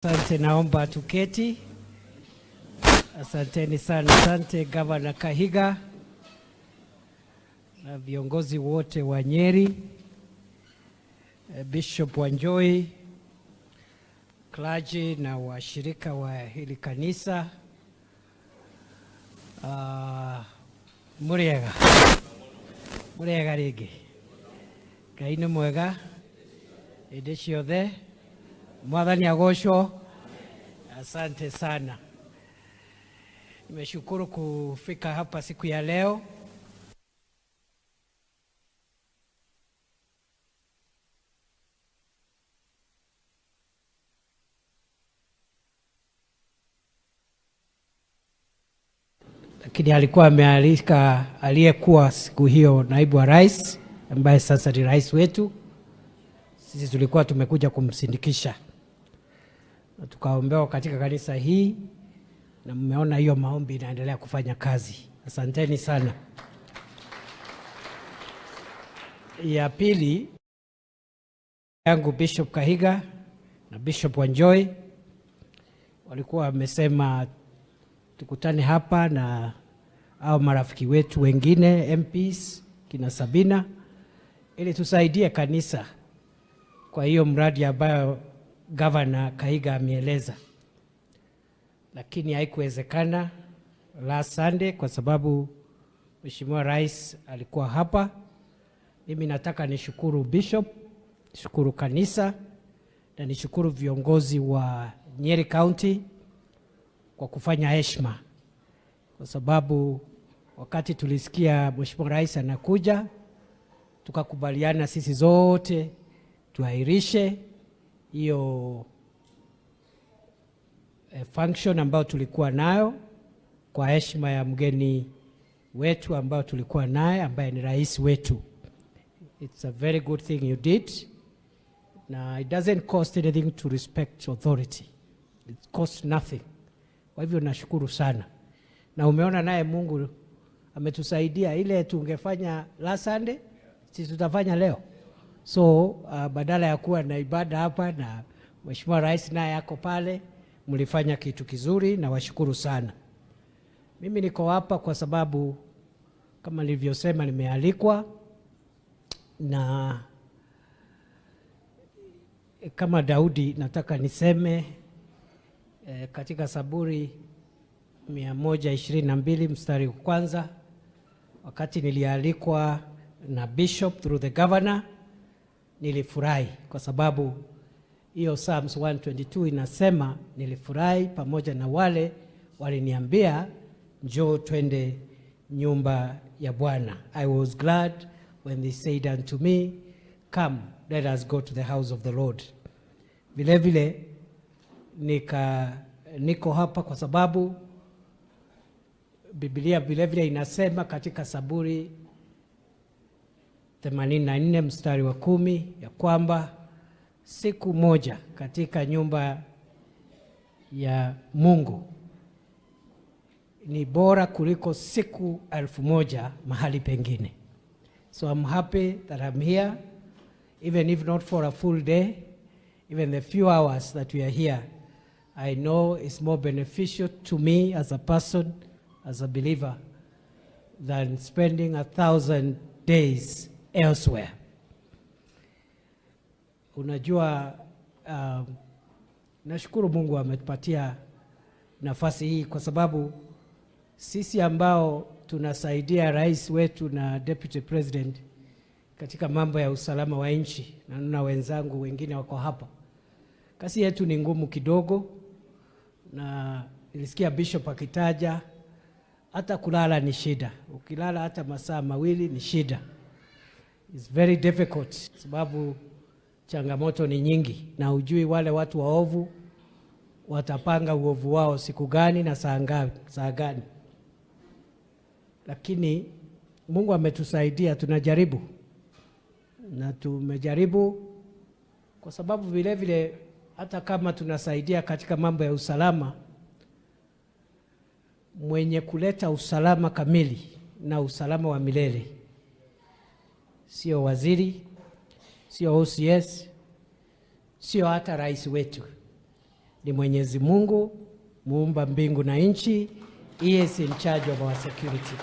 Asante, naomba tuketi. Asanteni sana, asante Gavana Kahiga na viongozi wote wa Nyeri, Bishop Wanjohi, clergy na washirika wa hili kanisa. Muriega muriega rĩngĩ. Ngai nĩ mwega hĩndĩ ciothe. Mwathani agocwo. Asante sana, nimeshukuru kufika hapa siku ya leo. Lakini alikuwa amealika aliyekuwa siku hiyo naibu wa rais ambaye sasa ni rais wetu. Sisi tulikuwa tumekuja kumsindikisha na tukaombewa katika kanisa hii, na mmeona hiyo maombi inaendelea kufanya kazi. Asanteni sana. Ya pili yangu, Bishop Kahiga na Bishop Wanjohi walikuwa wamesema tukutane hapa na au marafiki wetu wengine MPs kina Sabina ili tusaidie kanisa kwa hiyo mradi ambayo Governor Kahiga ameeleza, lakini haikuwezekana last Sunday kwa sababu Mheshimiwa Rais alikuwa hapa. Mimi nataka nishukuru Bishop, nishukuru kanisa na nishukuru viongozi wa Nyeri County kwa kufanya heshima, kwa sababu wakati tulisikia Mheshimiwa Rais anakuja, tukakubaliana sisi zote tuahirishe hiyo function ambayo tulikuwa nayo kwa heshima ya mgeni wetu ambao tulikuwa naye ambaye ni rais wetu. It's a very good thing you did. Na it doesn't cost anything to respect authority. It costs nothing. Kwa hivyo nashukuru sana, na umeona naye Mungu ametusaidia. Ile tungefanya last Sunday, sisi tutafanya leo. So badala ya kuwa na ibada hapa na Mheshimiwa Rais naye ako pale, mlifanya kitu kizuri na washukuru sana. Mimi niko hapa kwa sababu kama nilivyosema, nimealikwa na kama Daudi nataka niseme katika Zaburi 122 mstari wa kwanza, wakati nilialikwa na bishop through the governor, nilifurahi kwa sababu hiyo Psalms 122 inasema nilifurahi pamoja na wale waliniambia njoo twende nyumba ya Bwana. I was glad when they said unto me, come let us go to the house of the Lord. Vile vile niko hapa kwa sababu Biblia vile vile inasema katika Zaburi 84 mstari wa 10 ya kwamba siku moja katika nyumba ya Mungu ni bora kuliko siku 1000 mahali pengine. So I'm happy that I'm here, even if not for a full day, even the few hours that we are here, I know it's more beneficial to me as a person, as a believer, than spending 1,000 days elsewhere. Unajua, nashukuru Mungu ametupatia nafasi hii kwa sababu sisi ambao tunasaidia rais wetu na deputy president katika mambo ya usalama wa nchi, na naona wenzangu wengine wako hapa, kazi yetu ni ngumu kidogo, na nilisikia bishop akitaja hata kulala ni shida. Ukilala hata masaa 2 ni shida. It's very difficult sababu changamoto ni nyingi, na hujui wale watu waovu watapanga uovu wao siku gani na saa ngapi, saa gani. Lakini Mungu ametusaidia, tunajaribu na tumejaribu, kwa sababu vile vile hata kama tunasaidia katika mambo ya usalama, mwenye kuleta usalama kamili na usalama wa milele sio waziri, sio OCS, sio hata rais wetu. Ni Mwenyezi Mungu muumba mbingu na nchi. He is in charge of our security.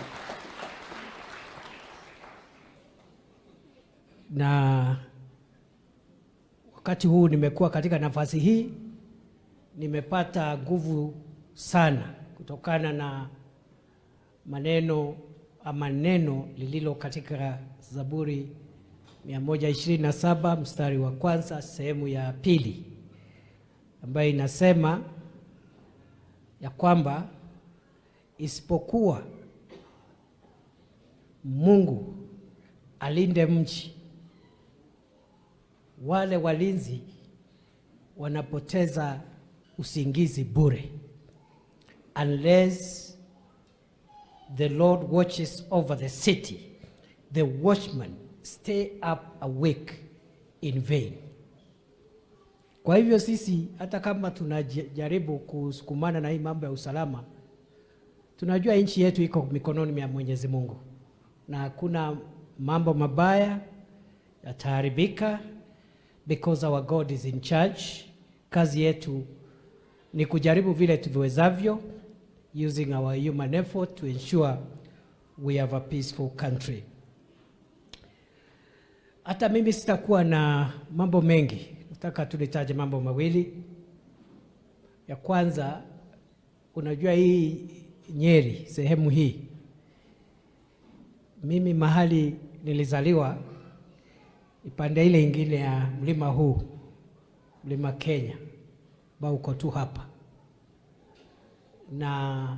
Na wakati huu nimekuwa katika nafasi hii, nimepata nguvu sana kutokana na maneno ama neno lililo katika Zaburi 127 mstari wa kwanza sehemu ya pili, ambayo inasema ya kwamba isipokuwa Mungu alinde mji, wale walinzi wanapoteza usingizi bure. Unless the Lord watches over the city, the watchmen stay up awake in vain. Kwa hivyo sisi hata kama tunajaribu kusukumana na hii mambo ya usalama, tunajua nchi yetu iko mikononi mwa Mwenyezi Mungu na hakuna mambo mabaya yataharibika because our God is in charge. Kazi yetu ni kujaribu vile tuviwezavyo using our human effort to ensure we have a peaceful country. Hata mimi sitakuwa na mambo mengi, nataka tu nitaje mambo mawili. Ya kwanza, unajua hii Nyeri, sehemu hii, mimi mahali nilizaliwa ipande ile ingine ya mlima huu, Mlima Kenya, ambao uko tu hapa, na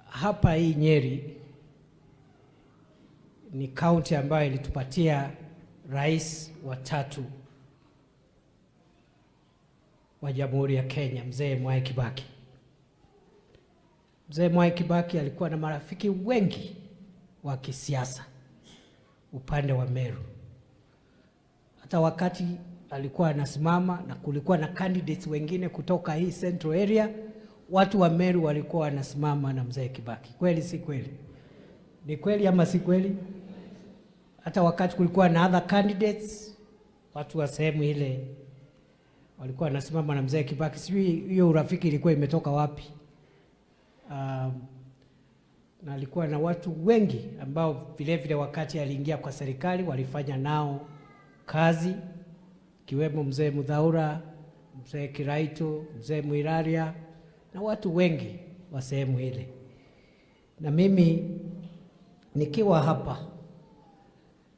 hapa hii Nyeri ni kaunti ambayo ilitupatia rais wa tatu wa Jamhuri ya Kenya, Mzee Mwai Kibaki. Mzee Mwai Kibaki alikuwa na marafiki wengi wa kisiasa upande wa Meru. Hata wakati alikuwa anasimama na kulikuwa na candidates wengine kutoka hii central area, watu wa Meru walikuwa wanasimama na Mzee Kibaki. Kweli si kweli? Ni kweli ama si kweli? Hata wakati kulikuwa na other candidates, watu wa sehemu ile walikuwa wanasimama na Mzee Kibaki. Sijui hiyo urafiki ilikuwa imetoka wapi. Na alikuwa na watu wengi ambao vile vile wakati aliingia kwa serikali walifanya nao kazi, kiwemo Mzee Muthaura, Mzee Kiraitu, Mzee Mwiraria na watu wengi wa sehemu ile. Na mimi nikiwa hapa,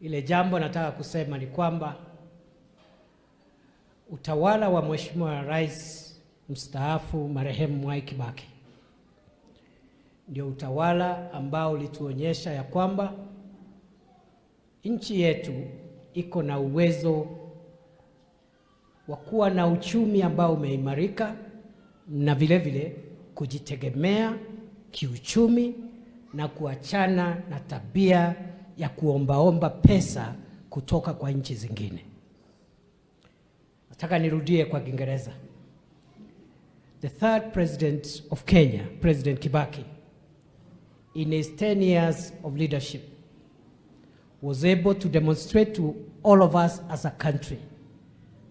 ile jambo nataka kusema ni kwamba utawala wa Mheshimiwa Rais mstaafu marehemu Mwai Kibaki ndio utawala ambao ulituonyesha ya kwamba nchi yetu iko na uwezo wa kuwa na uchumi ambao umeimarika na vile vile kujitegemea kiuchumi na kuachana na tabia ya kuombaomba pesa kutoka kwa nchi zingine. Nataka nirudie kwa Kiingereza. The third president of Kenya, President Kibaki, in his 10 years of leadership, was able to demonstrate to all of us as a country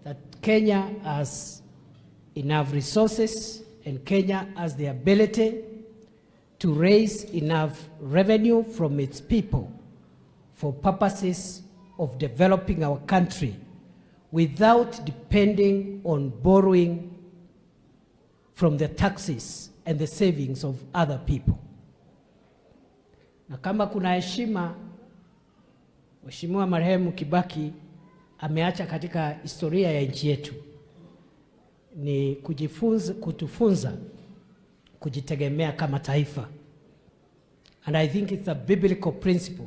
that Kenya has enough resources and Kenya has the ability to raise enough revenue from its people for purposes of developing our country without depending on borrowing from the taxes and the savings of other people. Na kama kuna heshima Mheshimiwa marehemu Kibaki ameacha katika historia ya nchi yetu ni kujifunza, kutufunza kujitegemea kama taifa. And I think it's a biblical principle.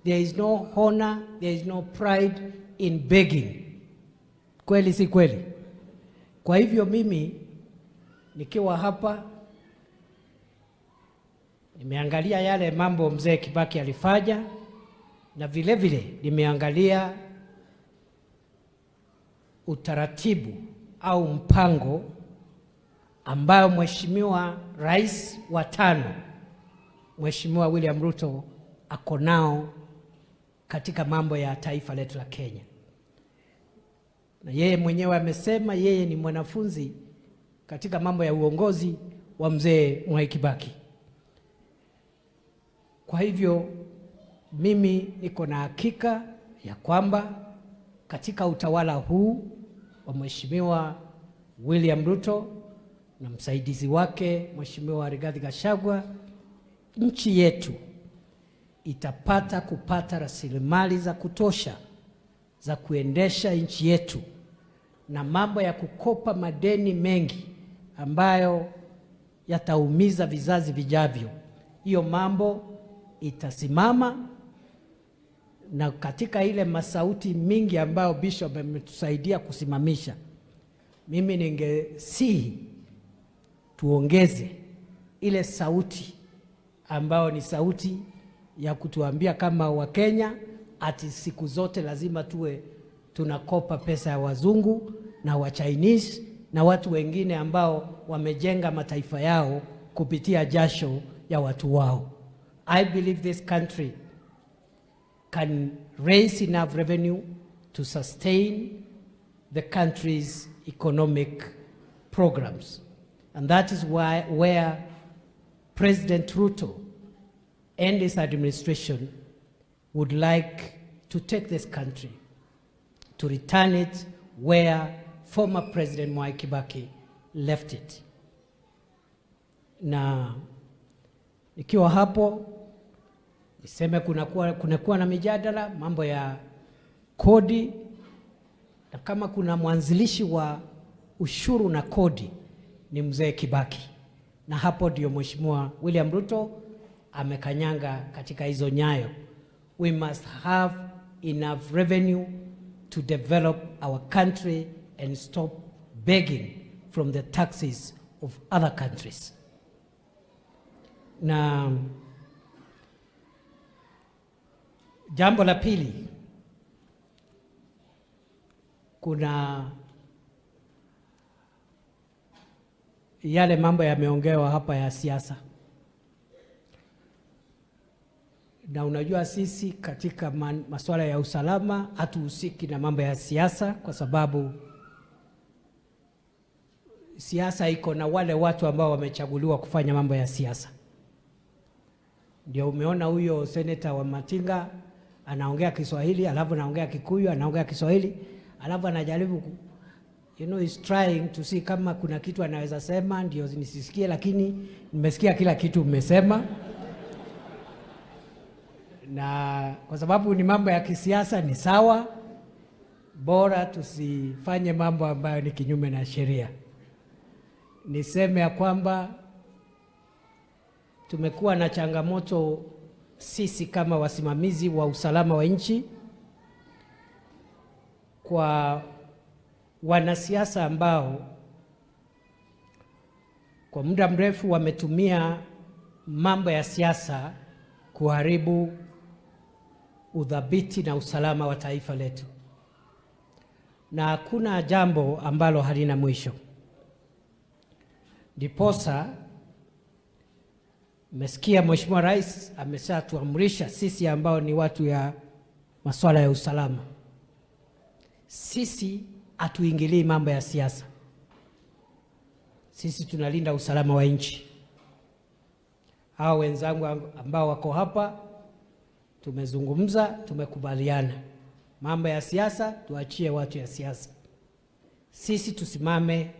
There is no honor, there is no pride in begging. Kweli si kweli? Kwa hivyo mimi nikiwa hapa nimeangalia yale mambo mzee Kibaki alifanya na vile vile nimeangalia utaratibu au mpango ambayo Mheshimiwa Rais wa tano Mheshimiwa William Ruto ako nao katika mambo ya taifa letu la Kenya. Na yeye mwenyewe amesema yeye ni mwanafunzi katika mambo ya uongozi wa mzee Mwai Kibaki. Kwa hivyo mimi niko na hakika ya kwamba katika utawala huu wa Mheshimiwa William Ruto na msaidizi wake Mheshimiwa Rigathi Gachagua, nchi yetu itapata kupata rasilimali za kutosha za kuendesha nchi yetu, na mambo ya kukopa madeni mengi ambayo yataumiza vizazi vijavyo, hiyo mambo itasimama. Na katika ile masauti mingi ambayo Bishop ametusaidia kusimamisha, mimi ningesihi tuongeze ile sauti ambayo ni sauti ya kutuambia kama Wakenya ati siku zote lazima tuwe tunakopa pesa ya wazungu na wa Chinese na watu wengine ambao wamejenga mataifa yao kupitia jasho ya watu wao. I believe this country can raise enough revenue to sustain the country's economic programs. And that is why where President Ruto and his administration would like to take this country, to return it where former President Mwai Kibaki left it. Na ikiwa hapo niseme kunakuwa na mijadala mambo ya kodi, na kama kuna mwanzilishi wa ushuru na kodi ni mzee Kibaki, na hapo ndio Mheshimiwa William Ruto amekanyanga katika hizo nyayo. We must have enough revenue to develop our country and stop begging from the taxes of other countries. Na jambo la pili, kuna yale mambo yameongewa hapa ya siasa, na unajua sisi katika masuala ya usalama hatuhusiki na mambo ya siasa, kwa sababu siasa iko na wale watu ambao wamechaguliwa kufanya mambo ya siasa. Ndio umeona huyo seneta wa Matinga anaongea Kiswahili, alafu anaongea Kikuyu, anaongea Kiswahili, alafu anajaribu he's trying to see kama kuna kitu anaweza sema ndio nisisikie, lakini nimesikia kila kitu umesema. Na kwa sababu ni mambo ya kisiasa ni sawa, bora tusifanye mambo ambayo ni kinyume na sheria. Niseme ya kwamba tumekuwa na changamoto sisi kama wasimamizi wa usalama wa nchi kwa wanasiasa ambao kwa muda mrefu wametumia mambo ya siasa kuharibu udhabiti na usalama wa taifa letu, na hakuna jambo ambalo halina mwisho. Ndiposa mmesikia Mheshimiwa Rais ameshatuamrisha sisi ambao ni watu ya masuala ya usalama, sisi hatuingilii mambo ya siasa, sisi tunalinda usalama wa nchi. Hao wenzangu ambao wako hapa tumezungumza, tumekubaliana mambo ya siasa tuachie watu ya siasa, sisi tusimame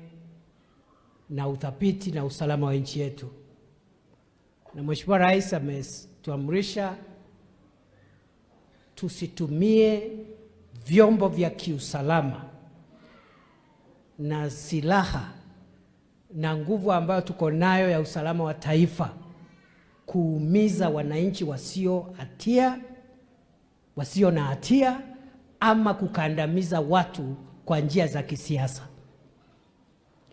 na uthabiti na usalama wa nchi yetu. Na Mheshimiwa Rais ametuamrisha tusitumie vyombo vya kiusalama na silaha na nguvu ambayo tuko nayo ya usalama wa taifa kuumiza wananchi wasio na hatia ama kukandamiza watu kwa njia za kisiasa.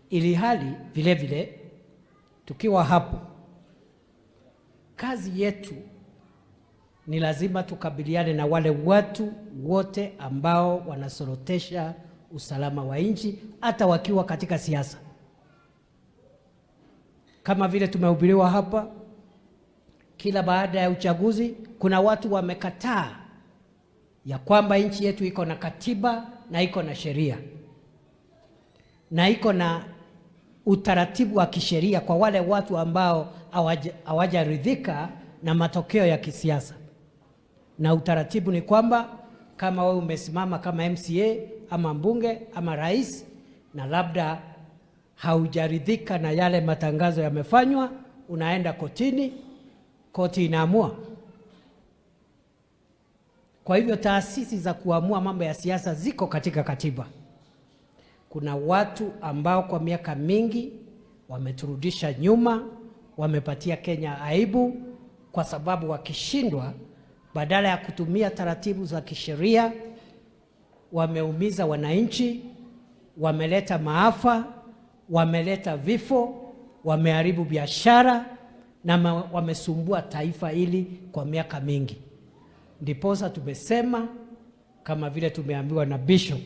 Ili hali vile vile tukiwa hapo, kazi yetu ni lazima tukabiliane na wale watu wote ambao wanasorotesha usalama wa nchi hata wakiwa katika siasa. Kama vile tumehubiriwa hapa, kila baada ya uchaguzi kuna watu wamekataa ya kwamba nchi yetu iko na katiba na iko na sheria. na iko na utaratibu wa kisheria kwa wale watu ambao hawajaridhika na matokeo ya kisiasa. Na utaratibu ni kwamba kama wewe umesimama kama MCA ama mbunge ama rais na labda haujaridhika na yale matangazo yamefanywa, unaenda kotini, koti inaamua. Kwa hivyo taasisi za kuamua mambo ya siasa ziko katika katiba. Kuna watu ambao kwa miaka mingi wameturudisha nyuma, wamepatia Kenya aibu, kwa sababu wakishindwa, badala ya kutumia taratibu za kisheria, wameumiza wananchi, wameleta maafa, wameleta vifo, wameharibu biashara na wamesumbua taifa hili kwa miaka mingi. Ndiposa tumesema kama vile tumeambiwa na Bishop,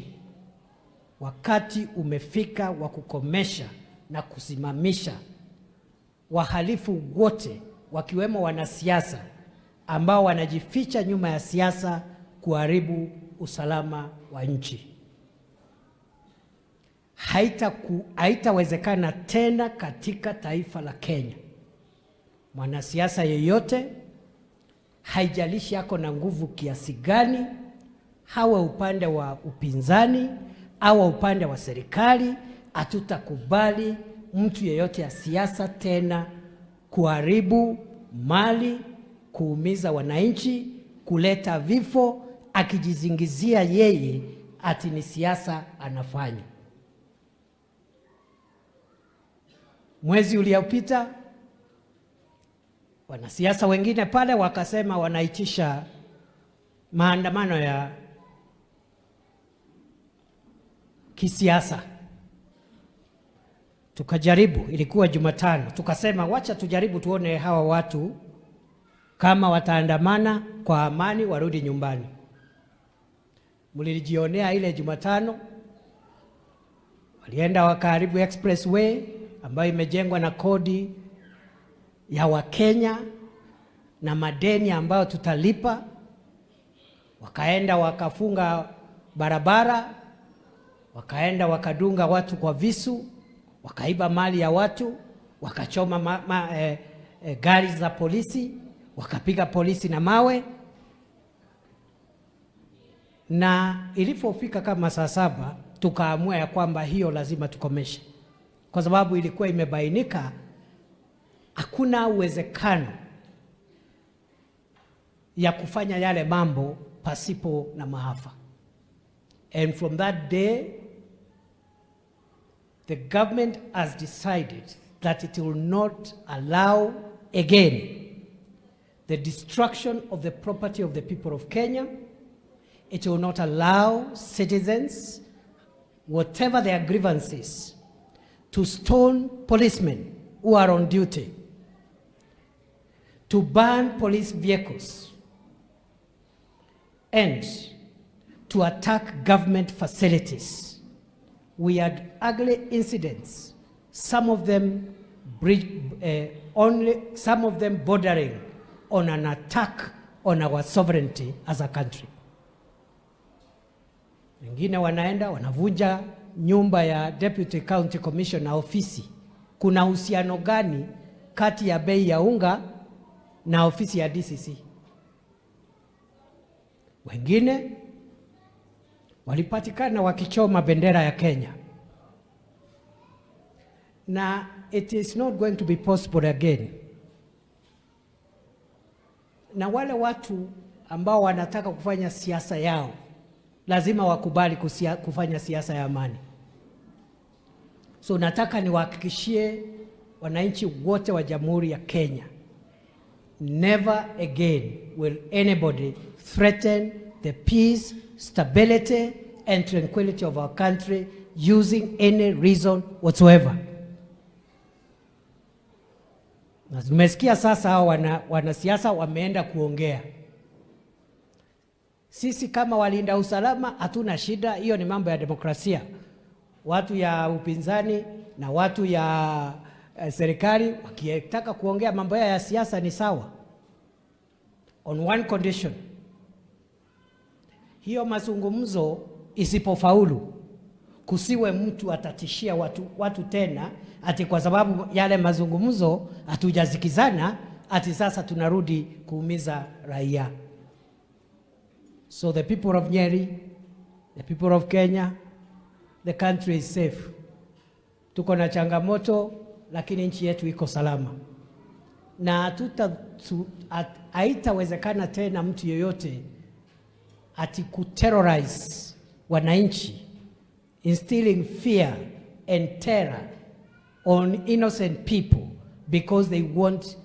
wakati umefika wa kukomesha na kusimamisha wahalifu wote wakiwemo wanasiasa ambao wanajificha nyuma ya siasa kuharibu usalama wa nchi. Haitawezekana tena katika taifa la Kenya mwanasiasa yeyote, haijalishi ako na nguvu kiasi gani, hawa upande wa upinzani au upande wa serikali, hatutakubali mtu yeyote ya siasa tena kuharibu mali, kuumiza wananchi, kuleta vifo, akijizingizia yeye ati ni siasa anafanya. Mwezi uliopita wanasiasa wengine pale wakasema wanaitisha maandamano ya kisiasa. Tukajaribu, ilikuwa Jumatano, tukasema wacha tujaribu tuone hawa watu kama wataandamana kwa amani warudi nyumbani. Mlilijionea ile Jumatano, walienda wakaharibu expressway ambayo imejengwa na kodi ya Wakenya na madeni ambayo tutalipa. Wakaenda wakafunga barabara, wakaenda wakadunga watu kwa visu, wakaiba mali ya watu, wakachoma gari za polisi, wakapiga polisi na mawe. Na ilipofika kama saa 7 tukaamua ya kwamba hiyo lazima tukomeshe, kwa sababu ilikuwa imebainika hakuna uwezekano ya kufanya yale mambo pasipo na maafa. And from that day the government has decided that it will not allow again the destruction of the property of the people of Kenya. It will not allow citizens, whatever their grievances, to stone policemen who are on duty, to burn police vehicles, and to attack government facilities. We had ugly incidents, some of them only some of them bordering on an attack on our sovereignty as a country. Wengine wanaenda wanavunja nyumba ya Deputy County Commissioner ofisi. Kuna uhusiano gani kati ya bei ya unga na ofisi ya DCC? Wengine walipatikana wakichoma bendera ya Kenya. Na it is not going to be possible again. Na wale watu ambao wanataka kufanya siasa yao lazima wakubali kufanya siasa ya amani. So nataka niwahakikishie wananchi wote wa Jamhuri ya Kenya, never again will anybody threaten the peace, stability and tranquility of our country using any reason whatsoever. Na tumesikia sasa hao wanasiasa wameenda kuongea. Sisi kama walinda usalama hatuna shida, hiyo ni mambo ya demokrasia. Watu ya upinzani na watu ya serikali wakitaka kuongea mambo yao ya siasa ni sawa, on one condition: hiyo mazungumzo isipofaulu, Kusiwe mtu atatishia watu tena ati kwa sababu yale mazungumzo hatujasikizana, ati sasa tunarudi kuumiza raia. So the people of Nyeri, the people of Kenya, the country is safe. Tuko na changamoto, lakini nchi yetu iko salama na haitawezekana tena mtu yeyote ati kuterrorize wananchi, instilling fear and terror on innocent people because they want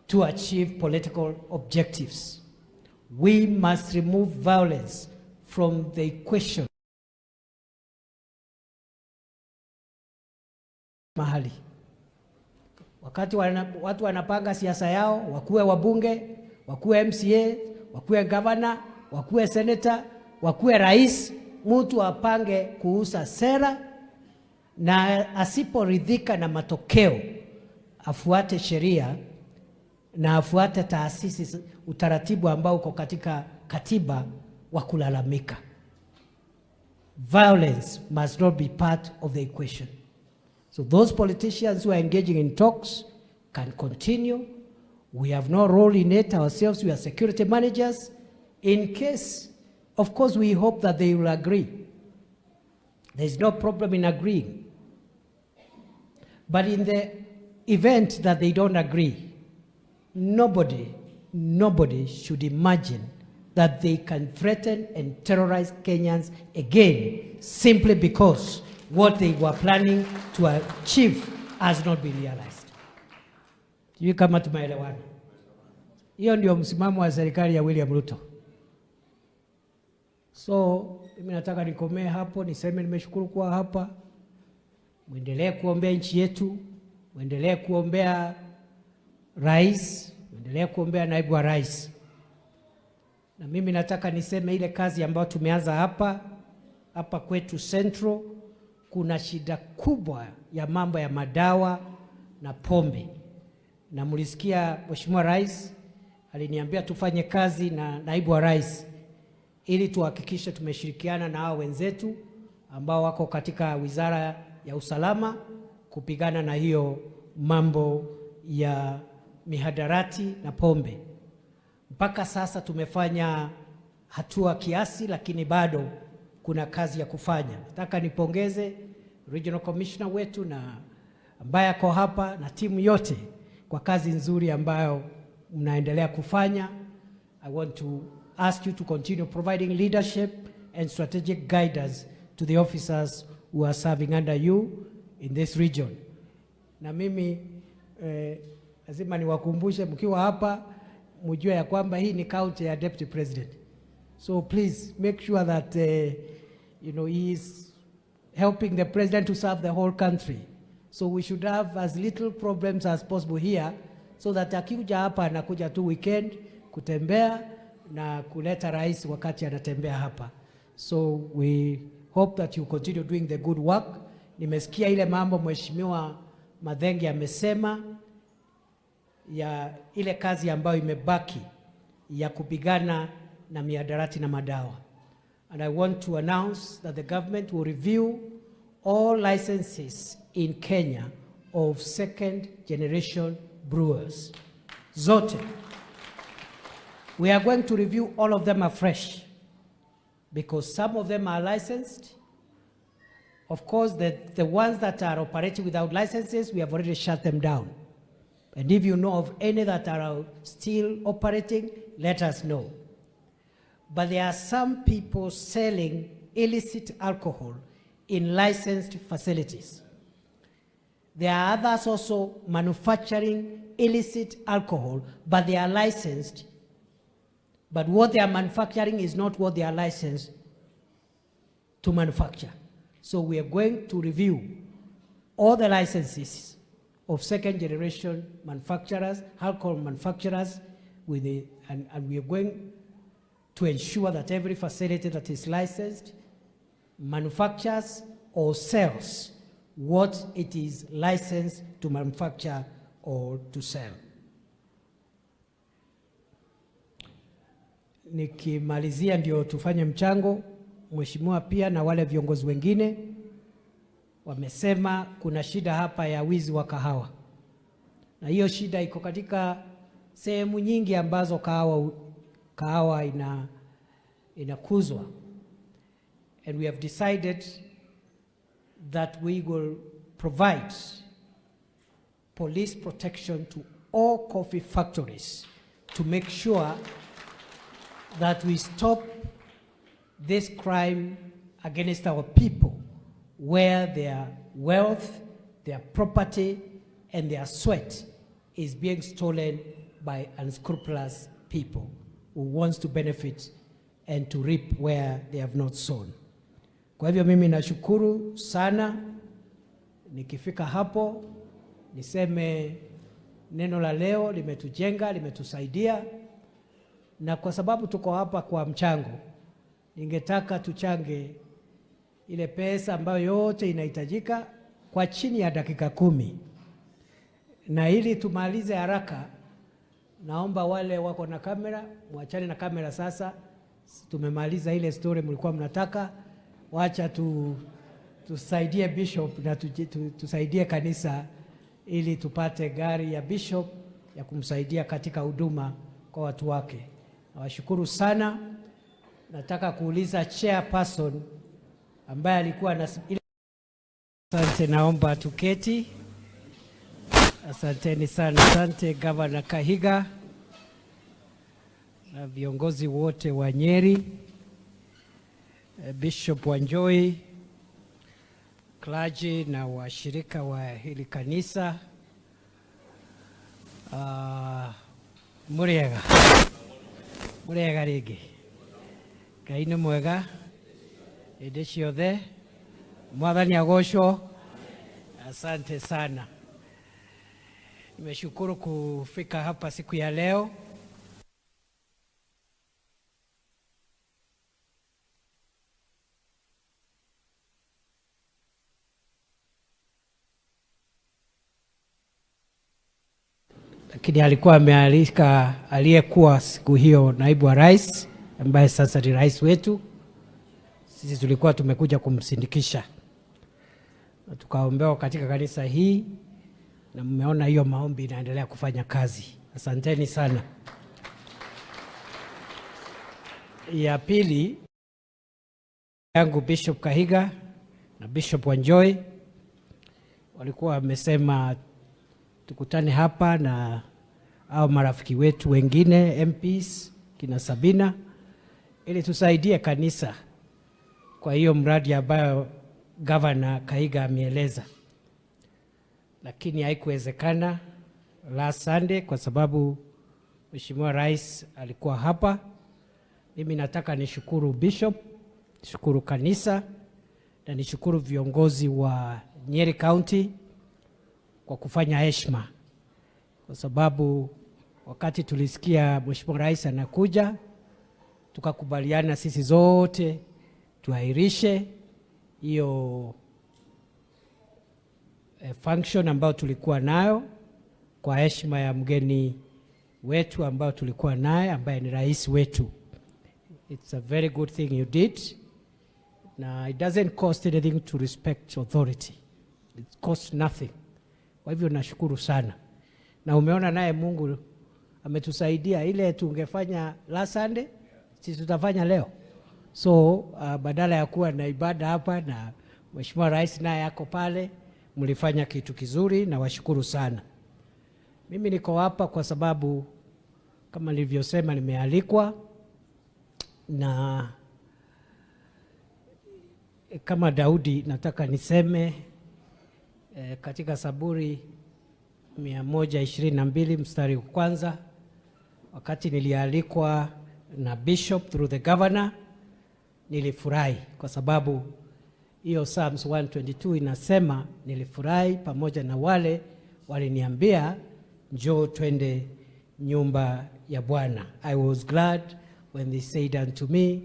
to achieve political objectives. We must remove violence from the equation. Mahali wakati watu wanapanga siasa yao, wakuwe wabunge, wakuwe MCA, wakuwe governor, wakuwe senator, wakuwe rais, mtu apange kuuza sera na asiporidhika na matokeo afuate sheria na afuate taasisi, utaratibu ambao uko katika katiba wa kulalamika. Violence must not be part of the equation. So those politicians who are engaging in talks can continue. We have no role in it ourselves. We are security managers. In case, of course, we hope that they will agree. There is no problem in agreeing. But in the event that they don't agree, nobody, nobody should imagine that they can threaten and terrorize Kenyans again simply because what they were planning to achieve has not been realized. Sijui kama tumeelewana. Hiyo ndio msimamo wa serikali ya William Ruto. So mimi nataka nikomee hapo, niseme nimeshukuru kuwa hapa. Mwendelee kuombea nchi yetu, mwendelee kuombea rais, mwendelee kuombea naibu wa rais. Na mimi nataka niseme ile kazi ambayo tumeanza hapa kwetu Central, kuna shida kubwa ya mambo ya madawa na pombe, na mlisikia Mheshimiwa Rais aliniambia tufanye kazi na naibu wa rais ili tuhakikishe tumeshirikiana na hao wenzetu ambao wako katika wizara ya usalama kupigana na hiyo mambo ya mihadarati na pombe. Mpaka sasa tumefanya hatua kiasi, lakini bado kuna kazi ya kufanya. Nataka nipongeze Regional Commissioner wetu na ambaye ako hapa na timu yote kwa kazi nzuri ambayo mnaendelea kufanya. I want to ask you to continue providing leadership and strategic guidance to the officers who are serving under you in this region. Na mimi lazima niwakumbushe mkiwa hapa mjue ya kwamba hii ni county ya Deputy President. So please make sure that he is helping the president to serve the whole country. So we should have as little problems as possible here so that akikuja hapa anakuja tu weekend kutembea na kuleta rais wakati anatembea hapa. So we hope that you continue doing the good work. Nimesikia ile mambo Mheshimiwa Mathenge amesema ya ile kazi ambayo imebaki ya kupigana na mihadarati na madawa. And I want to announce that the government will review all licenses in Kenya of second generation brewers. Zote. We are going to review all of them afresh because some of them are licensed. Of course, the ones that are operating without licenses, we have already shut them down. And if you know of any that are still operating, let us know. But there are some people selling illicit alcohol in licensed facilities. There are others also manufacturing illicit alcohol, but they are licensed. But what they are manufacturing is not what they are licensed to manufacture. So we are going to review all the licenses of second generation manufacturers, alcohol manufacturers, and we are going to ensure that every facility that is licensed manufactures or sells what it is licensed to manufacture or to sell. Nikimalizia ndio tufanye mchango. Mheshimiwa pia na wale viongozi wengine wamesema kuna shida hapa ya wizi wa kahawa, na hiyo shida iko katika sehemu nyingi ambazo kahawa inakuzwa. And we have decided that we will provide police protection to all coffee factories to make sure that we stop this crime against our people, where their wealth, their property, and their sweat is being stolen by unscrupulous people who wants to benefit and to reap where they have not sown. Kwa hivyo mimi nashukuru sana. Nikifika hapo niseme neno la leo limetujenga, limetusaidia, na kwa sababu tuko hapa kwa mchango, ningetaka tuchange ile pesa ambayo yote inahitajika kwa chini ya dakika 10, na ili tumalize haraka, naomba wale wako na kamera mwachane na kamera sasa. Tumemaliza ile story mlikuwa mnataka. Wacha tusaidie bishop na tusaidie kanisa ili tupate gari ya bishop ya kumsaidia katika huduma kwa watu wake. Nawashukuru sana. Nataka kuuliza chairperson ambaye alikuwa na ile. Asante, naomba tuketi. Asanteni sana. Asante Governor Kahiga na viongozi wote wa Nyeri, Bishop Wanjohi, clergy na washirika wa hili kanisa. Muriega muriega rĩngĩ. Ngai nĩ mwega hĩndĩ ciothe. Mwathani agocwo. Asante sana. Nimeshukuru kufika hapa siku ya leo. Lakini alikuwa amealika aliyekuwa siku hiyo naibu wa rais ambaye sasa ni rais wetu. Sisi tulikuwa tumekuja kumsindikisha na tukaombewa katika kanisa hii, na mmeona hiyo maombi inaendelea kufanya kazi. Asanteni sana. Ya pili yangu, Bishop Kahiga na Bishop Wanjohi walikuwa wamesema tukutane hapa na au marafiki wetu wengine MPs kina Sabina ili tusaidie kanisa kwa hiyo mradi ambayo Governor Kahiga ameeleza, lakini haikuwezekana last Sunday kwa sababu Mheshimiwa Rais alikuwa hapa. Mimi nataka nishukuru Bishop, nishukuru kanisa na nishukuru viongozi wa Nyeri County kwa kufanya heshima, kwa sababu wakati tulisikia Mheshimiwa Rais anakuja, tukakubaliana sisi zote tuahirishe hiyo function ambayo tulikuwa nayo kwa heshima ya mgeni wetu ambao tulikuwa naye ambaye ni rais wetu. It's a very good thing you did. Na it doesn't cost anything to respect authority. It costs nothing. Kwa hivyo nashukuru sana. Na umeona naye Mungu ametusaidia, ile tungefanya last Sunday, sisi tutafanya leo. So badala ya kuwa na ibada hapa na Mheshimiwa Rais naye ako pale, mlifanya kitu kizuri na washukuru sana. Mimi niko hapa kwa sababu kama nilivyosema nimealikwa, na kama Daudi nataka niseme katika Zaburi 122 mstari wa kwanza, wakati nilialikwa na bishop through the governor, nilifurahi kwa sababu hiyo Psalms 122 inasema nilifurahi pamoja na wale waliniambia njoo twende nyumba ya Bwana. I was glad when they said unto me,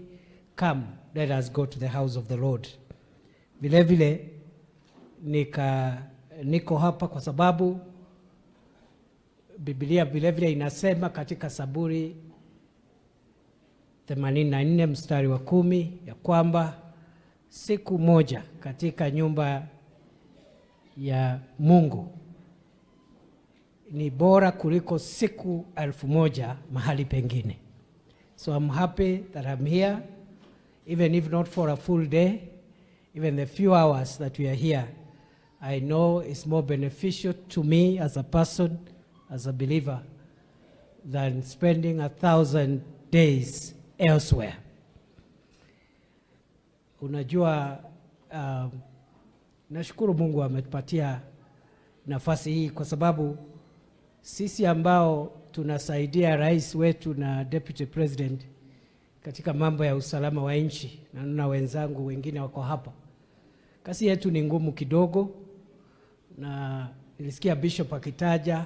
come let us go to the house of the Lord. Vile vile niko hapa kwa sababu Biblia vile vile inasema katika Zaburi 84 mstari wa 10 ya kwamba siku moja katika nyumba ya Mungu ni bora kuliko siku 1000 mahali pengine. So I'm happy that I'm here, even if not for a full day, even the few hours that we are here, I know it's more beneficial to me as a person, as a believer, than spending 1,000 days elsewhere. Unajua, nashukuru Mungu ametupatia nafasi hii kwa sababu sisi ambao tunasaidia rais wetu na deputy president katika mambo ya usalama wa nchi, na naona wenzangu wengine wako hapa, kazi yetu ni ngumu kidogo, na nilisikia bishop akitaja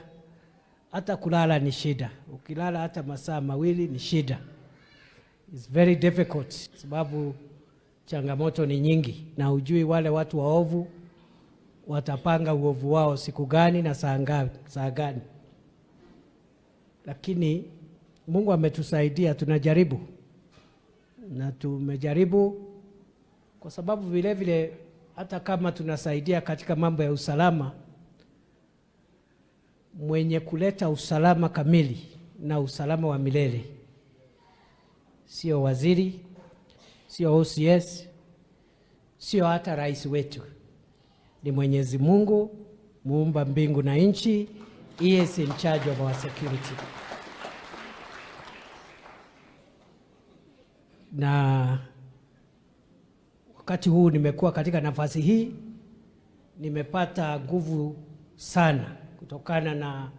hata kulala ni shida. Ukilala hata masaa 2 ni shida. It's very difficult sababu changamoto ni nyingi, na hujui wale watu waovu watapanga uovu wao siku gani na saa ngapi, saa gani. Lakini Mungu ametusaidia, tunajaribu na tumejaribu, kwa sababu vile vile hata kama tunasaidia katika mambo ya usalama, mwenye kuleta usalama kamili na usalama wa milele sio waziri, sio OCS, sio hata rais wetu, ni Mwenyezi Mungu muumba mbingu na nchi. He is in charge of our security. Na wakati huu nimekuwa katika nafasi hii, nimepata nguvu sana kutokana na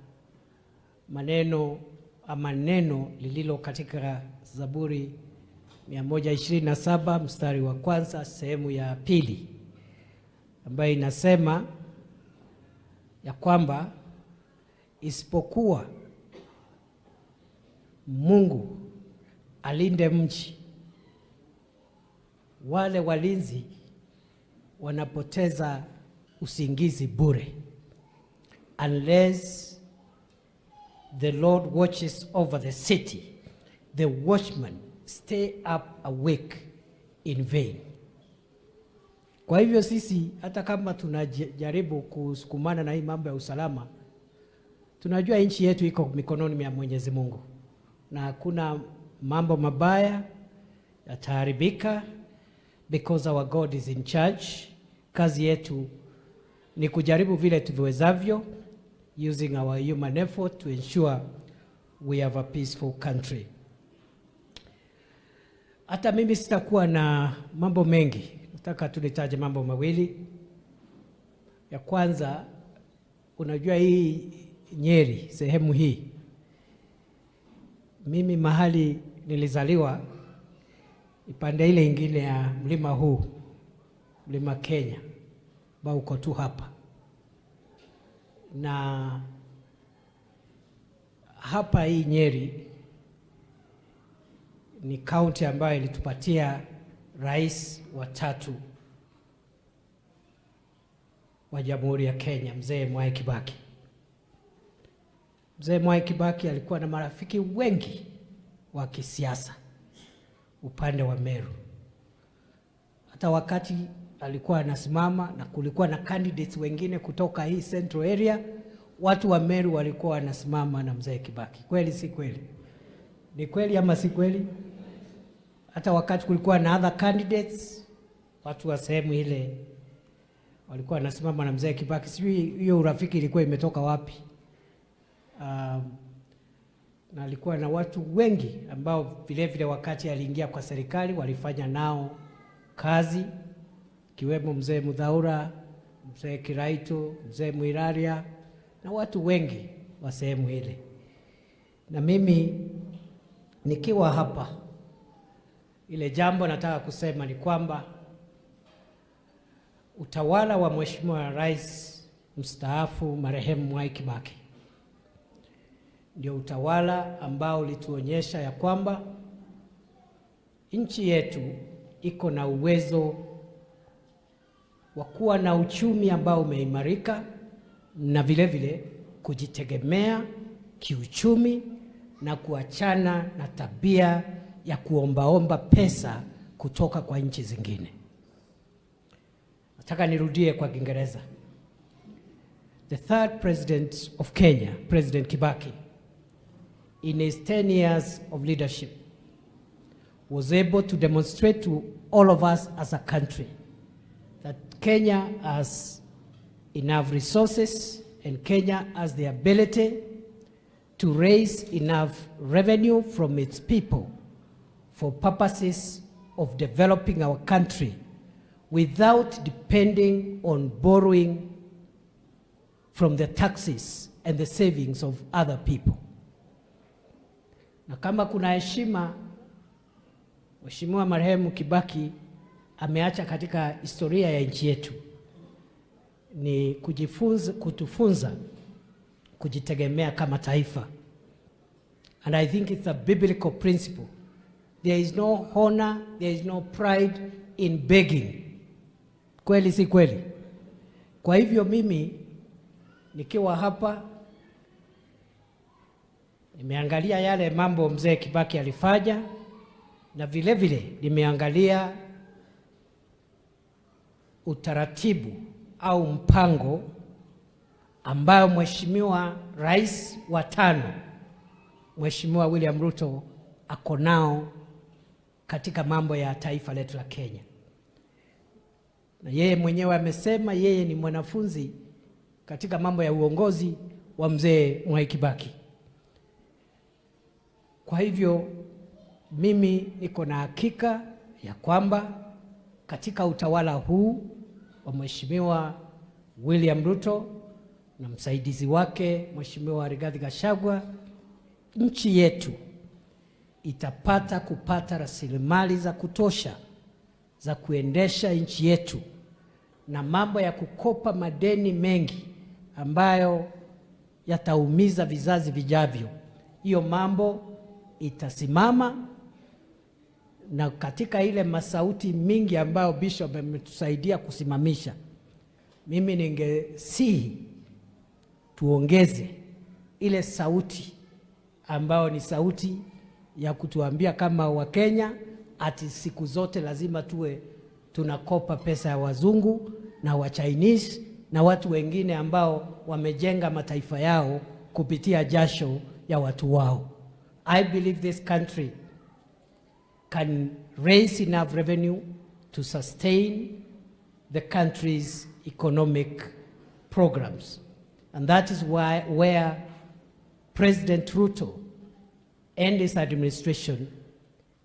maneno ama neno lililo katika Zaburi 127 mstari wa kwanza sehemu ya pili ambayo inasema ya kwamba isipokuwa Mungu alinde mji, wale walinzi wanapoteza usingizi bure. Unless the Lord watches over the city, the watchmen stay up awake in vain. Kwa hivyo sisi hata kama tunajaribu kusukumana na hii mambo ya usalama, tunajua nchi yetu iko mikononi mwa Mwenyezi Mungu na hakuna mambo mabaya yataharibika because our God is in charge. Kazi yetu ni kujaribu vile tuviwezavyo using our human effort to ensure we have a peaceful country. Hata mimi sitakuwa na mambo mengi, nataka tu nitaje mambo mawili. Ya kwanza, unajua hii Nyeri, sehemu hii, mimi mahali nilizaliwa ipande ile ingine ya mlima huu, mlima Kenya, ambao uko tu hapa, na hapa hii Nyeri ni kaunti ambayo ilitupatia rais wa tatu wa Jamhuri ya Kenya, Mzee Mwai Kibaki. Mzee Mwai Kibaki alikuwa na marafiki wengi wa kisiasa upande wa Meru. Hata wakati alikuwa anasimama na kulikuwa na candidates wengine kutoka hii central area, watu wa Meru walikuwa wanasimama na Mzee Kibaki. Kweli si kweli? Ni kweli ama si kweli? Hata wakati kulikuwa na other candidates, watu wa sehemu ile walikuwa wanasimama na Mzee Kibaki. Sijui hiyo urafiki ilikuwa imetoka wapi. Na alikuwa na watu wengi ambao vile vile wakati aliingia kwa serikali walifanya nao kazi, kiwemo Mzee Muthaura, Mzee Kiraitu, Mzee Mwiraria na watu wengi wa sehemu ile. Na mimi nikiwa hapa, ile jambo nataka kusema ni kwamba utawala wa Mheshimiwa Rais mstaafu marehemu Mwai Kibaki ndio utawala ambao ulituonyesha ya kwamba nchi yetu iko na uwezo wa kuwa na uchumi ambao umeimarika na vile vile kujitegemea kiuchumi na kuachana na tabia ya kuombaomba pesa kutoka kwa nchi zingine. Nataka nirudie kwa Kiingereza. The third president of Kenya, President Kibaki, in his 10 years of leadership, was able to demonstrate to all of us as a country that Kenya has enough resources and Kenya has the ability to raise enough revenue from its people for purposes of developing our country without depending on borrowing from the taxes and the savings of other people. Na kama kuna heshima Mheshimiwa marehemu Kibaki ameacha katika historia ya nchi yetu ni kujifunza, kutufunza kujitegemea kama taifa. And I think it's a biblical principle. There is no honor, there is no pride in begging. Kweli si kweli? Kwa hivyo mimi nikiwa hapa nimeangalia yale mambo mzee Kibaki alifanya na vile vile nimeangalia utaratibu au mpango ambayo Mheshimiwa Rais wa tano, Mheshimiwa William Ruto, ako nao katika mambo ya taifa letu la Kenya. Na yeye mwenyewe amesema yeye ni mwanafunzi katika mambo ya uongozi wa mzee Mwai Kibaki. Kwa hivyo mimi niko na hakika ya kwamba katika utawala huu wa Mheshimiwa William Ruto na msaidizi wake Mheshimiwa Rigathi Gachagua, nchi yetu itapata kupata rasilimali za kutosha za kuendesha nchi yetu, na mambo ya kukopa madeni mengi ambayo yataumiza vizazi vijavyo, hiyo mambo itasimama. Na katika ile masauti mingi ambayo Bishop ametusaidia kusimamisha, mimi ningesihi tuongeze ile sauti ambayo ni sauti ya kutuambia kama Wakenya ati siku zote lazima tuwe tunakopa pesa ya wazungu na wa Chinese na watu wengine ambao wamejenga mataifa yao kupitia jasho ya watu wao. I believe this country can raise enough revenue to sustain the country's economic programs. And that is why where President Ruto and his administration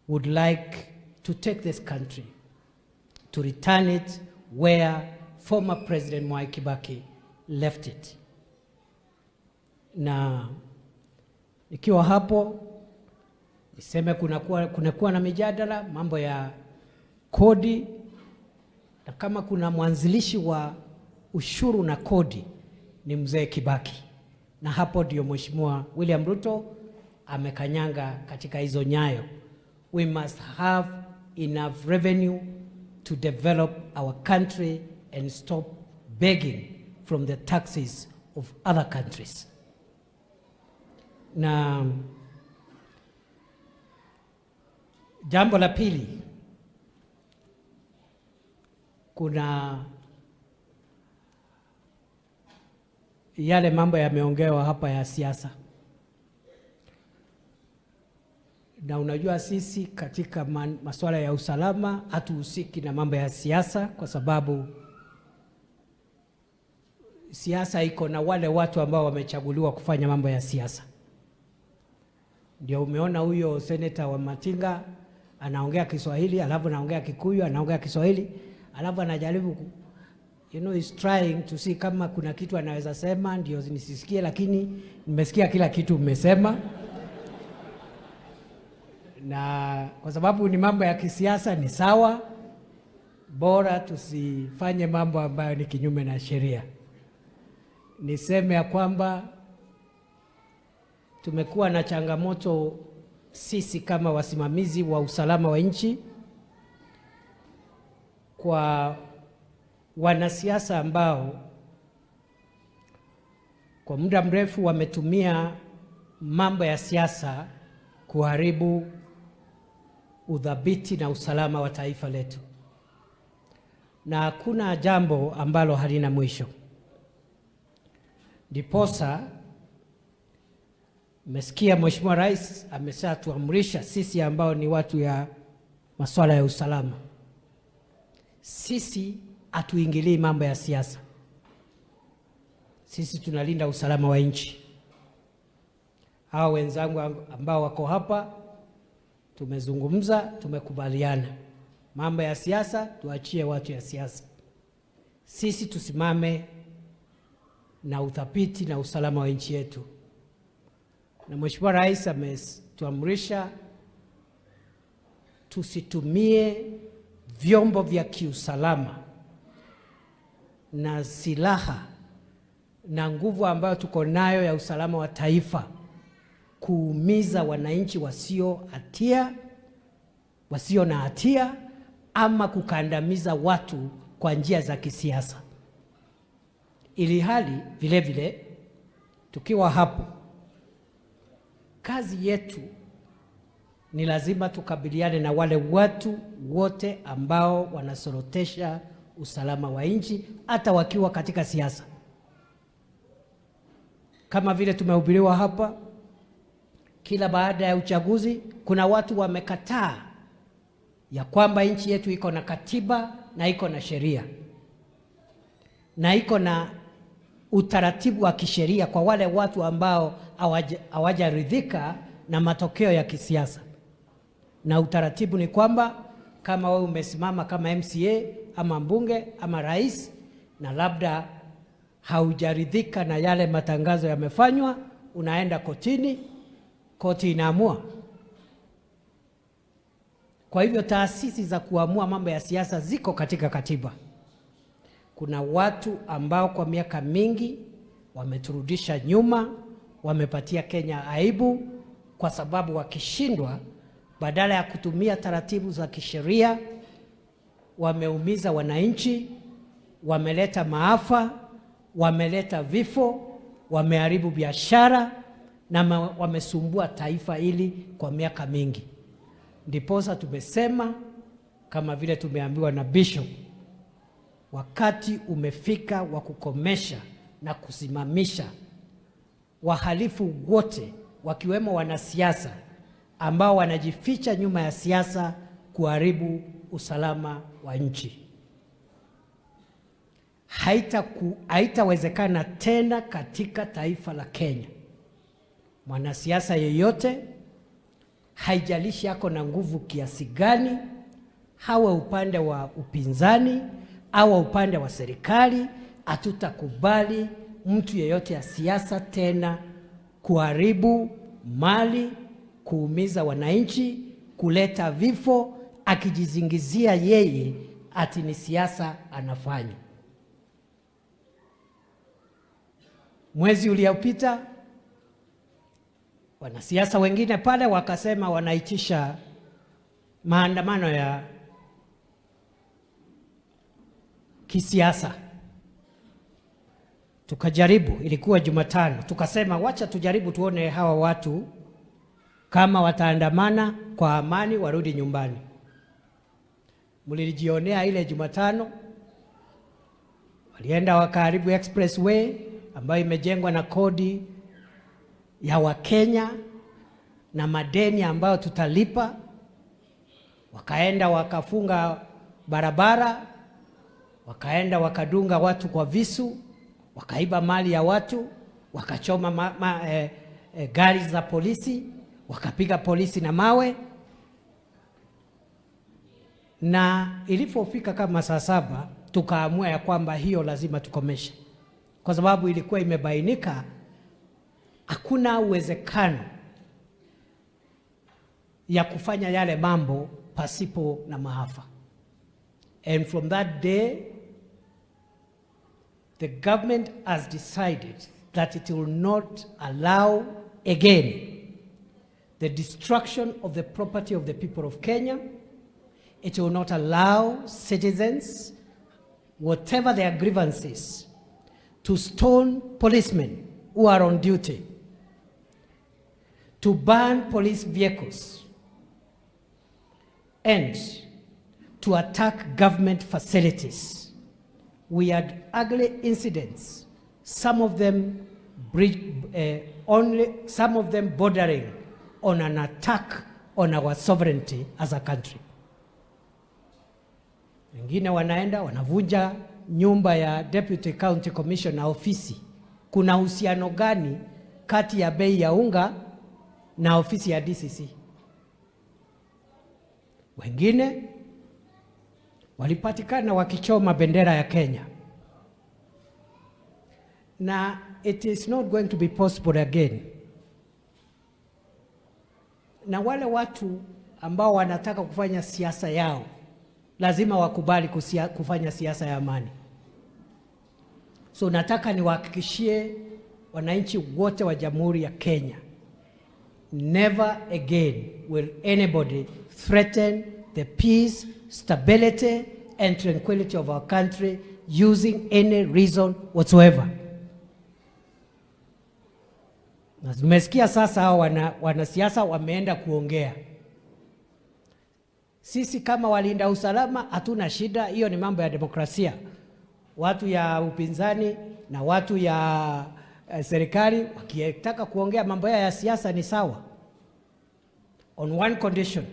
would like to take this country, to return it where former President Mwai Kibaki left it. Na ikiwa hapo niseme kunakuwa na mijadala mambo ya kodi, na kama kuna mwanzilishi wa ushuru na kodi ni mzee Kibaki, na hapo ndio Mheshimiwa William Ruto amekanyanga katika hizo nyayo. We must have enough revenue to develop our country and stop begging from the taxes of other countries. Na jambo la pili, kuna yale mambo yameongewa hapa ya siasa, na unajua sisi katika masuala ya usalama hatuhusiki na mambo ya siasa, kwa sababu siasa iko na wale watu ambao wamechaguliwa kufanya mambo ya siasa. Ndio umeona huyo seneta wa Matinga anaongea Kiswahili, alafu anaongea Kikuyu, anaongea Kiswahili, alafu anajaribu he's trying to see kama kuna kitu anaweza sema ndio nisisikie, lakini nimesikia kila kitu umesema, na kwa sababu ni mambo ya kisiasa ni sawa, bora tusifanye mambo ambayo ni kinyume na sheria. Niseme ya kwamba tumekuwa na changamoto sisi kama wasimamizi wa usalama wa nchi kwa wanasiasa ambao kwa muda mrefu wametumia mambo ya siasa kuharibu Udhabiti na usalama wa taifa letu, na hakuna jambo ambalo halina mwisho. Ndiposa mmesikia Mheshimiwa Rais ameshatuamrisha sisi ambao ni watu ya masuala ya usalama, sisi hatuingilii mambo ya siasa, sisi tunalinda usalama wa nchi. Hawa wenzangu ambao wako hapa tumezungumza, tumekubaliana, mambo ya siasa tuachie watu ya siasa, sisi tusimame na uthabiti na usalama wa nchi yetu. Na Mheshimiwa Rais ametuamrisha tusitumie vyombo vya kiusalama na silaha na nguvu ambayo tuko nayo ya usalama wa taifa kuumiza wananchi wasio na hatia ama kukandamiza watu kwa njia za kisiasa. Ili hali vile vile tukiwa hapo, kazi yetu ni lazima tukabiliane na wale watu wote ambao wanasorotesha usalama wa nchi hata wakiwa katika siasa. Kama vile tumehubiriwa hapa, kila baada ya uchaguzi kuna watu wamekataa ya kwamba nchi yetu iko na katiba na iko na sheria na iko na utaratibu wa kisheria kwa wale watu ambao hawajaridhika na matokeo ya kisiasa. Na utaratibu ni kwamba kama wewe umesimama kama MCA ama mbunge ama rais na labda haujaridhika na yale matangazo yamefanywa, unaenda kotini, koti inaamua. Kwa hivyo taasisi za kuamua mambo ya siasa ziko katika katiba. Kuna watu ambao kwa miaka mingi wameturudisha nyuma, wamepatia Kenya aibu, kwa sababu wakishindwa, badala ya kutumia taratibu za kisheria, wameumiza wananchi, wameleta maafa, wameleta vifo, wameharibu biashara na wamesumbua taifa hili kwa miaka mingi. Ndiposa tumesema kama vile tumeambiwa na Bishop, wakati umefika wa kukomesha na kusimamisha wahalifu wote wakiwemo wanasiasa ambao wanajificha nyuma ya siasa kuharibu usalama wa nchi. Haitawezekana tena katika taifa la Kenya mwanasiasa yeyote, haijalishi ako na nguvu kiasi gani, hawe upande wa upinzani au upande wa serikali, hatutakubali mtu yeyote ya siasa tena kuharibu mali, kuumiza wananchi, kuleta vifo, akijizingizia yeye ati ni siasa anafanya. Mwezi uliopita wanasiasa wengine pale wakasema wanaitisha maandamano ya kisiasa. Tukajaribu, ilikuwa Jumatano, tukasema wacha tujaribu tuone hawa watu kama wataandamana kwa amani warudi nyumbani. Mlilijionea ile Jumatano, walienda wakaharibu expressway ambayo imejengwa na kodi ya Wakenya na madeni ambayo tutalipa. Wakaenda wakafunga barabara, wakaenda wakadunga watu kwa visu, wakaiba mali ya watu, wakachoma gari za polisi, wakapiga polisi na mawe. Na ilipofika kama saa 7 tukaamua ya kwamba hiyo lazima tukomeshe, kwa sababu ilikuwa imebainika hakuna uwezekano ya kufanya yale mambo pasipo na maafa. And from that day the government has decided that it will not allow again the destruction of the property of the people of Kenya. It will not allow citizens, whatever their grievances, to stone policemen who are on duty, to burn police vehicles, And to attack government facilities. We had ugly incidents, some of them only some of them bordering on an attack on our sovereignty as a country. Wengine wanaenda wanavunja nyumba ya Deputy County Commissioner, ofisi. Kuna uhusiano gani kati ya bei ya unga na ofisi ya DCC? Wengine walipatikana wakichoma bendera ya Kenya, na it is not going to be possible again. Na wale watu ambao wanataka kufanya siasa yao lazima wakubali kufanya siasa ya amani. So nataka niwahakikishie wananchi wote wa Jamhuri ya Kenya, never again will anybody threaten the peace, stability and tranquility of our country using any reason whatsoever. Na tumesikia sasa hao wanasiasa wameenda kuongea. Sisi kama walinda usalama hatuna shida, hiyo ni mambo ya demokrasia. Watu ya upinzani na watu ya serikali wakitaka kuongea mambo yao ya siasa ni sawa, on one condition: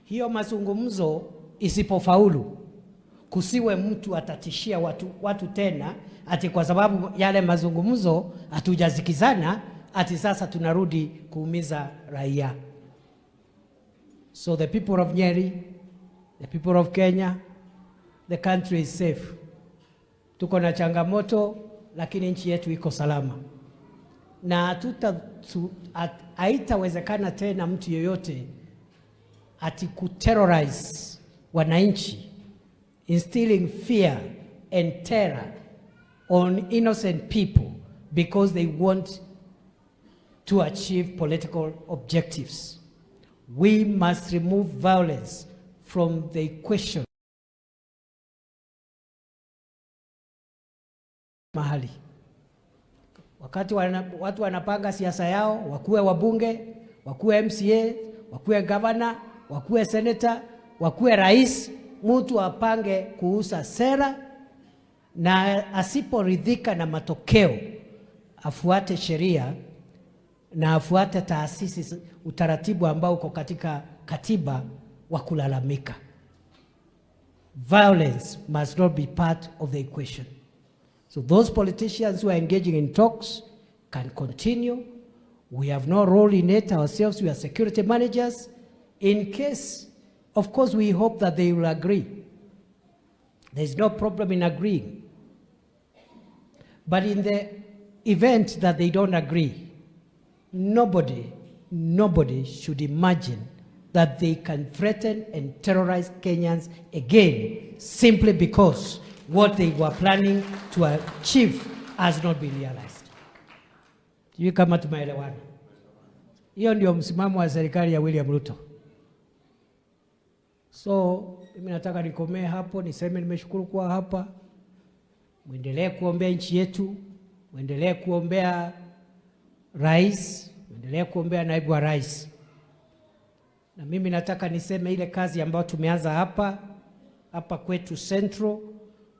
hiyo mazungumzo isipofaulu, kusiwe mtu atatishia watu tena ati kwa sababu yale mazungumzo hatujasikizana, ati sasa tunarudi kuumiza raia. So the people of Nyeri, the people of Kenya, the country is safe. Tuko na changamoto, lakini nchi yetu iko salama na haitawezekana tena mtu yeyote ati kuterrorize wananchi, instilling fear and terror on innocent people because they want to achieve political objectives. We must remove violence from the equation. Mahali wakati watu wanapanga siasa yao, wakuwe wabunge, wakuwe MCA, wakuwe governor, wakuwe senator, wakuwe rais, mtu apange kuuza sera na asiporidhika na matokeo afuate sheria na afuate taasisi, utaratibu ambao uko katika katiba wa kulalamika. Violence must not be part of the equation. So those politicians who are engaging in talks can continue. We have no role in it ourselves. We are security managers. In case, of course, we hope that they will agree. There is no problem in agreeing. But in the event that they don't agree, nobody, nobody should imagine that they can threaten and terrorize Kenyans again simply because what they were planning to achieve has not been realized. Sijui kama tumeelewana. Hiyo ndio msimamo wa serikali ya William Ruto. So mimi nataka nikomee hapo, niseme nimeshukuru kuwa hapa. Mwendelee kuombea nchi yetu, mwendelee kuombea rais, mwendelee kuombea naibu wa rais. Na mimi nataka niseme ile kazi ambayo tumeanza hapa hapa kwetu Central,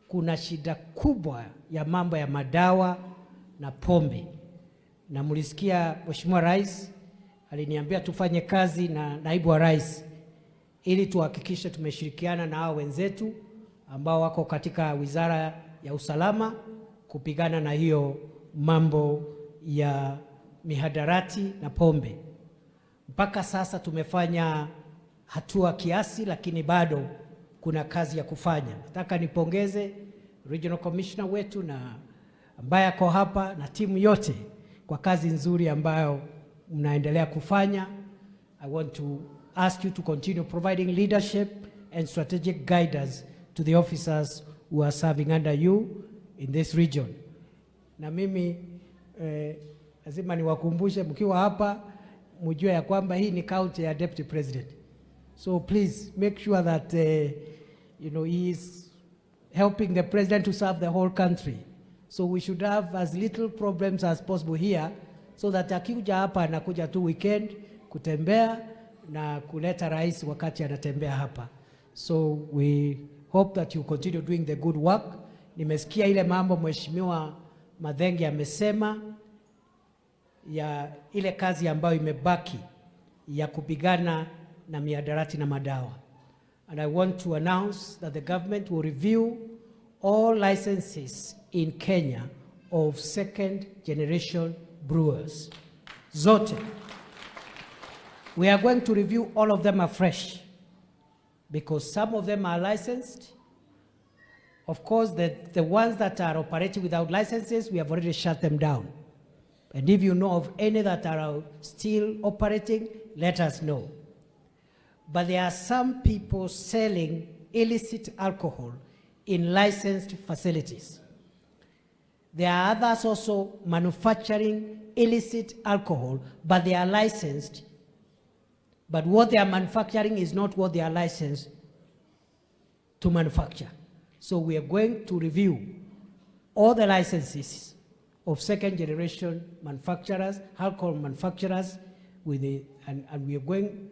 kuna shida kubwa ya mambo ya madawa na pombe, na mlisikia Mheshimiwa Rais aliniambia tufanye kazi na naibu wa rais ili tuhakikishe tumeshirikiana na hao wenzetu ambao wako katika wizara ya usalama kupigana na hiyo mambo ya mihadarati na pombe. Mpaka sasa tumefanya hatua kiasi, lakini bado kuna kazi ya kufanya. Nataka nipongeze Regional Commissioner wetu na ambaye ako hapa na timu yote kwa kazi nzuri ambayo mnaendelea kufanya. I want to ask you to continue providing leadership and strategic guidance to the officers who are serving under you in this region. Na mimi lazima niwakumbushe mkiwa hapa mjue ya kwamba hii ni county ya Deputy President. So please make sure that he is helping the president to serve the whole country. So we should have as little problems as possible here so that akikuja hapa anakuja tu weekend kutembea. na kuleta rais wakati anatembea hapa. So we hope that you continue doing the good work. Nimesikia ile mambo Mheshimiwa Mathenge amesema ya ile kazi ambayo imebaki ya kupigana na mihadarati na madawa. And I want to announce that the government will review all licenses in Kenya of second generation brewers. Zote. We are going to review all of them afresh because some of them are licensed. Of course, the ones that are operating without licenses, we have already shut them down. And if you know of any that are still operating, let us know. But there are some people selling illicit alcohol in licensed facilities. There are others also manufacturing illicit alcohol, but they are licensed. But what they are manufacturing is not what they are licensed to manufacture. So we are going to review all the licenses of second generation manufacturers, alcohol manufacturers, and we are going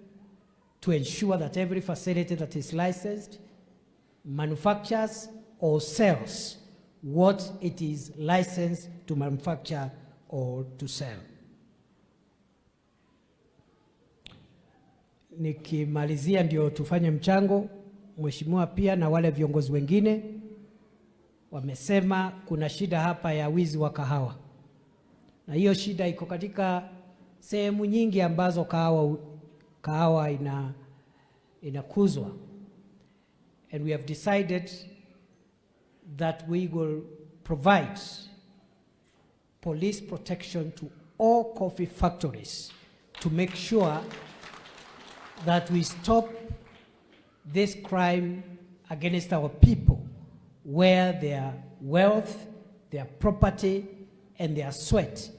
to ensure that every facility that is licensed manufactures or sells what it is licensed to manufacture or to sell. Nikimalizia ndio tufanye mchango, mheshimiwa pia na wale viongozi wengine wamesema kuna shida hapa ya wizi wa kahawa, na hiyo shida iko katika sehemu nyingi ambazo kahawa inakuzwa, and we have decided that we will provide police protection to all coffee factories to make sure that we stop this crime against our people, where their wealth, their property, and their sweat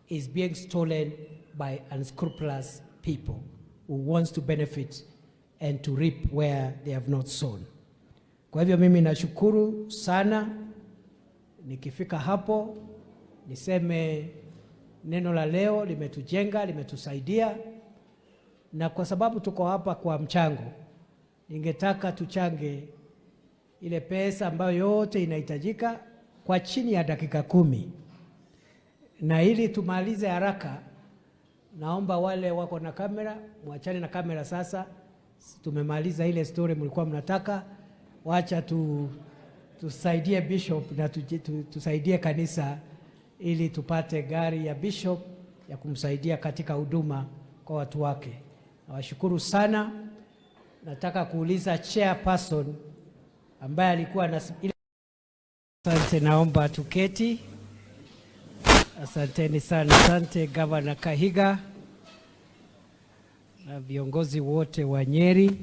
is being stolen by unscrupulous people who wants to benefit and to reap where they have not sown. Kwa hivyo mimi nashukuru sana. Nikifika hapo niseme neno la leo limetujenga, limetusaidia, na kwa sababu tuko hapa kwa mchango, ningetaka tuchange ile pesa ambayo yote inahitajika kwa chini ya dakika 10, na ili tumalize haraka, naomba wale wako na kamera mwachane na kamera sasa. Tumemaliza ile story mlikuwa mnataka. Wacha tusaidie bishop na tusaidie kanisa ili tupate gari ya bishop ya kumsaidia katika huduma kwa watu wake. Nawashukuru sana. Nataka kuuliza chairperson ambaye alikuwa na. Asante, naomba tuketi. Asanteni sana. Asante Governor Kahiga na viongozi wote wa Nyeri,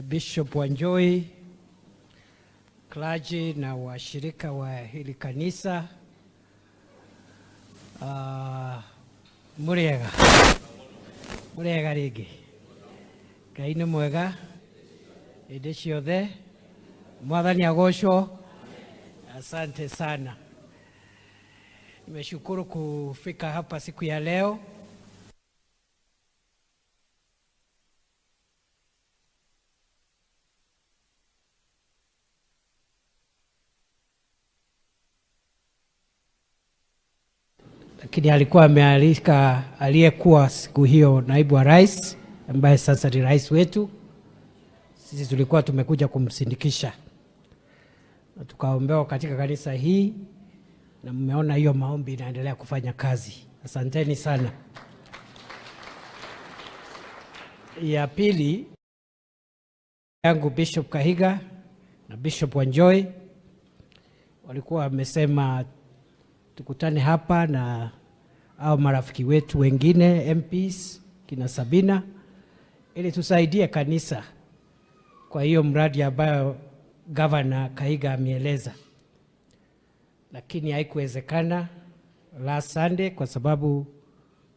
Bishop Wanjohi, clergy na washirika wa hili kanisa. Muriega muriega rĩngĩ. Ngai nĩ mwega hĩndĩ ciothe. Mwathani agocwo. Asante sana, nimeshukuru kufika hapa siku ya leo. Lakini alikuwa amealika aliyekuwa siku hiyo naibu wa rais ambaye sasa ni rais wetu. Sisi tulikuwa tumekuja kumsindikisha na tukaombewa katika kanisa hii, na mmeona hiyo maombi inaendelea kufanya kazi. Asanteni sana. Ya pili yangu, Bishop Kahiga na Bishop Wanjohi walikuwa wamesema tukutane hapa na au marafiki wetu wengine MPs kina Sabina ili tusaidie kanisa kwa hiyo mradi ambayo Governor Kahiga ameeleza, lakini haikuwezekana last Sunday kwa sababu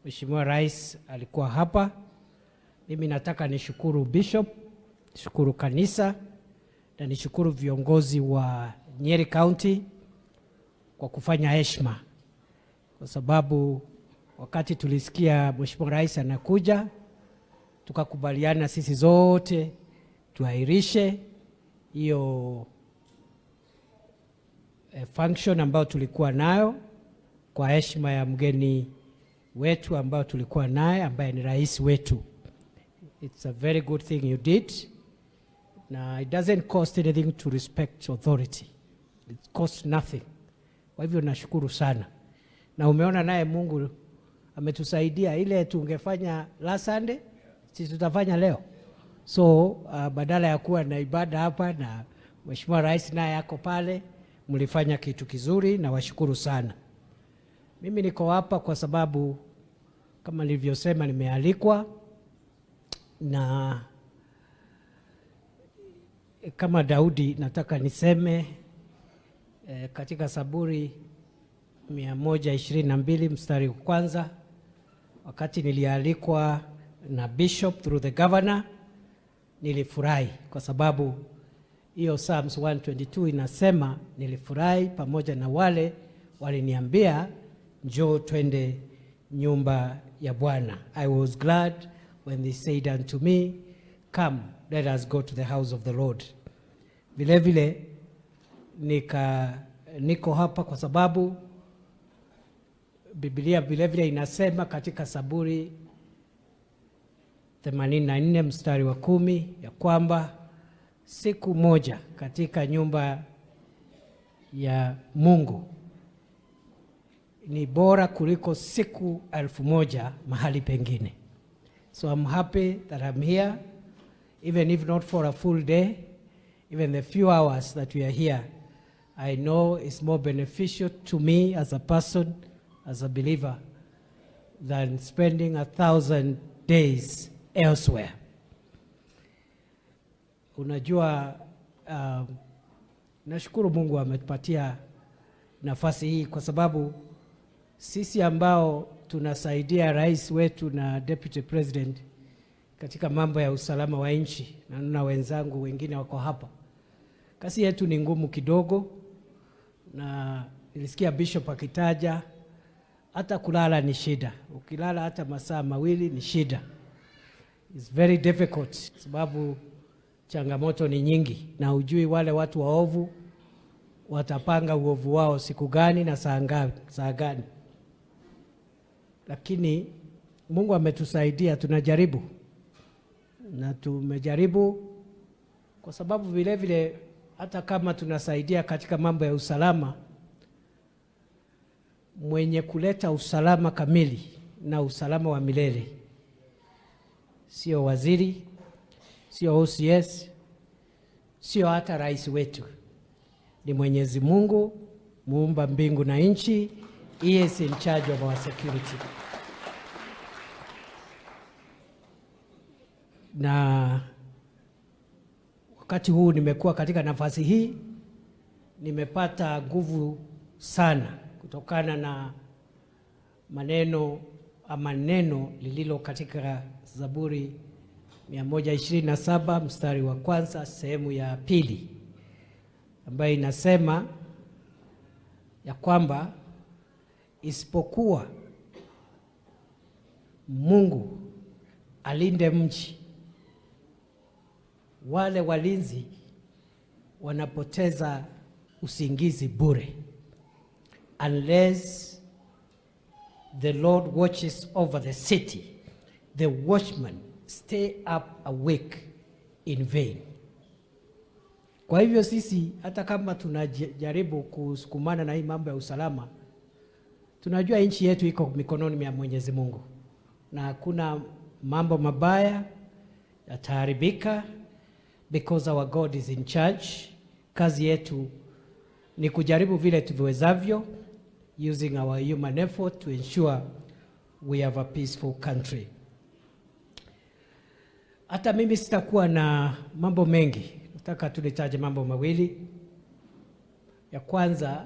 Mheshimiwa Rais alikuwa hapa. Mimi nataka nishukuru Bishop, nishukuru kanisa na nishukuru viongozi wa Nyeri County kwa kufanya heshima, kwa sababu wakati tulisikia Mheshimiwa Rais anakuja, Tukakubaliana sisi zote tuahirishe hiyo function ambayo tulikuwa nayo kwa heshima ya mgeni wetu ambao tulikuwa naye, ambaye ni rais wetu. It's a very good thing you did. Na it doesn't cost anything to respect authority. It costs nothing. Kwa hivyo nashukuru sana, na umeona naye Mungu ametusaidia. Ile tungefanya last Sunday, sisi tutafanya leo. So badala ya kuwa na ibada hapa na Mheshimiwa Rais naye ako pale, mlifanya kitu kizuri na washukuru sana. Mimi niko hapa kwa sababu, kama nilivyosema, nimealikwa, na kama Daudi nataka niseme katika Zaburi 122 mstari wa kwanza, wakati nilialikwa na bishop through the governor, nilifurahi kwa sababu hiyo Psalms 122 inasema, "Nilifurahi pamoja na wale waliniambia, 'Njoo twende nyumba ya Bwana.' I was glad when they said unto me, 'Come, let us go to the house of the Lord.'" Vile vile niko hapa kwa sababu Biblia vile vile inasema katika Zaburi 84 mstari wa 10 ya kwamba siku moja katika nyumba ya Mungu ni bora kuliko siku 1000 mahali pengine. So I'm happy that I'm here, even if not for a full day, even the few hours that we are here, I know it's more beneficial to me as a person, as a believer, than spending 1,000 days elsewhere. Unajua, nashukuru Mungu ametupatia nafasi hii kwa sababu sisi ambao tunasaidia rais wetu na deputy president katika mambo ya usalama wa nchi, na naona wenzangu wengine wako hapa, kazi yetu ni ngumu kidogo, na nilisikia bishop akitaja hata kulala ni shida. Ukilala hata masaa 2 ni shida. It's very difficult sababu changamoto ni nyingi, na hujui wale watu waovu watapanga uovu wao siku gani na saa ngapi, saa gani. Lakini Mungu ametusaidia, tunajaribu na tumejaribu, kwa sababu vile vile hata kama tunasaidia katika mambo ya usalama, mwenye kuleta usalama kamili na usalama wa milele sio waziri, sio OCS, sio hata rais wetu, ni Mwenyezi Mungu muumba mbingu na nchi. He is in charge of our security. Na wakati huu nimekuwa katika nafasi hii, nimepata nguvu sana kutokana na maneno ama neno lililo katika Zaburi 127 mstari wa kwanza sehemu ya pili, ambayo inasema ya kwamba isipokuwa Mungu alinde mji, wale walinzi wanapoteza usingizi bure. Unless the Lord watches over the city, the watchmen stay up awake in vain. Kwa hivyo sisi hata kama tunajaribu kusukumana na hii mambo ya usalama, tunajua nchi yetu iko mikononi mwa Mwenyezi Mungu na hakuna mambo mabaya yataharibika because our God is in charge. Kazi yetu ni kujaribu vile tuviwezavyo, using our human effort to ensure we have a peaceful country. Hata mimi sitakuwa na mambo mengi, nataka tu nitaje mambo mawili. Ya kwanza,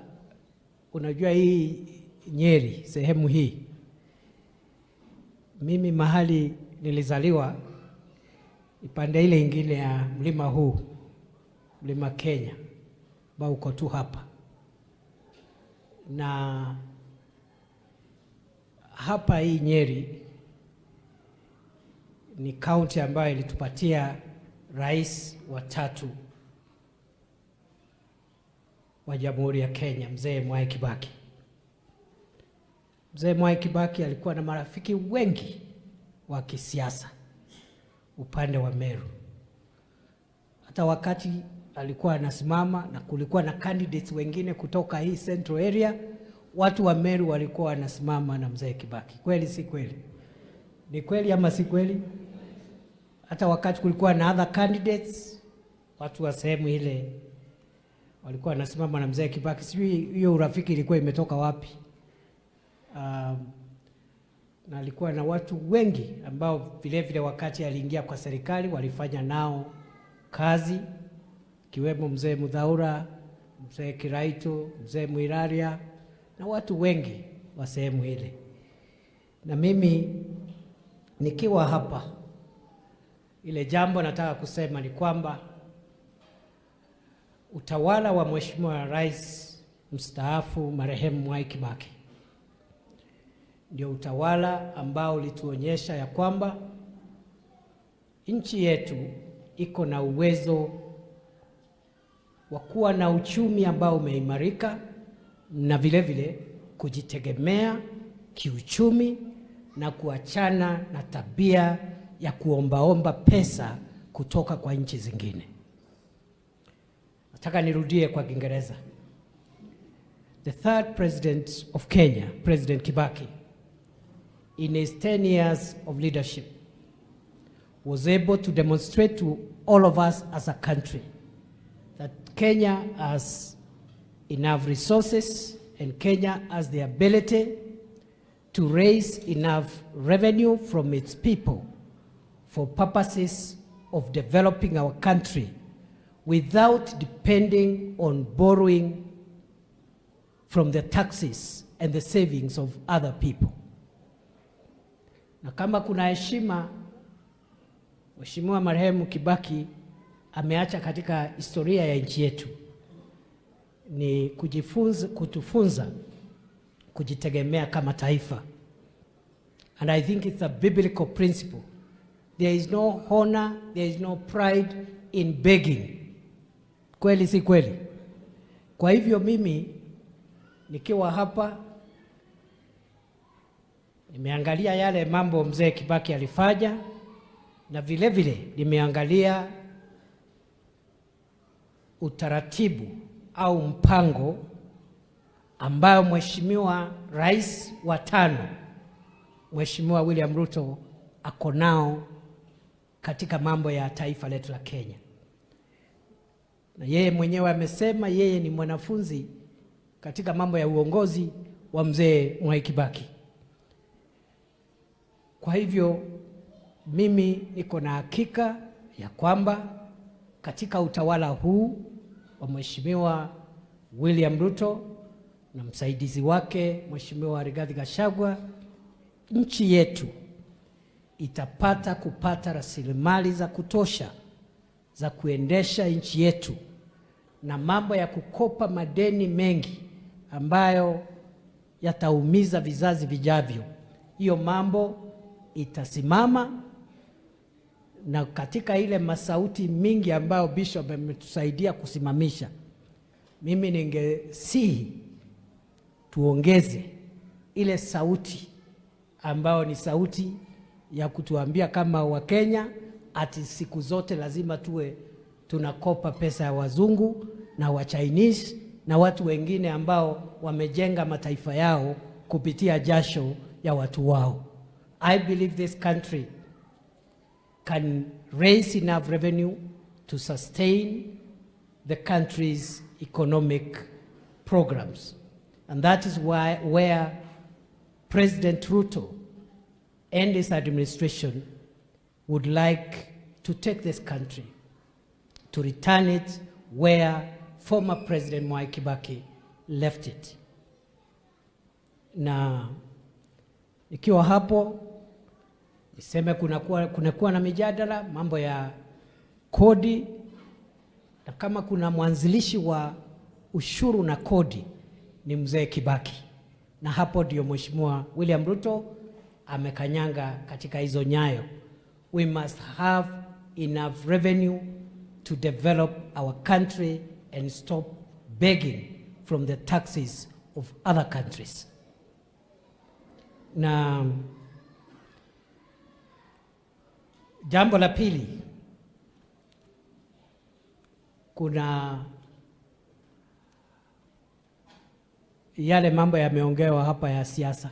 unajua hii Nyeri, sehemu hii, mimi mahali nilizaliwa ipande ile ingine ya mlima huu, Mlima Kenya, ambao uko tu hapa, na hapa hii Nyeri Ni kaunti ambayo ilitupatia rais wa tatu wa Jamhuri ya Kenya, Mzee Mwai Kibaki. Mzee Mwai Kibaki alikuwa na marafiki wengi wa kisiasa upande wa Meru. Hata wakati alikuwa anasimama na kulikuwa na candidates wengine kutoka hii central area, watu wa Meru walikuwa wanasimama na Mzee Kibaki. Kweli si kweli? Ni kweli ama si kweli? Hata wakati kulikuwa na other candidates, watu wa sehemu ile walikuwa wanasimama na Mzee Kibaki. Sijui hiyo urafiki ilikuwa imetoka wapi. Na alikuwa na watu wengi ambao vile vile wakati aliingia kwa serikali walifanya nao kazi, kiwemo Mzee Muthaura, Mzee Kiraitu, Mzee Mwiraria na watu wengi wa sehemu ile. Na mimi nikiwa hapa, ile jambo nataka kusema ni kwamba utawala wa Mheshimiwa Rais mstaafu marehemu Mwai Kibaki ndio utawala ambao ulituonyesha ya kwamba nchi yetu iko na uwezo wa kuwa na uchumi ambao umeimarika na vile vile kujitegemea kiuchumi na kuachana na tabia ya kuombaomba pesa kutoka kwa nchi zingine. Nataka nirudie kwa Kiingereza. The third president of Kenya, President Kibaki, in his 10 years of leadership, was able to demonstrate to all of us as a country that Kenya has enough resources and Kenya has the ability to raise enough revenue from its people for purposes of developing our country without depending on borrowing from the taxes and the savings of other people. Na kama kuna heshima Mheshimiwa marehemu Kibaki ameacha katika historia ya nchi yetu ni kujifunza, kutufunza kujitegemea kama taifa. And I think it's a biblical principle. There is no honor, there is no pride in begging. Kweli si kweli? Kwa hivyo mimi nikiwa hapa nimeangalia yale mambo mzee Kibaki alifanya na vile vile nimeangalia utaratibu au mpango ambayo Mheshimiwa Rais wa tano Mheshimiwa William Ruto ako nao katika mambo ya taifa letu la Kenya. Na yeye mwenyewe amesema yeye ni mwanafunzi katika mambo ya uongozi wa mzee Mwai Kibaki. Kwa hivyo mimi niko na hakika ya kwamba katika utawala huu wa Mheshimiwa William Ruto na msaidizi wake Mheshimiwa Rigathi Gachagua, nchi yetu itapata kupata rasilimali za kutosha za kuendesha nchi yetu, na mambo ya kukopa madeni mengi ambayo yataumiza vizazi vijavyo, hiyo mambo itasimama. Na katika ile masauti mingi ambayo Bishop ametusaidia kusimamisha, mimi ningesihi tuongeze ile sauti ambayo ni sauti ya kutuambia kama Wakenya ati siku zote lazima tuwe tunakopa pesa ya wazungu na wa Chinese na watu wengine ambao wamejenga mataifa yao kupitia jasho ya watu wao. I believe this country can raise enough revenue to sustain the country's economic programs. And that is why where President Ruto and his administration would like to take this country, to return it where former President Mwai Kibaki left it. Na ikiwa hapo niseme kunakuwa na mijadala mambo ya kodi, na kama kuna mwanzilishi wa ushuru na kodi ni mzee Kibaki, na hapo ndio Mheshimiwa William Ruto amekanyanga katika hizo nyayo. We must have enough revenue to develop our country and stop begging from the taxes of other countries. Na jambo la pili, kuna yale mambo yameongewa hapa ya siasa,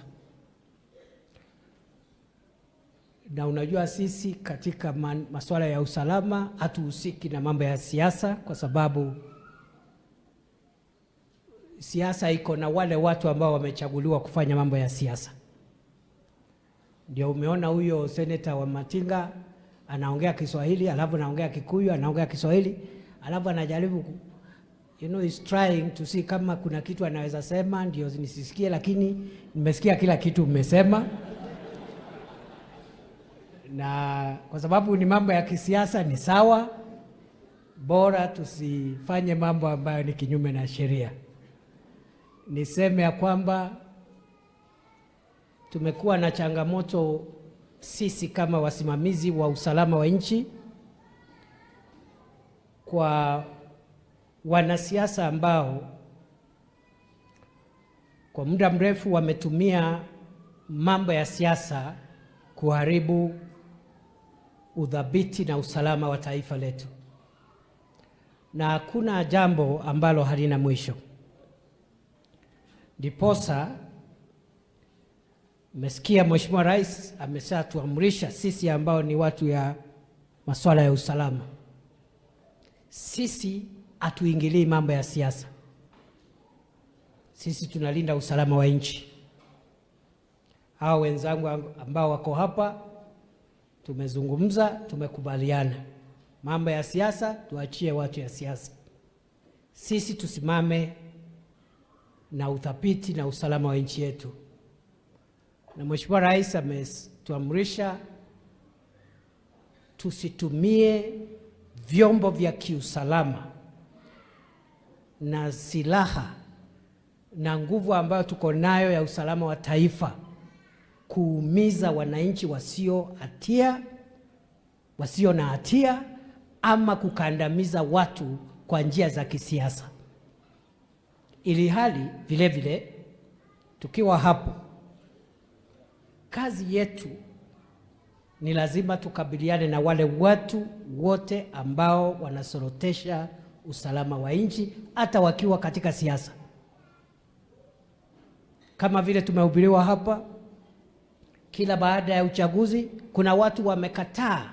na unajua sisi katika masuala ya usalama hatuhusiki na mambo ya siasa, kwa sababu siasa iko na wale watu ambao wamechaguliwa kufanya mambo ya siasa. Ndio umeona huyo seneta Wamatinga anaongea Kiswahili, alafu anaongea Kikuyu, anaongea Kiswahili, alafu anajaribu is trying to see kama kuna kitu anaweza sema ndio nisisikie, lakini nimesikia kila kitu umesema, na kwa sababu ni mambo ya kisiasa ni sawa, bora tusifanye mambo ambayo ni kinyume na sheria. Niseme ya kwamba tumekuwa na changamoto sisi kama wasimamizi wa usalama wa nchi kwa wanasiasa ambao kwa muda mrefu wametumia mambo ya siasa kuharibu udhabiti na usalama wa taifa letu, na hakuna jambo ambalo halina mwisho. Ndiposa mmesikia Mheshimiwa Rais ameshatuamrisha sisi ambao ni watu ya masuala ya usalama, sisi hatuingilii mambo ya siasa, sisi tunalinda usalama wa nchi. Hao wenzangu ambao wako hapa tumezungumza, tumekubaliana mambo ya siasa tuachie watu ya siasa, sisi tusimame na uthabiti na usalama wa nchi yetu. Na Mheshimiwa Rais ametuamrisha tusitumie vyombo vya kiusalama na silaha na nguvu ambayo tuko nayo ya usalama wa taifa kuumiza wananchi wasio na hatia ama kukandamiza watu kwa njia za kisiasa. Ili hali vile vile tukiwa hapo, kazi yetu ni lazima tukabiliane na wale watu wote ambao wanasorotesha usalama wa nchi hata wakiwa katika siasa. Kama vile tumehubiriwa hapa, kila baada ya uchaguzi kuna watu wamekataa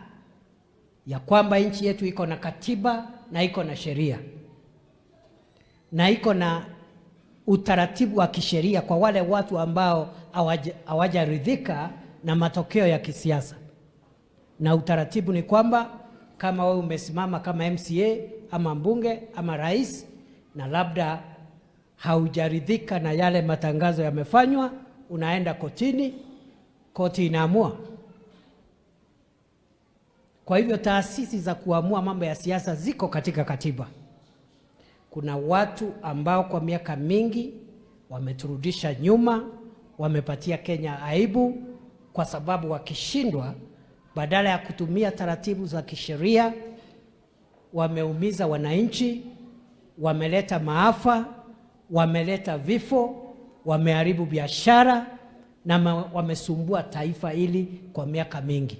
ya kwamba nchi yetu iko na katiba na iko na sheria na iko na utaratibu wa kisheria kwa wale watu ambao hawajaridhika na matokeo ya kisiasa. Na utaratibu ni kwamba kama wewe umesimama kama MCA ama mbunge ama rais na labda haujaridhika na yale matangazo yamefanywa, unaenda kotini, koti inaamua. Kwa hivyo taasisi za kuamua mambo ya siasa ziko katika katiba. Kuna watu ambao kwa miaka mingi wameturudisha nyuma, wamepatia Kenya aibu, kwa sababu wakishindwa, badala ya kutumia taratibu za kisheria, wameumiza wananchi, wameleta maafa, wameleta vifo, wameharibu biashara na wamesumbua taifa hili kwa miaka mingi.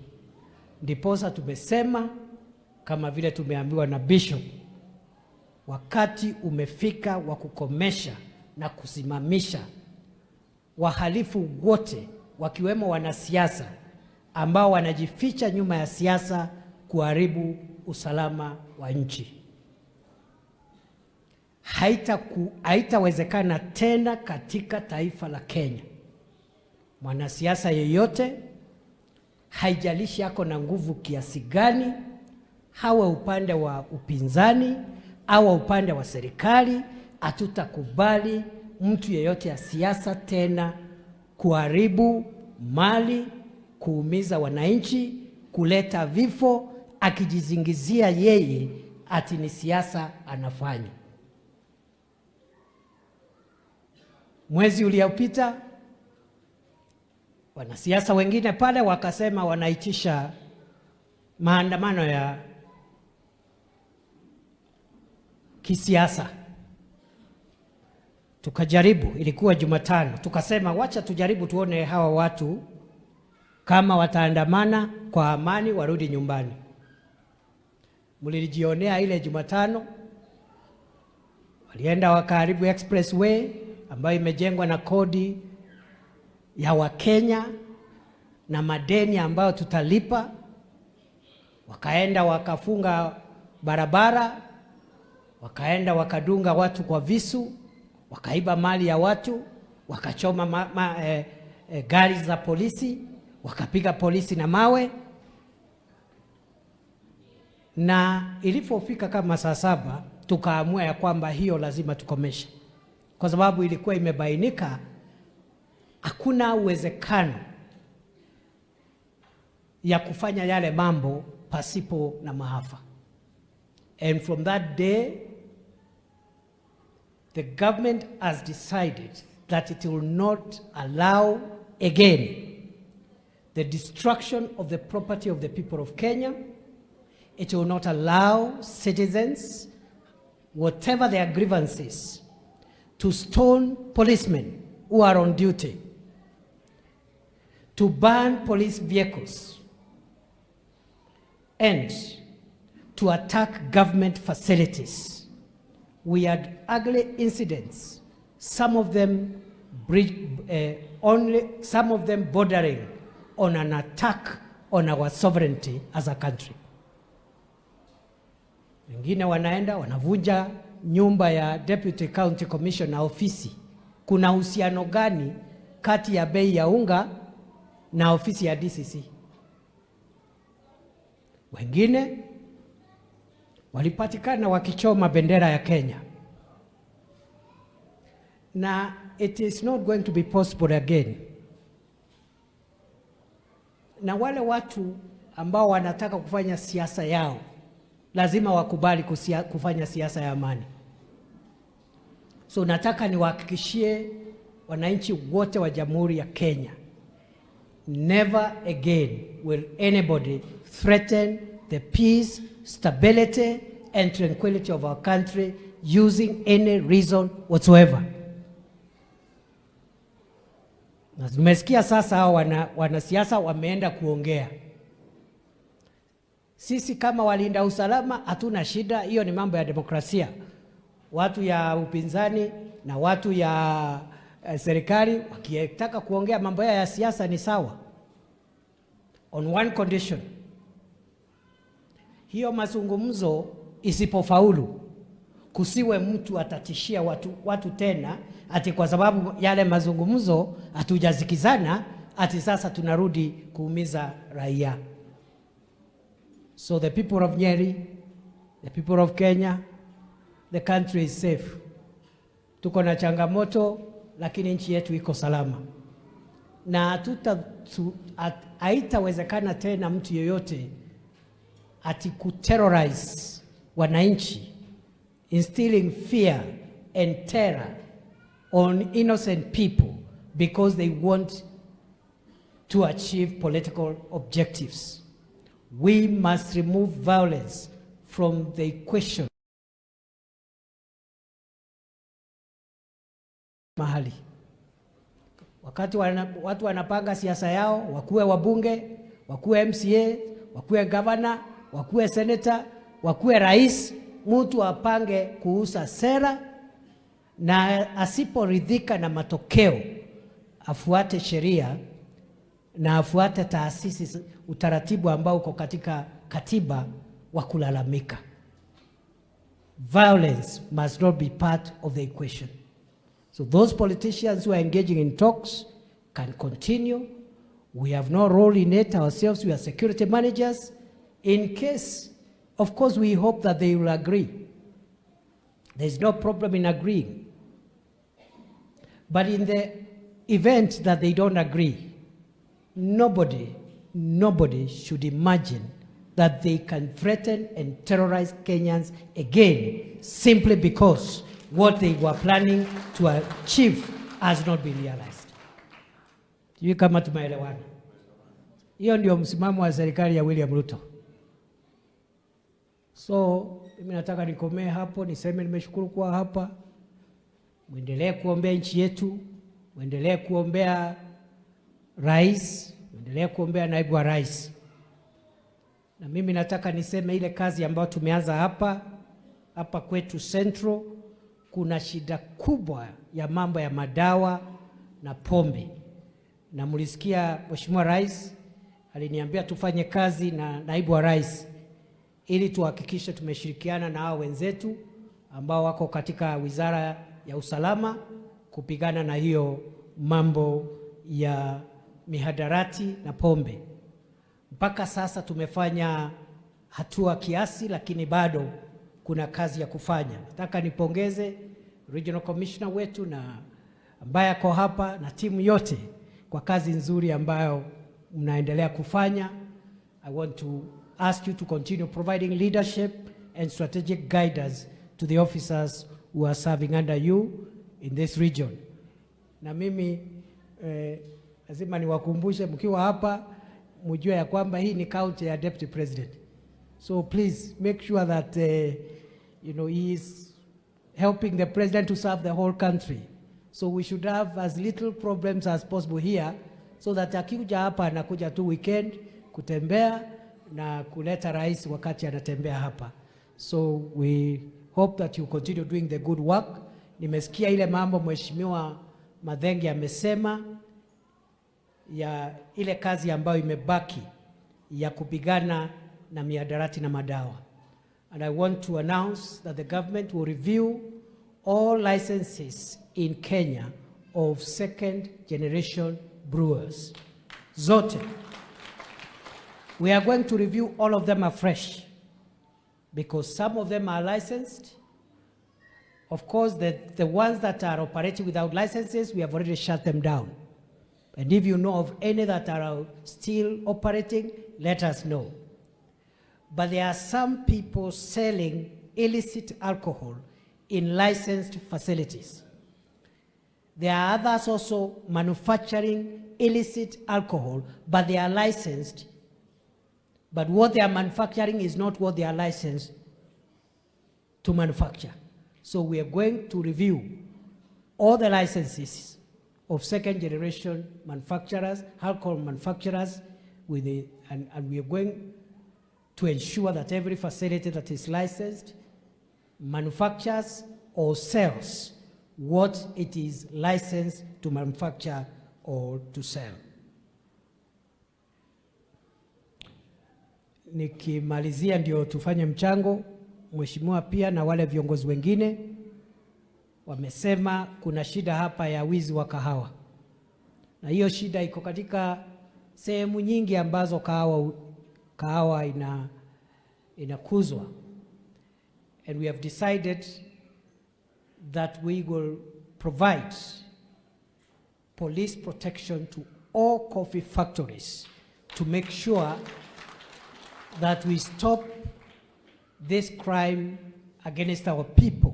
Ndiposa tumesema kama vile tumeambiwa na Bishop, wakati umefika wa kukomesha na kusimamisha wahalifu wote wakiwemo wanasiasa ambao wanajificha nyuma ya siasa kuharibu usalama wa nchi. Haitawezekana tena katika taifa la Kenya mwanasiasa yeyote, haijalishi ako na nguvu kiasi gani, hawa upande wa upinzani au upande wa serikali, hatutakubali mtu yeyote ya siasa tena kuharibu mali, kuumiza wananchi, kuleta vifo, akijizingizia yeye ati ni siasa anafanya. Mwezi uliopita wanasiasa wengine pale wakasema wanaitisha Maandamano ya kisiasa. Tukajaribu, ilikuwa Jumatano, tukasema wacha tujaribu tuone hawa watu kama wataandamana kwa amani warudi nyumbani. Mlilijionea ile Jumatano, walienda wakaharibu expressway ambayo imejengwa na kodi ya Wakenya na madeni ambayo tutalipa. Wakaenda wakafunga barabara, wakaenda wakadunga watu kwa visu, wakaiba mali ya watu, wakachoma gari za polisi, wakapiga polisi na mawe. Na ilipofika kama saa 7 tukaamua ya kwamba hiyo lazima tukomeshe, kwa sababu ilikuwa imebainika hakuna uwezekano ya kufanya yale mambo pasipo na maafa. And from that day the government has decided that it will not allow again the destruction of the property of the people of Kenya. It will not allow citizens, whatever their grievances, to stone policemen who are on duty, to burn police vehicles, and to attack government facilities. We had ugly incidents, some of them only some of them bordering on an attack on our sovereignty as a country. Wengine wanaenda wanavunja nyumba ya Deputy County Commissioner ofisi. Kuna uhusiano gani kati ya bei ya unga na ofisi ya DCC? Wengine walipatikana wakichoma bendera ya Kenya. Na it is not going to be possible again. Na wale watu ambao wanataka kufanya siasa yao lazima wakubali kufanya siasa ya amani. So nataka niwahakikishie wananchi wote wa Jamhuri ya Kenya, never again will anybody threaten the peace, stability and tranquility of our country using any reason whatsoever. Na tumesikia sasa hao wanasiasa wameenda kuongea. Sisi kama walinda usalama hatuna shida, hiyo ni mambo ya demokrasia. Watu ya upinzani na watu ya serikali wakitaka kuongea mambo yao ya siasa ni sawa, on one condition: hiyo mazungumzo isipofaulu, kusiwe mtu atatishia watu tena ati kwa sababu yale mazungumzo hatujasikizana, ati sasa tunarudi kuumiza raia. So the people of Nyeri, the people of Kenya, the country is safe. Tuko na changamoto, lakini nchi yetu iko salama, na haitawezekana tena mtu yeyote ati kuterrorize wananchi, instilling fear and terror on innocent people because they want to achieve political objectives. We must remove violence from the equation. Mahali wakati watu wanapanga siasa yao, wakuwe wabunge, wakuwe MCA, wakuwe governor, wakuwe senator, wakuwe rais, mtu apange kuuza sera, na asiporidhika na matokeo afuate sheria na afuate taasisi, utaratibu ambao uko katika katiba wa kulalamika. Violence must not be part of the equation. So those politicians who are engaging in talks can continue. We have no role in it ourselves. We are security managers. In case, of course, we hope that they will agree. There is no problem in agreeing. But in the event that they don't agree, nobody, nobody should imagine that they can threaten and terrorize Kenyans again simply because what they were planning to achieve has not been realized. Sijui kama tumeelewana. Hiyo ndio msimamo wa serikali ya William Ruto. So mimi nataka nikomee hapo, niseme nimeshukuru kuwa hapa. Mwendelee kuombea nchi yetu, mwendelee kuombea rais, mwendelee kuombea naibu wa rais. Na mimi nataka niseme ile kazi ambayo tumeanza hapa hapa kwetu Central, kuna shida kubwa ya mambo ya madawa na pombe, na mlisikia Mheshimiwa Rais aliniambia tufanye kazi na naibu wa rais ili tuhakikishe tumeshirikiana na hao wenzetu ambao wako katika wizara ya usalama kupigana na hiyo mambo ya mihadarati na pombe. Mpaka sasa tumefanya hatua kiasi, lakini bado kuna kazi ya kufanya. Nataka nipongeze Regional Commissioner wetu na ambaye ako hapa na timu yote kwa kazi nzuri ambayo mnaendelea kufanya. I want to ask you to continue providing leadership and strategic guidance to the officers who are serving under you in this region. Na mimi lazima niwakumbushe mkiwa hapa mjue ya kwamba hii ni county ya deputy president. So please make sure that he is helping the president to serve the whole country. So we should have as little problems as possible here so that akikuja hapa anakuja tu weekend kutembea na kuleta rais wakati anatembea hapa. So we hope that you continue doing the good work. Nimesikia ile mambo Mheshimiwa Mathenge amesema ya ile kazi ambayo imebaki ya kupigana na mihadarati na madawa. And I want to announce that the government will review all licenses in Kenya of second generation brewers. Zote. We are going to review all of them afresh because some of them are licensed. Of course, the ones that are operating without licenses, we have already shut them down. And if you know of any that are still operating, let us know. But there are some people selling illicit alcohol in licensed facilities. There are others also manufacturing illicit alcohol, but they are licensed. But what they are manufacturing is not what they are licensed to manufacture. So we are going to review all the licenses of second generation manufacturers, alcohol manufacturers, and we are going to ensure that every facility that is licensed manufactures or sells what it is licensed to manufacture or to sell. Nikimalizia ndio tufanye mchango, mheshimiwa pia na wale viongozi wengine wamesema kuna shida hapa ya wizi wa kahawa, na hiyo shida iko katika sehemu nyingi ambazo kahawa inakuzwa. And we have decided that we will provide police protection to all coffee factories to make sure that we stop this crime against our people,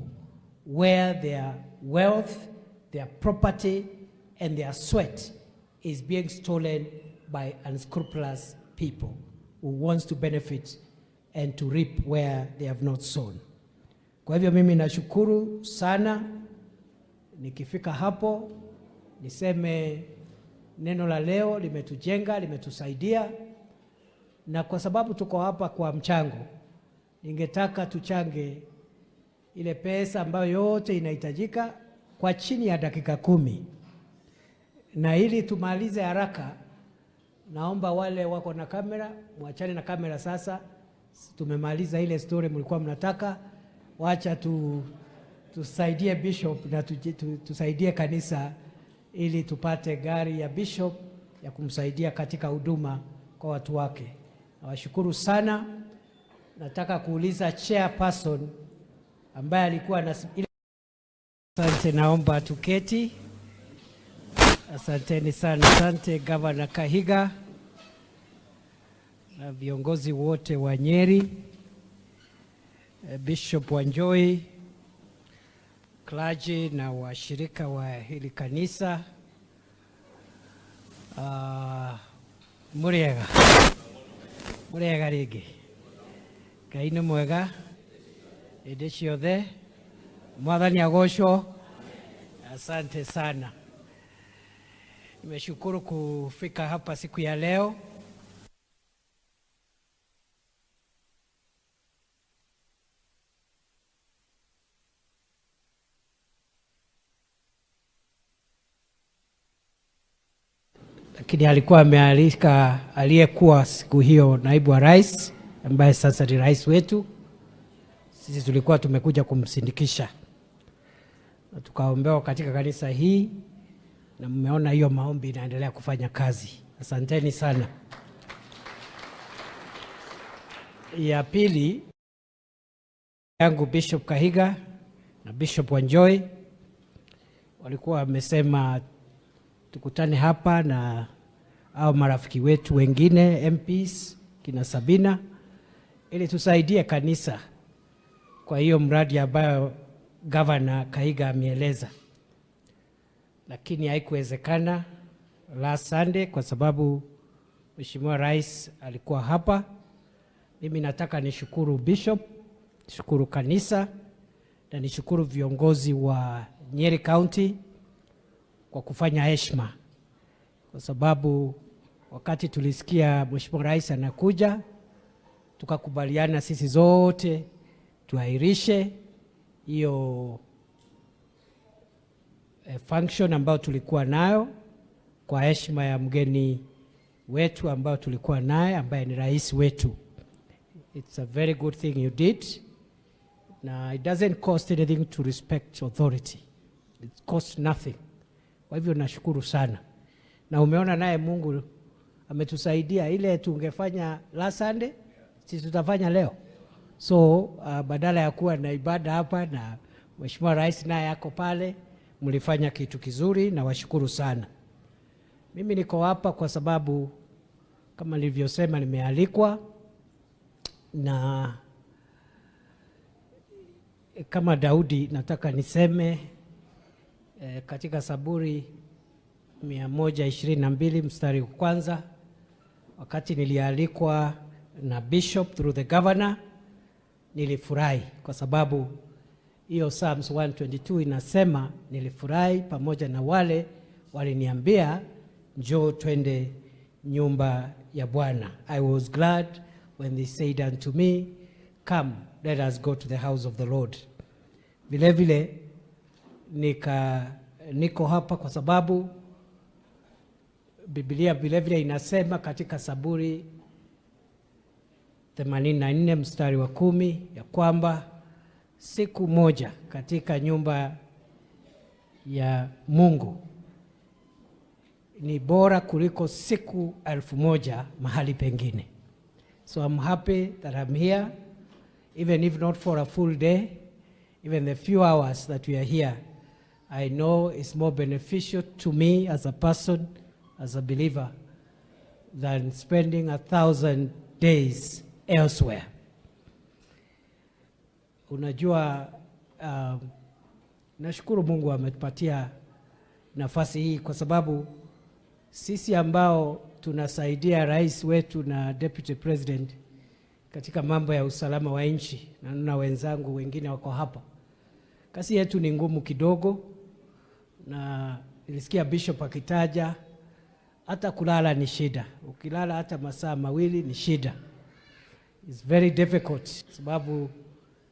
where their wealth, their property, and their sweat is being stolen by unscrupulous people who wants to benefit and to reap where they have not sown. Kwa hivyo mimi nashukuru sana. Nikifika hapo niseme neno la leo limetujenga, limetusaidia, na kwa sababu tuko hapa kwa mchango, ningetaka tuchange ile pesa ambayo yote inahitajika kwa chini ya dakika 10, na ili tumalize haraka, naomba wale wako na kamera mwachane na kamera sasa. Tumemaliza ile story mlikuwa mnataka. Wacha tusaidie bishop na tusaidie kanisa ili tupate gari ya bishop ya kumsaidia katika huduma kwa watu wake. Nawashukuru sana. Nataka kuuliza chairperson ambaye alikuwa na ile. Asante, naomba tuketi. Asanteni sana. Asante Governor Kahiga na viongozi wote wa Nyeri, Bishop Wanjohi, clergy na washirika wa hili kanisa. Muriega. Muriega rĩngĩ. Ngai nĩ mwega hĩndĩ ciothe. Mwathani agocwo. Asante sana. Nimeshukuru kufika hapa siku ya leo. Lakini alikuwa amealika aliyekuwa siku hiyo naibu wa rais ambaye sasa ni rais wetu. Sisi tulikuwa tumekuja kumsindikisha na tukaombewa katika kanisa hii, na mmeona hiyo maombi inaendelea kufanya kazi. Asanteni sana. Ya pili yangu, Bishop Kahiga na Bishop Wanjohi walikuwa wamesema tukutane hapa na au marafiki wetu wengine MPs kina Sabina ili tusaidie kanisa kwa hiyo mradi ambayo Governor Kahiga ameeleza, lakini haikuwezekana last Sunday kwa sababu Mheshimiwa Rais alikuwa hapa. Mimi nataka nishukuru Bishop, nishukuru kanisa na nishukuru viongozi wa Nyeri County kwa kufanya heshima, kwa sababu wakati tulisikia Mheshimiwa Rais anakuja, tukakubaliana sisi zote tuahirishe hiyo function ambayo tulikuwa nayo kwa heshima ya mgeni wetu ambao tulikuwa naye ambaye ni rais wetu. It's a very good thing you did. Na it doesn't cost anything to respect authority. It costs nothing. Kwa hivyo nashukuru sana. Na umeona naye Mungu ametusaidia, ile tungefanya last Sunday, sisi tutafanya leo. So badala ya kuwa na ibada hapa na Mheshimiwa Rais naye ako pale, mlifanya kitu kizuri na washukuru sana. Mimi niko hapa kwa sababu kama nilivyosema nimealikwa, na kama Daudi nataka niseme katika Zaburi 122 mstari wa kwanza, wakati nilialikwa na Bishop through the governor, nilifurahi kwa sababu hiyo Psalms 122 inasema nilifurahi pamoja na wale waliniambia njoo twende nyumba ya Bwana. I was glad when they said unto me, come let us go to the house of the Lord. Vile vile niko hapa kwa sababu Biblia vile vile inasema katika Zaburi 84 mstari wa 10 ya kwamba siku moja katika nyumba ya Mungu ni bora kuliko siku 1000 mahali pengine. So I'm happy that I'm here, even if not for a full day, even the few hours that we are here, I know it's more beneficial to me as a person, as a believer, than spending 1,000 days elsewhere. Unajua, nashukuru Mungu ametupatia nafasi hii kwa sababu sisi ambao tunasaidia rais wetu na deputy president katika mambo ya usalama wa nchi, na naona wenzangu wengine wako hapa, kazi yetu ni ngumu kidogo, na nilisikia bishop akitaja hata kulala ni shida. Ukilala hata masaa mawili ni shida. It's very difficult sababu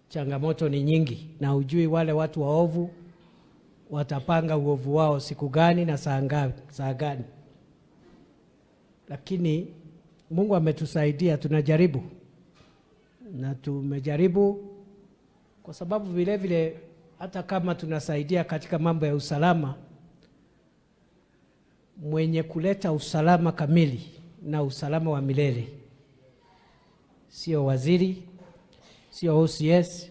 changamoto ni nyingi, na hujui wale watu waovu watapanga uovu wao siku gani na saa gani. Lakini Mungu ametusaidia, tunajaribu na tumejaribu, kwa sababu vile vile hata kama tunasaidia katika mambo ya usalama, mwenye kuleta usalama kamili na usalama wa milele sio waziri, sio OCS,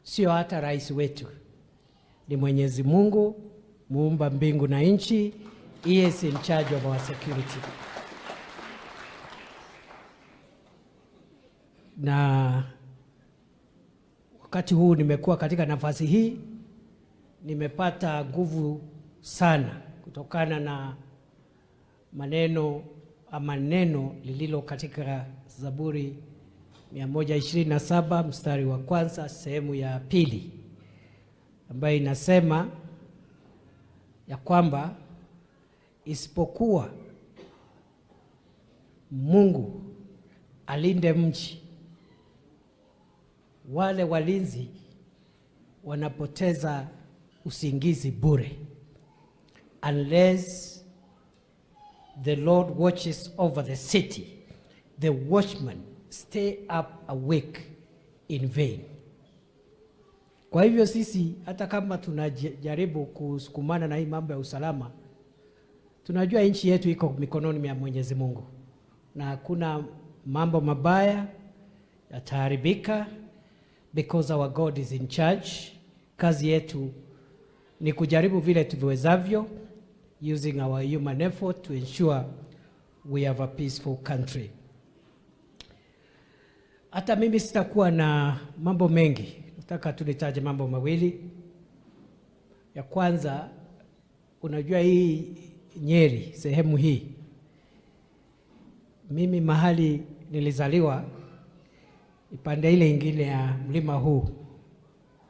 sio hata rais wetu, ni Mwenyezi Mungu muumba mbingu na nchi. He is in charge of our security. Na wakati huu nimekuwa katika nafasi hii, nimepata nguvu sana kutokana na maneno ama neno lililo katika Zaburi 127 mstari wa kwanza sehemu ya pili, ambayo inasema ya kwamba isipokuwa Mungu alinde mji, wale walinzi wanapoteza usingizi bure. Unless the Lord watches over the city, the watchmen stay up awake in vain. Kwa hivyo sisi hata kama tunajaribu kusukumana na hii mambo ya usalama, tunajua nchi yetu iko mikononi mwa Mwenyezi Mungu na hakuna mambo mabaya yataharibika because our God is in charge. Kazi yetu ni kujaribu vile tuviwezavyo using our human effort to ensure we have a peaceful country. Hata mimi sitakuwa na mambo mengi, nataka tu nitaje mambo mawili. Ya kwanza, unajua hii Nyeri, sehemu hii, mimi mahali nilizaliwa ipande ile ingine ya mlima huu,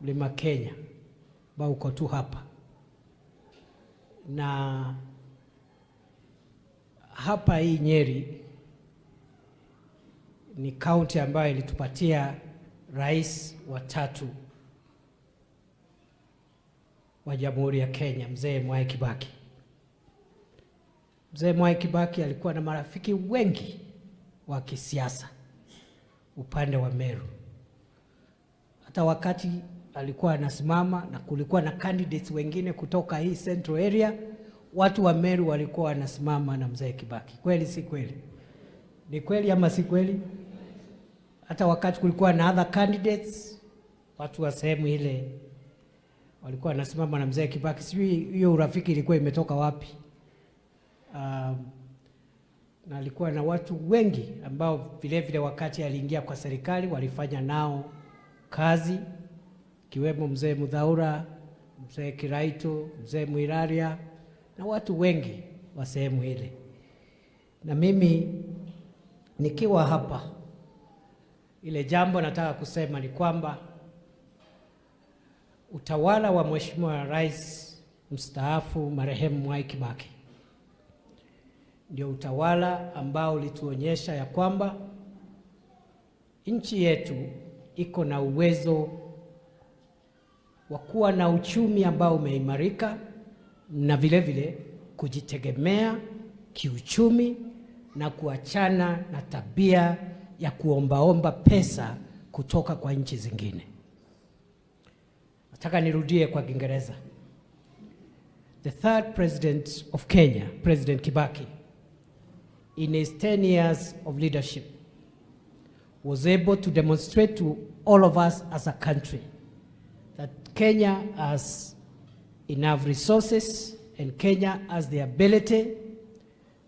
Mlima Kenya, ambao uko tu hapa, na hapa hii Nyeri ni kaunti ambayo ilitupatia rais wa tatu wa Jamhuri ya Kenya, Mzee Mwai Kibaki. Mzee Mwai Kibaki alikuwa na marafiki wengi wa kisiasa upande wa Meru. Hata wakati alikuwa anasimama na kulikuwa na candidates wengine kutoka hii central area, watu wa Meru walikuwa wanasimama na Mzee Kibaki. Kweli si kweli? Ni kweli ama si kweli? Hata wakati kulikuwa na other candidates, watu wa sehemu ile walikuwa wanasimama na Mzee Kibaki. Sijui hiyo urafiki ilikuwa imetoka wapi. Na alikuwa na watu wengi ambao vile vile wakati aliingia kwa serikali walifanya nao kazi, ikiwemo Mzee Muthaura, Mzee Kiraitu, Mzee Mwiraria na watu wengi wa sehemu ile. Na mimi nikiwa hapa, ile jambo nataka kusema ni kwamba utawala wa Mheshimiwa Rais mstaafu marehemu Mwai Kibaki ndio utawala ambao ulituonyesha ya kwamba nchi yetu iko na uwezo wa kuwa na uchumi ambao umeimarika na vile vile kujitegemea kiuchumi na kuachana na tabia ya kuombaomba pesa kutoka kwa nchi zingine. Nataka nirudie kwa Kiingereza. The third president of Kenya, President Kibaki, in his 10 years of leadership, was able to demonstrate to all of us as a country that Kenya has enough resources and Kenya has the ability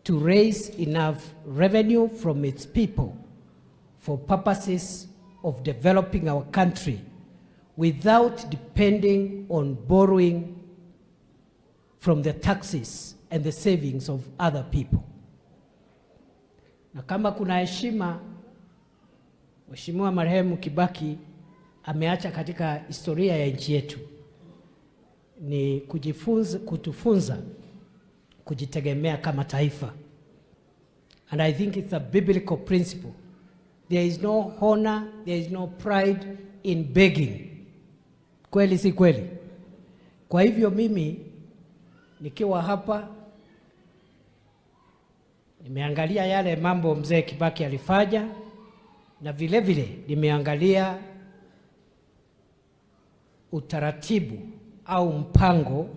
to raise enough revenue from its people for purposes of developing our country without depending on borrowing from the taxes and the savings of other people. Na kama kuna heshima Mheshimiwa marehemu Kibaki ameacha katika historia ya nchi yetu ni kujifunza, kutufunza kujitegemea kama taifa. And I think it's a biblical principle. There is no honor, there is no pride in begging. Kweli si kweli? Kwa hivyo mimi nikiwa hapa nimeangalia yale mambo mzee Kibaki alifanya na vile vile nimeangalia utaratibu au mpango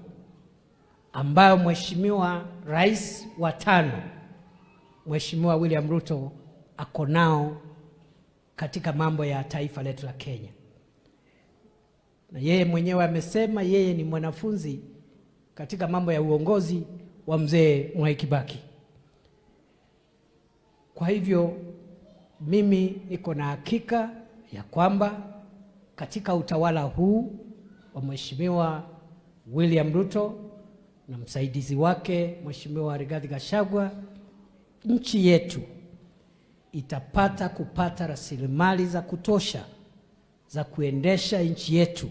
ambayo Mheshimiwa Rais wa tano Mheshimiwa William Ruto ako nao katika mambo ya taifa letu la Kenya. Na yeye mwenyewe amesema yeye ni mwanafunzi katika mambo ya uongozi wa mzee Mwai Kibaki. Kwa hivyo mimi niko na hakika ya kwamba katika utawala huu wa Mheshimiwa William Ruto na msaidizi wake Mheshimiwa Rigathi Gachagua, nchi yetu itapata kupata rasilimali za kutosha za kuendesha nchi yetu,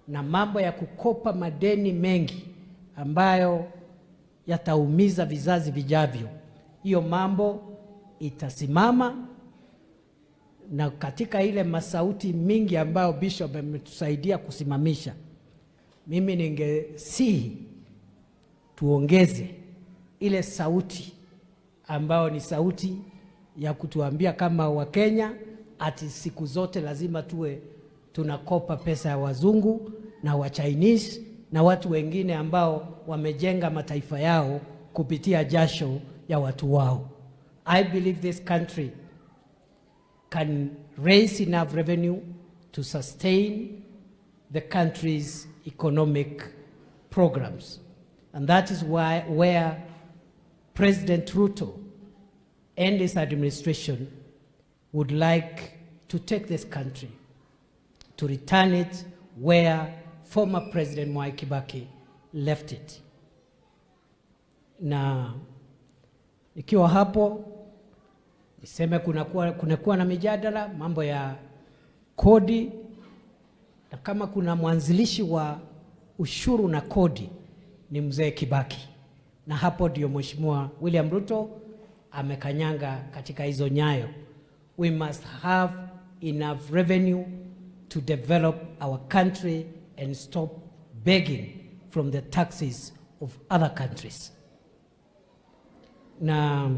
na mambo ya kukopa madeni mengi ambayo yataumiza vizazi vijavyo, hiyo mambo itasimama. Na katika ile masauti mingi ambayo Bishop ametusaidia kusimamisha, mimi ningesihi tuongeze ile sauti ambayo ni sauti ya kutuambia kama Wakenya ati siku zote lazima tuwe tunakopa pesa ya wazungu na wa Chinese na watu wengine ambao wamejenga mataifa yao kupitia jasho ya watu wao. I believe this country can raise enough revenue to sustain the country's economic programs. And that is why where President Ruto and his administration would like to take this country, to return it where former President Mwai Kibaki left it. Na ikiwa hapo niseme kunakuwa na mijadala mambo ya kodi, na kama kuna mwanzilishi wa ushuru na kodi ni Mzee Kibaki, na hapo ndio Mheshimiwa William Ruto amekanyanga katika hizo nyayo. We must have enough revenue to develop our country and stop begging from the taxes of other countries. Na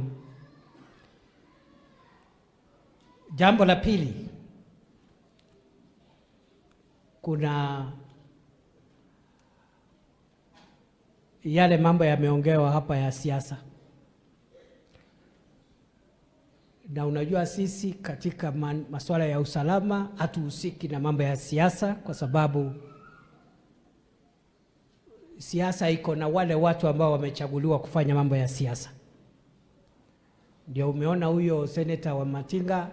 jambo la pili, kuna yale mambo yameongewa hapa ya siasa, na unajua sisi katika masuala ya usalama hatuhusiki na mambo ya siasa, kwa sababu siasa iko na wale watu ambao wamechaguliwa kufanya mambo ya siasa. Ndio umeona huyo seneta wa Matinga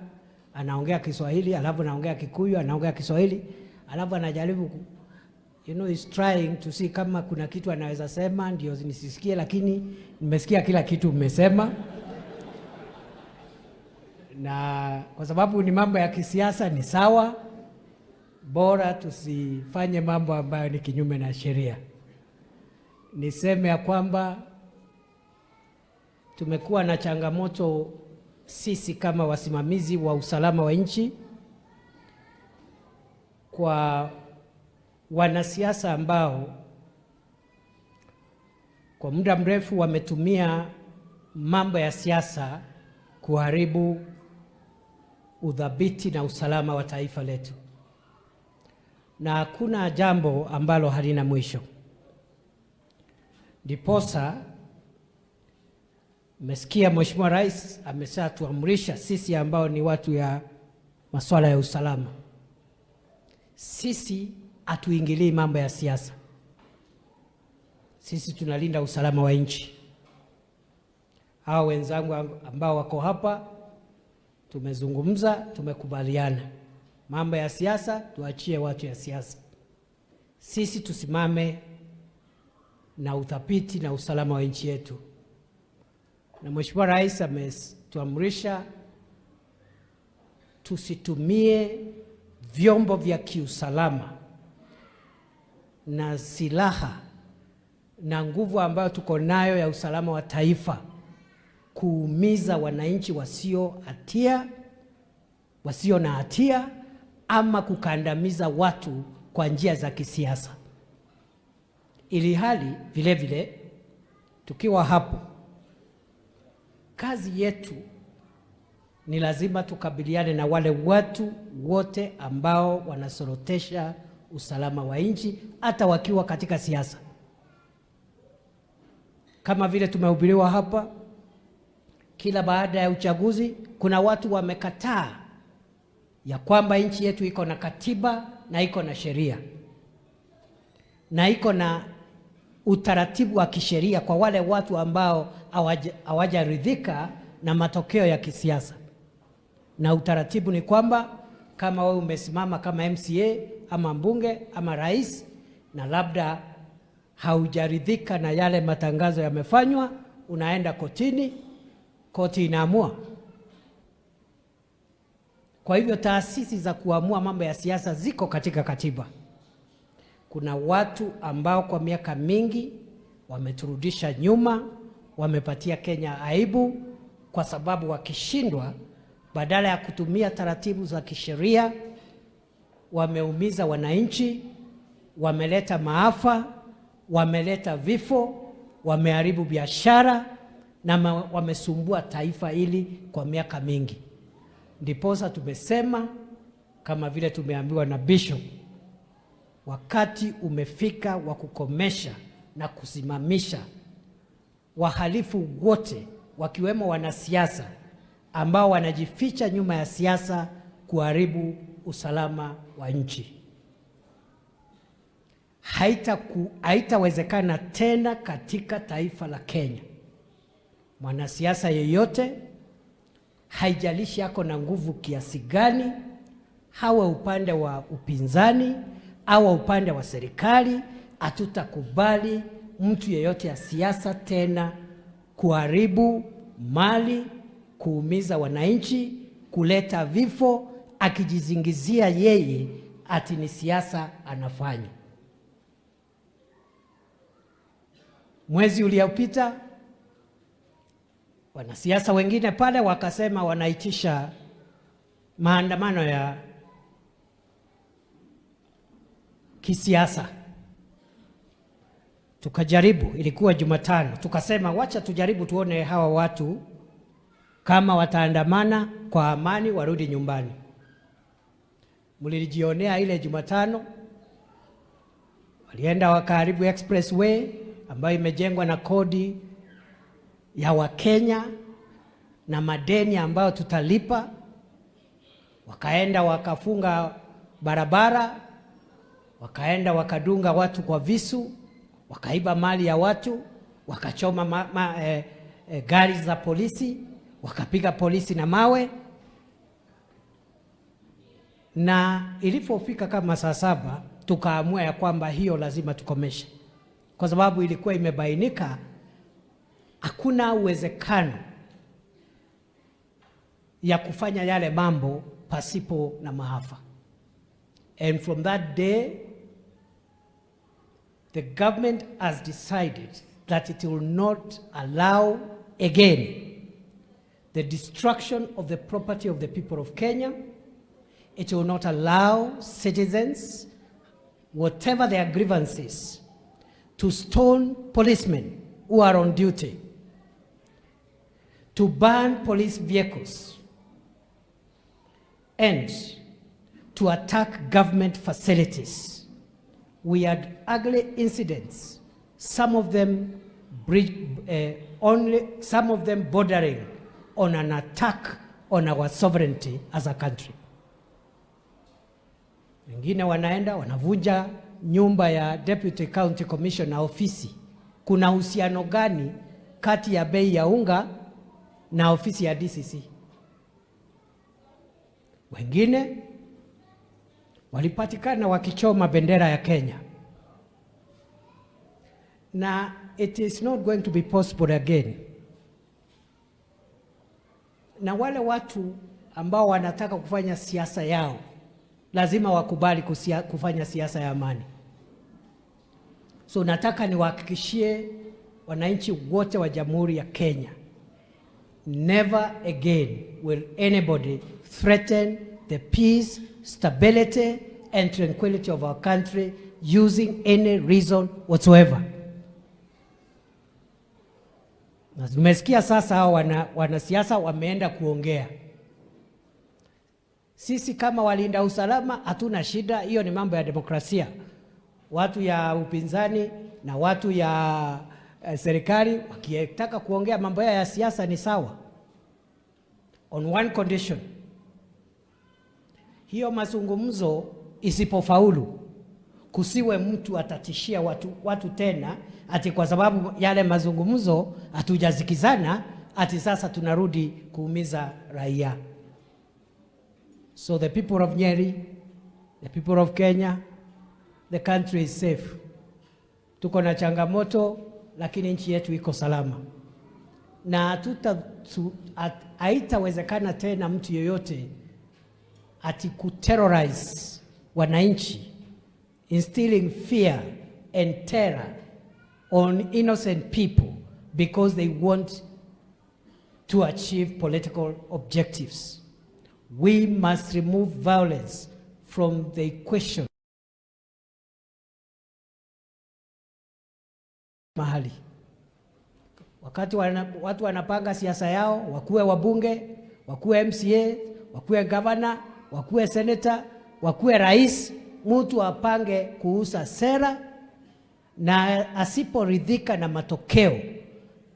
anaongea Kiswahili, alafu anaongea Kikuyu, anaongea Kiswahili, alafu anajaribu is trying to see kama kuna kitu anaweza sema ndio nisisikie, lakini nimesikia kila kitu umesema. Na kwa sababu ni mambo ya kisiasa ni sawa, bora tusifanye mambo ambayo ni kinyume na sheria. Niseme ya kwamba tumekuwa na changamoto sisi kama wasimamizi wa usalama wa nchi kwa wanasiasa ambao kwa muda mrefu wametumia mambo ya siasa kuharibu udhabiti na usalama wa taifa letu, na hakuna jambo ambalo halina mwisho. Ndiposa mmesikia Mheshimiwa Rais ameshatuamrisha sisi ambao ni watu ya masuala ya usalama, sisi hatuingilii mambo ya siasa, sisi tunalinda usalama wa nchi. Hawa wenzangu ambao wako hapa tumezungumza, tumekubaliana mambo ya siasa tuachie watu ya siasa, sisi tusimame na uthabiti na usalama wa nchi yetu. Na Mheshimiwa Rais ametuamrisha tusitumie vyombo vya kiusalama na silaha na nguvu ambayo tuko nayo ya usalama wa taifa kuumiza wananchi wasio na hatia ama kukandamiza watu kwa njia za kisiasa. Ili hali vile vile tukiwa hapo, kazi yetu ni lazima tukabiliane na wale watu wote ambao wanasorotesha usalama wa nchi hata wakiwa katika siasa. Kama vile tumehubiriwa hapa, kila baada ya uchaguzi kuna watu wamekataa ya kwamba nchi yetu iko na katiba na iko na sheria na iko na utaratibu wa kisheria kwa wale watu ambao hawajaridhika na matokeo ya kisiasa. Na utaratibu ni kwamba kama wewe umesimama kama MCA ama mbunge ama rais na labda haujaridhika na yale matangazo yamefanywa, unaenda kotini, koti inaamua. Kwa hivyo taasisi za kuamua mambo ya siasa ziko katika katiba. Kuna watu ambao kwa miaka mingi wameturudisha nyuma, wamepatia Kenya aibu, kwa sababu wakishindwa, badala ya kutumia taratibu za kisheria, wameumiza wananchi, wameleta maafa, wameleta vifo, wameharibu biashara na wamesumbua taifa hili kwa miaka mingi. Ndiposa tumesema kama vile tumeambiwa na Bishop, wakati umefika wa kukomesha na kusimamisha wahalifu wote wakiwemo wanasiasa ambao wanajificha nyuma ya siasa kuharibu usalama wa nchi. Haitawezekana tena katika taifa la Kenya mwanasiasa yeyote, haijalishi ako na nguvu kiasi gani, hawe upande wa upinzani au upande wa serikali, hatutakubali mtu yeyote ya siasa tena kuharibu mali, kuumiza wananchi, kuleta vifo, akijizingizia yeye ati ni siasa anafanya. Mwezi uliopita wanasiasa wengine pale wakasema wanaitisha maandamano ya kisiasa. Tukajaribu, ilikuwa Jumatano, tukasema wacha tujaribu tuone hawa watu kama wataandamana kwa amani warudi nyumbani. Mlilijionea ile Jumatano, walienda wakaharibu expressway ambayo imejengwa na kodi ya Wakenya na madeni ambayo tutalipa. Wakaenda wakafunga barabara, wakaenda wakadunga watu kwa visu, wakaiba mali ya watu, wakachoma gari za polisi, wakapiga polisi na mawe. Na ilipofika kama saa 7 tukaamua ya kwamba hiyo lazima tukomeshe, kwa sababu ilikuwa imebainika hakuna uwezekano ya kufanya yale mambo pasipo na maafa. And from that day the government has decided that it will not allow again the destruction of the property of the people of Kenya. It will not allow citizens, whatever their grievances, to stone policemen who are on duty, to burn police vehicles, and to attack government facilities. We had ugly incidents, some of them only some of them bordering on an attack on our sovereignty as a country. Wengine wanaenda wanavunja nyumba ya Deputy County Commissioner ofisi. Kuna uhusiano gani kati ya bei ya unga na ofisi ya DCC? Wengine walipatikana wakichoma bendera ya Kenya. Na it is not going to be possible again. Na wale watu ambao wanataka kufanya siasa yao lazima wakubali kufanya siasa ya amani. So nataka niwahakikishie wananchi wote wa Jamhuri ya Kenya, never again will anybody threaten the peace, stability and tranquility of our country using any reason whatsoever. Na tumesikia sasa hao wanasiasa wameenda kuongea. Sisi kama walinda usalama hatuna shida, hiyo ni mambo ya demokrasia. Watu ya upinzani na watu ya serikali wakitaka kuongea mambo yao ya siasa ni sawa, on one condition: hiyo mazungumzo isipofaulu, kusiwe mtu atatishia watu tena ati kwa sababu yale mazungumzo hatujasikizana, ati sasa tunarudi kuumiza raia. So the people of Nyeri, the people of Kenya, the country is safe. Tuko na changamoto, lakini nchi yetu iko salama na haitawezekana tena mtu yeyote Ati kuterrorize wananchi, instilling fear and terror on innocent people because they want to achieve political objectives. We must remove violence from the equation. Mahali wakati watu wanapanga siasa yao, wakuwe wabunge, wakuwe MCA, wakuwe gavana, wakuwe senator, wakuwe rais, mtu apange kuuza sera na asiporidhika na matokeo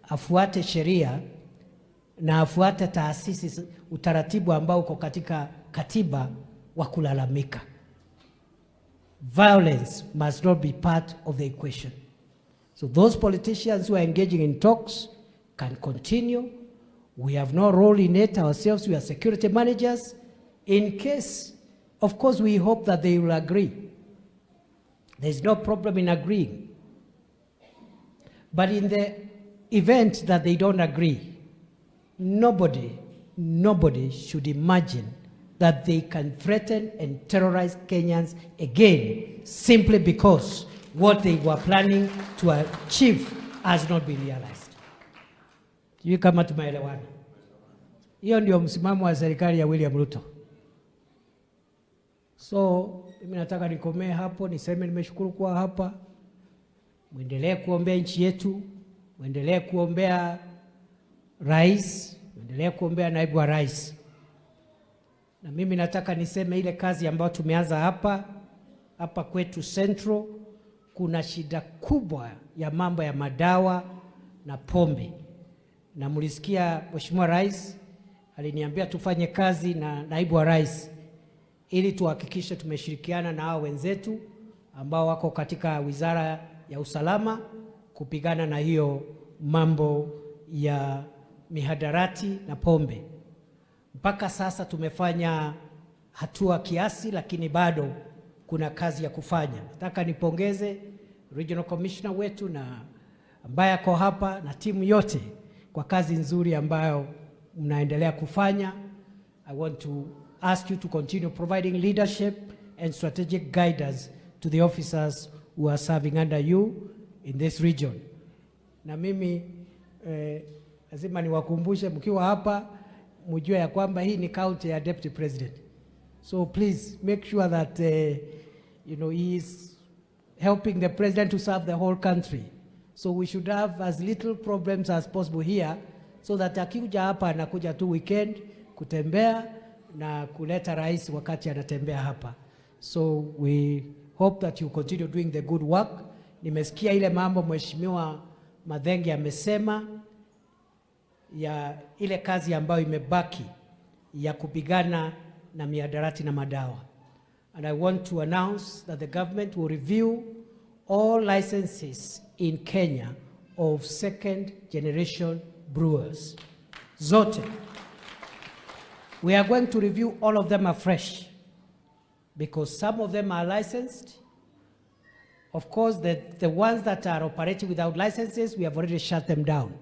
afuate sheria na afuate taasisi, utaratibu ambao uko katika katiba wa kulalamika. Violence must not be part of the equation. So those politicians who are engaging in talks can continue. We have no role in it ourselves. We are security managers. In case, of course, we hope that they will agree. There's no problem in agreeing. But in the event that they don't agree, nobody, nobody should imagine that they can threaten and terrorize Kenyans again simply because what they were planning to achieve has not been realized. Sijui kama tumeelewana. Hiyo ndio msimamo wa serikali ya William Ruto. So mimi nataka nikomee hapo, niseme nimeshukuru kuwa hapa. Mwendelee kuombea nchi yetu, mwendelee kuombea rais, mwendelee kuombea naibu wa rais. Na mimi nataka niseme ile kazi ambayo tumeanza hapa hapa kwetu Central, kuna shida kubwa ya mambo ya madawa na pombe, na mlisikia Mheshimiwa Rais aliniambia tufanye kazi na naibu wa rais ili tuhakikishe tumeshirikiana na hao wenzetu ambao wako katika wizara ya usalama kupigana na hiyo mambo ya mihadarati na pombe. Mpaka sasa tumefanya hatua kiasi, lakini bado kuna kazi ya kufanya. Nataka nipongeze Regional Commissioner wetu na ambaye ako hapa na timu yote kwa kazi nzuri ambayo mnaendelea kufanya. I want to ask you to continue providing leadership and strategic guidance to the officers who are serving under you in this region. Na mimi lazima niwakumbushe mkiwa hapa mjue ya kwamba hii ni county ya Deputy President. So please make sure that he is helping the president to serve the whole country. So we should have as little problems as possible here so that akikuja hapa anakuja tu weekend kutembea na kuleta rais wakati anatembea hapa. So we hope that you continue doing the good work. Nimesikia ile mambo Mheshimiwa Mathenge amesema ya ile kazi ambayo imebaki ya kupigana na mihadarati na madawa. And I want to announce that the government will review all licenses in Kenya of second generation brewers. Zote. We are going to review all of them afresh because some of them are licensed. Of course, the ones that are operating without licenses, we have already shut them down.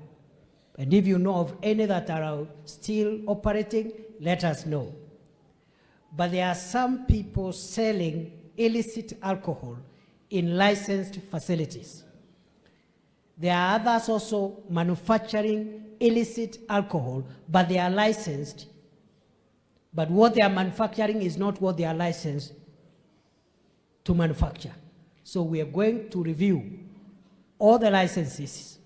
And if you know of any that are still operating, let us know. But there are some people selling illicit alcohol in licensed facilities. There are others also manufacturing illicit alcohol, but they are licensed. But what they are manufacturing is not what they are licensed to manufacture. So we are going to review all the licenses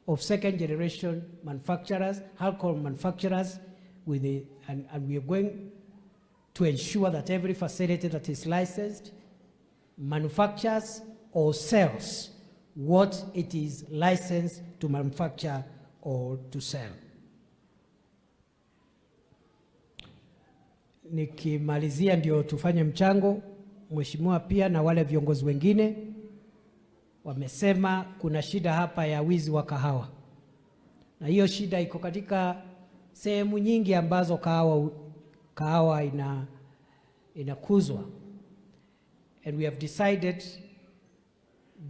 of second generation manufacturers, alcohol manufacturers, and we are going to ensure that every facility that is licensed manufactures or sells what it is licensed to manufacture or to sell. Nikimalizia ndio tufanye mchango, Mheshimiwa pia na wale viongozi wengine wamesema kuna shida hapa ya wizi wa kahawa, na hiyo shida iko katika sehemu nyingi ambazo kahawa inakuzwa. And we have decided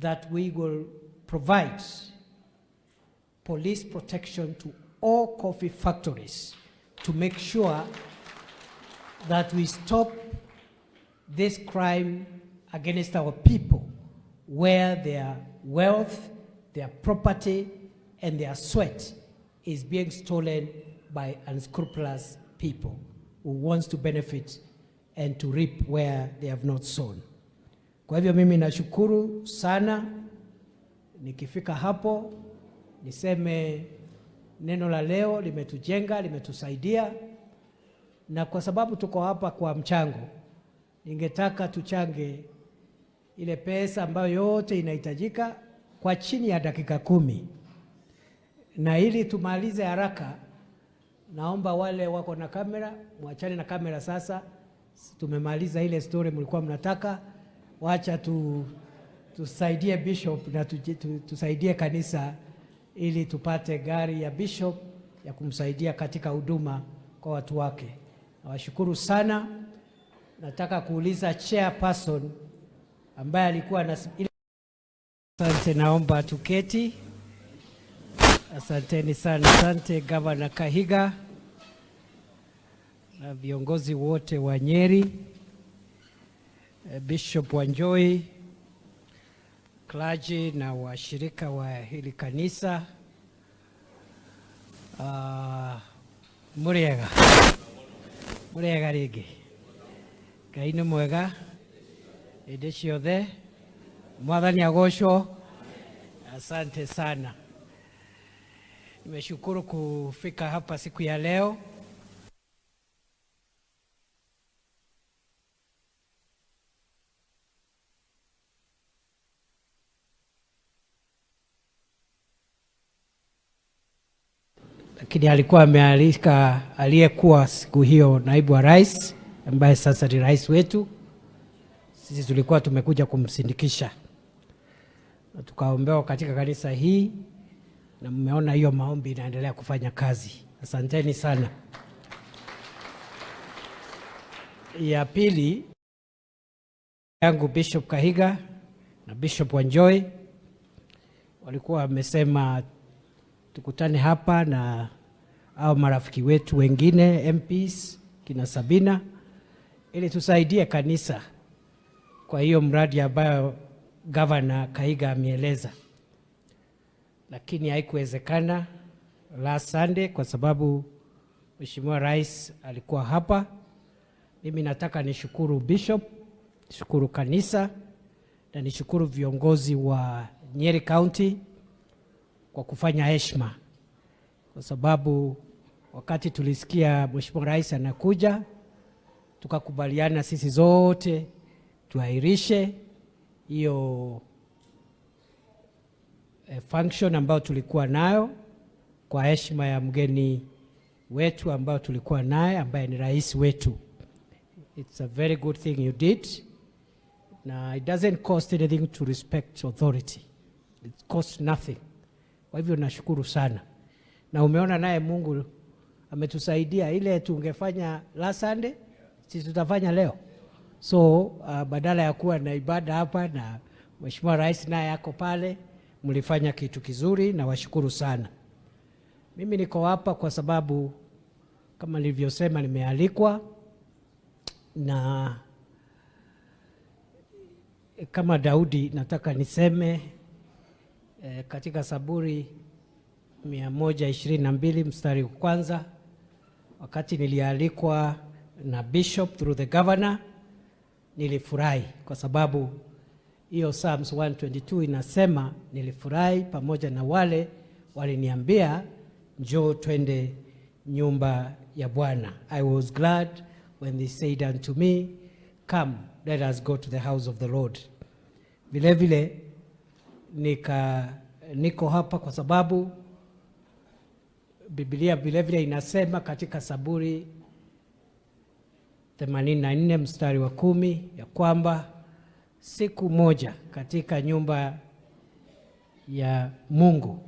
that we will provide police protection to all coffee factories to make sure that we stop this crime against our people where their wealth, their property and their sweat is being stolen by unscrupulous people who wants to benefit and to reap where they have not sown. Kwa hivyo mimi nashukuru sana. Nikifika hapo niseme neno la leo limetujenga, limetusaidia, na kwa sababu tuko hapa kwa mchango, ningetaka tuchange ile pesa ambayo yote inahitajika kwa chini ya dakika 10, na ili tumalize haraka, naomba wale wako na kamera mwachane na kamera sasa. Tumemaliza ile story mlikuwa mnataka, wacha tusaidie bishop na tusaidie kanisa ili tupate gari ya bishop ya kumsaidia katika huduma kwa watu wake. Nawashukuru sana. Nataka kuuliza chairperson ambaye alikuwa na. Asante, naomba tuketi. Asanteni sana, asante Governor Kahiga na viongozi wote wa Nyeri, Bishop Wanjohi, clergy na washirika wa hili kanisa. Muriega muriega rĩngĩ. Ngai nĩ mwega hĩndĩ ciothe. Mwathani agocwo. Asante sana, nimeshukuru kufika hapa siku ya leo. Lakini alikuwa amealika aliyekuwa siku hiyo naibu wa rais ambaye sasa ni rais wetu. Sisi tulikuwa tumekuja kumsindikisha na tukaombewa katika kanisa hii, na mmeona hiyo maombi inaendelea kufanya kazi. Asanteni sana. Ya pili yangu, Bishop Kahiga na Bishop Wanjohi walikuwa wamesema tukutane hapa na au marafiki wetu wengine MPs kina Sabina ili tusaidie kanisa kwa hiyo mradi ambayo Governor Kahiga ameeleza, lakini haikuwezekana last Sunday kwa sababu Mheshimiwa Rais alikuwa hapa. Mimi nataka nishukuru Bishop, nishukuru kanisa na nishukuru viongozi wa Nyeri County kwa kufanya heshima, kwa sababu wakati tulisikia Mheshimiwa Rais anakuja, tukakubaliana sisi zote tuahirishe hiyo function ambayo tulikuwa nayo kwa heshima ya mgeni wetu ambao tulikuwa naye ambaye ni rais wetu. It's a very good thing you did. Na it doesn't cost anything to respect authority. It costs nothing. Kwa hivyo nashukuru sana. Na umeona naye Mungu ametusaidia, ile tungefanya last Sunday, sisi tutafanya leo. So badala ya kuwa na ibada hapa na Mheshimiwa Rais naye ako pale, mlifanya kitu kizuri na washukuru sana. Mimi niko hapa kwa sababu kama nilivyosema nimealikwa, na kama Daudi nataka niseme katika Zaburi 122 mstari wa kwanza, wakati nilialikwa na bishop through the governor, nilifurahi kwa sababu hiyo Psalms 122 inasema nilifurahi pamoja na wale waliniambia njoo twende nyumba ya Bwana. I was glad when they said unto me, come let us go to the house of the Lord. Vile vile niko hapa kwa sababu Biblia vile vile inasema katika Zaburi 84 mstari wa 10 ya kwamba siku moja katika nyumba ya Mungu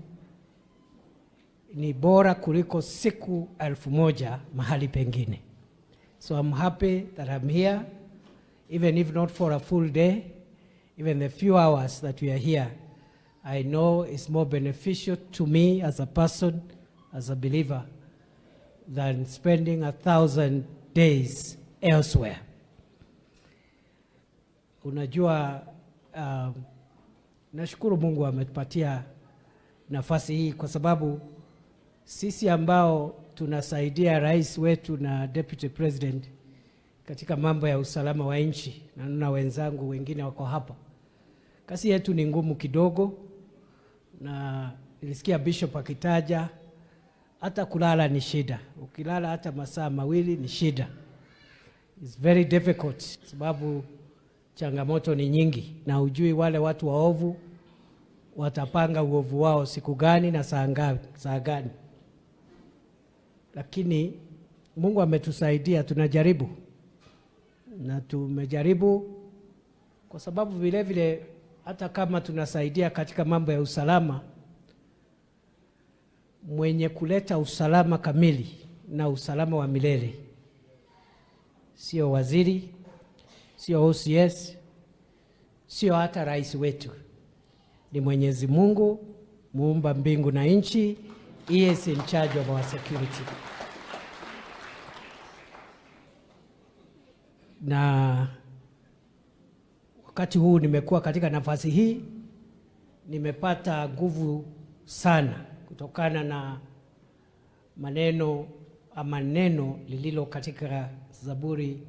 ni bora kuliko siku 1000 mahali pengine. So I'm happy that I'm here, even if not for a full day, even the few hours that we are here, I know it's more beneficial to me as a person, as a believer, than spending 1,000 days elsewhere. Unajua, nashukuru Mungu ametupatia nafasi hii kwa sababu sisi ambao tunasaidia rais wetu na deputy president katika mambo ya usalama wa nchi, na naona wenzangu wengine wako hapa, kazi yetu ni ngumu kidogo, na nilisikia bishop akitaja hata kulala ni shida. Ukilala hata masaa 2 ni shida. It's very difficult sababu changamoto ni nyingi, na hujui wale watu waovu watapanga uovu wao siku gani na saa ngapi, saa gani. Lakini Mungu ametusaidia, tunajaribu na tumejaribu, kwa sababu vile vile hata kama tunasaidia katika mambo ya usalama, mwenye kuleta usalama kamili na usalama wa milele sio waziri, sio OCS, sio hata rais wetu, ni Mwenyezi Mungu muumba mbingu na nchi. He is in charge of our security. Na wakati huu nimekuwa katika nafasi hii, nimepata nguvu sana kutokana na maneno ama neno lililo katika Zaburi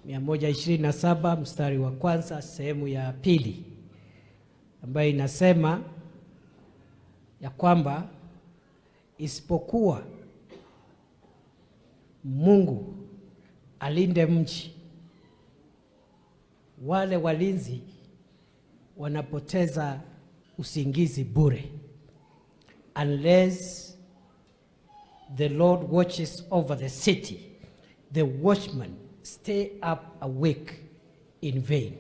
127 mstari wa kwanza sehemu ya pili, ambayo inasema ya kwamba isipokuwa Mungu alinde mji, wale walinzi wanapoteza usingizi bure. Unless the Lord watches over the city, the watchmen stay up awake in vain.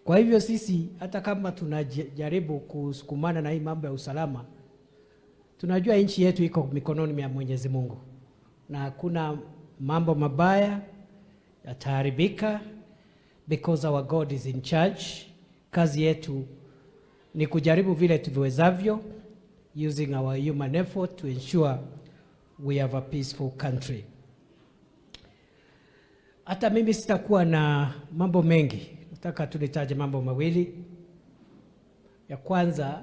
Kwa hivyo sisi hata kama tunajaribu kusukumana na hii mambo ya usalama, tunajua nchi yetu iko mikononi mwa Mwenyezi Mungu na hakuna mambo mabaya yataharibika because our God is in charge. Kazi yetu ni kujaribu vile tuviwezavyo using our human effort to ensure we have a peaceful country. Hata mimi sitakuwa na mambo mengi, nataka tu nitaje mambo mawili. Ya kwanza,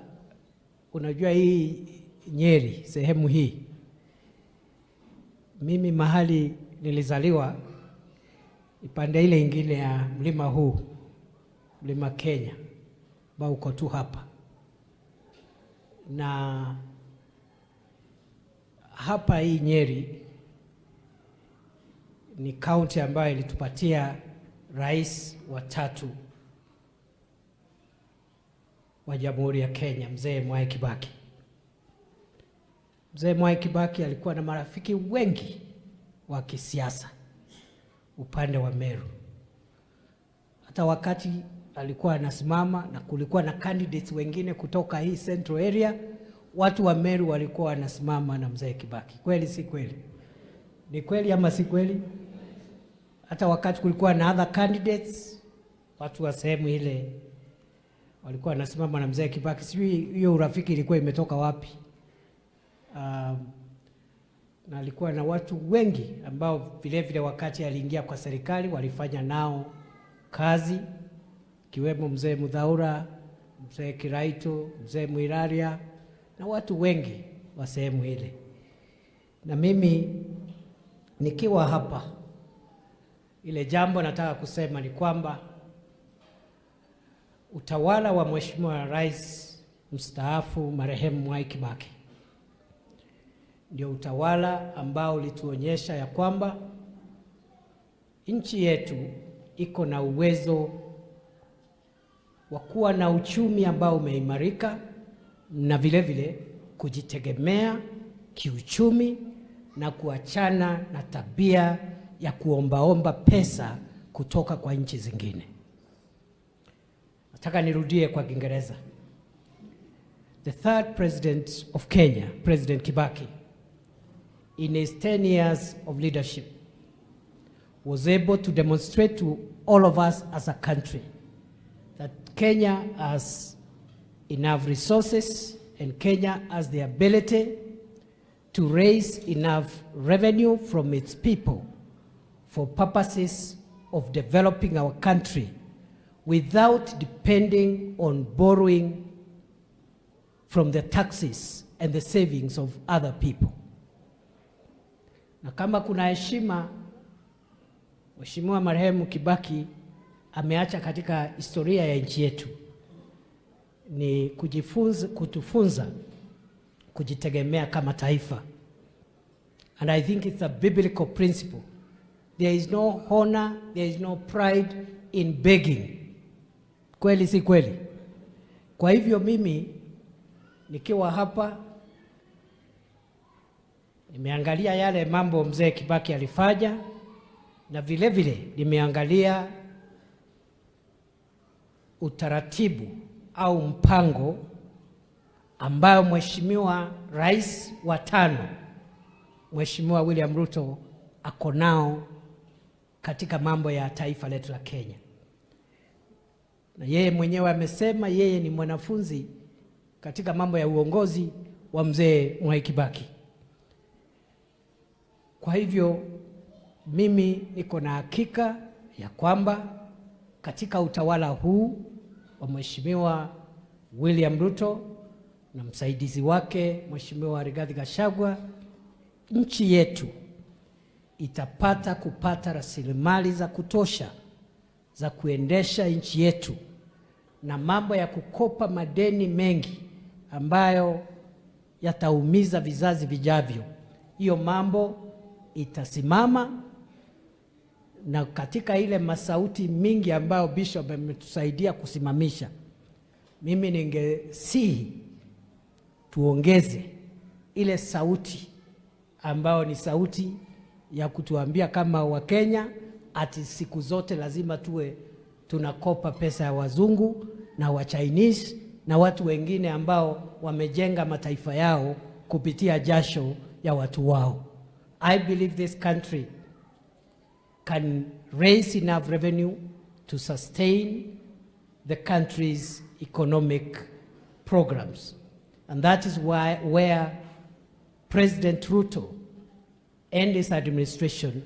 unajua hii Nyeri, sehemu hii, mimi mahali nilizaliwa ipande ile ingine ya mlima huu, mlima Kenya, ambao uko tu hapa, na hapa hii Nyeri ni kaunti ambayo ilitupatia rais wa tatu wa Jamhuri ya Kenya, Mzee Mwai Kibaki. Mzee Mwai Kibaki alikuwa na marafiki wengi wa kisiasa upande wa Meru. Hata wakati alikuwa anasimama na kulikuwa na candidates wengine kutoka hii central area, watu wa Meru walikuwa wanasimama na Mzee Kibaki. Kweli si kweli? Ni kweli ama si kweli? Hata wakati kulikuwa na other candidates, watu wa sehemu ile walikuwa wanasimama na Mzee Kibaki. Sijui hiyo urafiki ilikuwa imetoka wapi. Na alikuwa na watu wengi ambao vile vile wakati aliingia kwa serikali walifanya nao kazi, kiwemo Mzee Muthaura, Mzee Kiraito, Mzee Mwiraria na watu wengi wa sehemu ile. Na mimi nikiwa hapa, ile jambo nataka kusema ni kwamba utawala wa Mheshimiwa Rais mstaafu marehemu Mwai Kibaki ndio utawala ambao ulituonyesha ya kwamba nchi yetu iko na uwezo wa kuwa na uchumi ambao umeimarika na vile vile kujitegemea kiuchumi na kuachana na tabia ya kuombaomba pesa kutoka kwa nchi zingine. Nataka nirudie kwa Kiingereza. The third president of Kenya, President Kibaki, in his 10 years of leadership, was able to demonstrate to all of us as a country that Kenya has enough resources and Kenya has the ability to raise enough revenue from its people for purposes of developing our country without depending on borrowing from the taxes and the savings of other people. Na kama kuna heshima Mheshimiwa marehemu Kibaki ameacha katika historia ya nchi yetu ni kujifunza, kutufunza kujitegemea kama taifa. And I think it's a biblical principle. There is no honor, there is no pride in begging. Kweli si kweli? Kwa hivyo mimi nikiwa hapa nimeangalia yale mambo mzee Kibaki alifanya na vile vile nimeangalia utaratibu au mpango ambayo Mheshimiwa Rais wa tano Mheshimiwa William Ruto ako nao katika mambo ya taifa letu la Kenya. Na yeye mwenyewe amesema yeye ni mwanafunzi katika mambo ya uongozi wa mzee Mwai Kibaki. Kwa hivyo mimi niko na hakika ya kwamba katika utawala huu wa Mheshimiwa William Ruto na msaidizi wake Mheshimiwa Rigathi Gachagua, nchi yetu itapata kupata rasilimali za kutosha za kuendesha nchi yetu, na mambo ya kukopa madeni mengi ambayo yataumiza vizazi vijavyo, hiyo mambo itasimama. Na katika ile masauti mingi ambayo Bishop ametusaidia kusimamisha, mimi ningesihi tuongeze ile sauti ambayo ni sauti ya kutuambia kama Wakenya ati siku zote lazima tuwe tunakopa pesa ya wazungu na wa Chinese na watu wengine ambao wamejenga mataifa yao kupitia jasho ya watu wao. I believe this country can raise enough revenue to sustain the country's economic programs. And that is why where President Ruto and his administration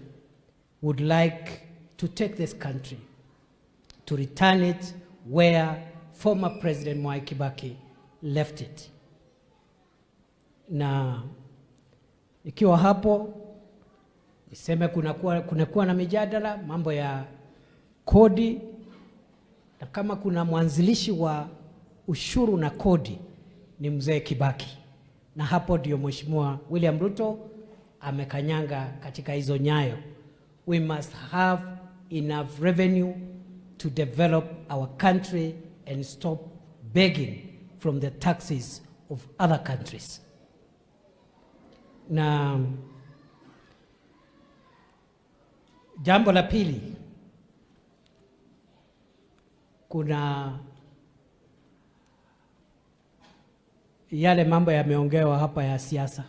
would like to take this country, to return it where former President Mwai Kibaki left it. Na ikiwa hapo niseme kunakuwa na mijadala mambo ya kodi, na kama kuna mwanzilishi wa ushuru na kodi ni mzee Kibaki, na hapo ndio Mheshimiwa William Ruto amekanyanga katika hizo nyayo. We must have enough revenue to develop our country and stop begging from the taxes of other countries. Na jambo la pili, kuna yale mambo yameongewa hapa ya siasa,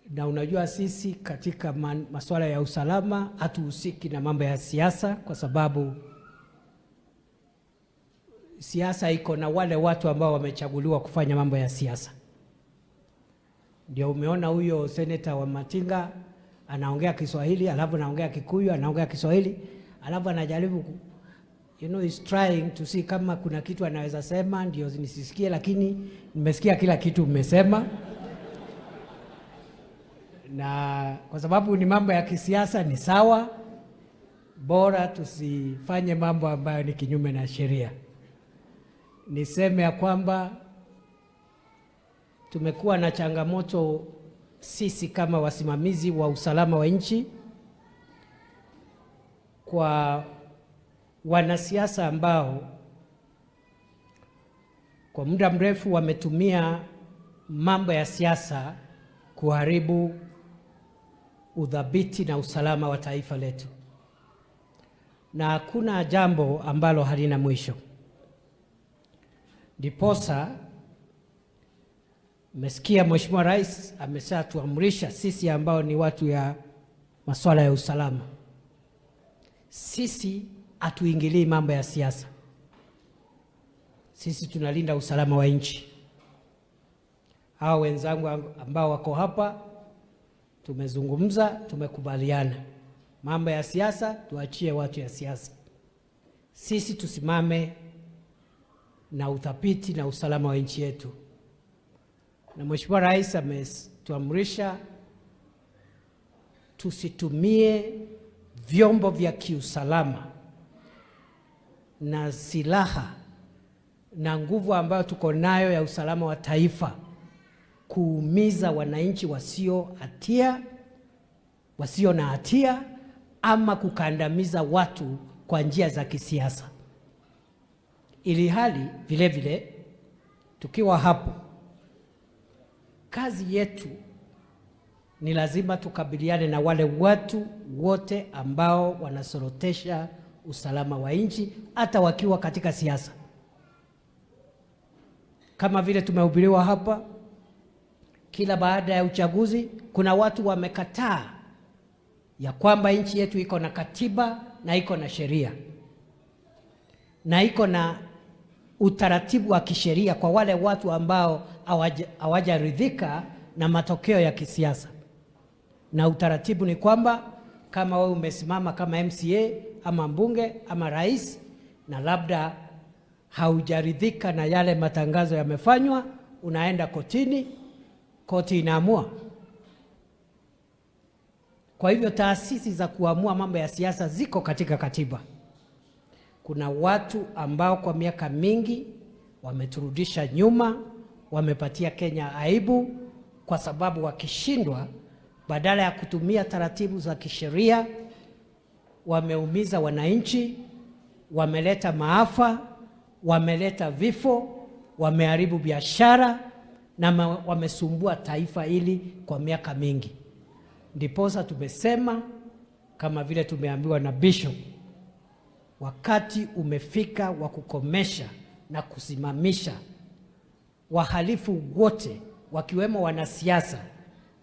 na unajua sisi katika masuala ya usalama hatuhusiki na mambo ya siasa, kwa sababu siasa iko na wale watu ambao wamechaguliwa kufanya mambo ya siasa. Ndio umeona huyo seneta wa Matinga anaongea Kiswahili, alafu anaongea Kikuyu, anaongea Kiswahili, alafu anajaribu he's trying to see kama kuna kitu anaweza sema ndio nisisikie, lakini nimesikia kila kitu mmesema, na kwa sababu ni mambo ya kisiasa ni sawa, bora tusifanye mambo ambayo ni kinyume na sheria. Niseme ya kwamba tumekuwa na changamoto sisi kama wasimamizi wa usalama wa nchi kwa wanasiasa ambao kwa muda mrefu wametumia mambo ya siasa kuharibu udhabiti na usalama wa taifa letu, na hakuna jambo ambalo halina mwisho. Ndiposa mmesikia Mheshimiwa Rais ameshatuamrisha sisi ambao ni watu ya masuala ya usalama, sisi hatuingilii mambo ya siasa, sisi tunalinda usalama wa nchi. Hawa wenzangu ambao wako hapa Tumezungumza, tumekubaliana. Mambo ya siasa tuachie watu ya siasa. Sisi tusimame na uthabiti na usalama wa nchi yetu. Na Mheshimiwa Rais ametuamrisha tusitumie vyombo vya kiusalama na silaha na nguvu ambayo tuko nayo ya usalama wa taifa kuumiza wananchi wasio na hatia ama kukandamiza watu kwa njia za kisiasa. Ili hali vile vile tukiwa hapo, kazi yetu ni lazima tukabiliane na wale watu wote ambao wanasorotesha usalama wa nchi hata wakiwa katika siasa. Kama vile tumehubiriwa hapa, kila baada ya uchaguzi kuna watu wamekataa ya kwamba nchi yetu iko na katiba na iko na sheria na iko na utaratibu wa kisheria kwa wale watu ambao hawajaridhika na matokeo ya kisiasa. Na utaratibu ni kwamba kama wewe umesimama kama MCA ama mbunge ama rais na labda haujaridhika na yale matangazo yamefanywa, unaenda kotini, koti inaamua. Kwa hivyo taasisi za kuamua mambo ya siasa ziko katika katiba. Kuna watu ambao kwa miaka mingi wameturudisha nyuma, wamepatia Kenya aibu, kwa sababu wakishindwa, badala ya kutumia taratibu za kisheria, wameumiza wananchi, wameleta maafa, wameleta vifo, wameharibu biashara na wamesumbua taifa hili kwa miaka mingi. Ndiposa tumesema kama vile tumeambiwa na Bishop, wakati umefika wa kukomesha na kusimamisha wahalifu wote wakiwemo wanasiasa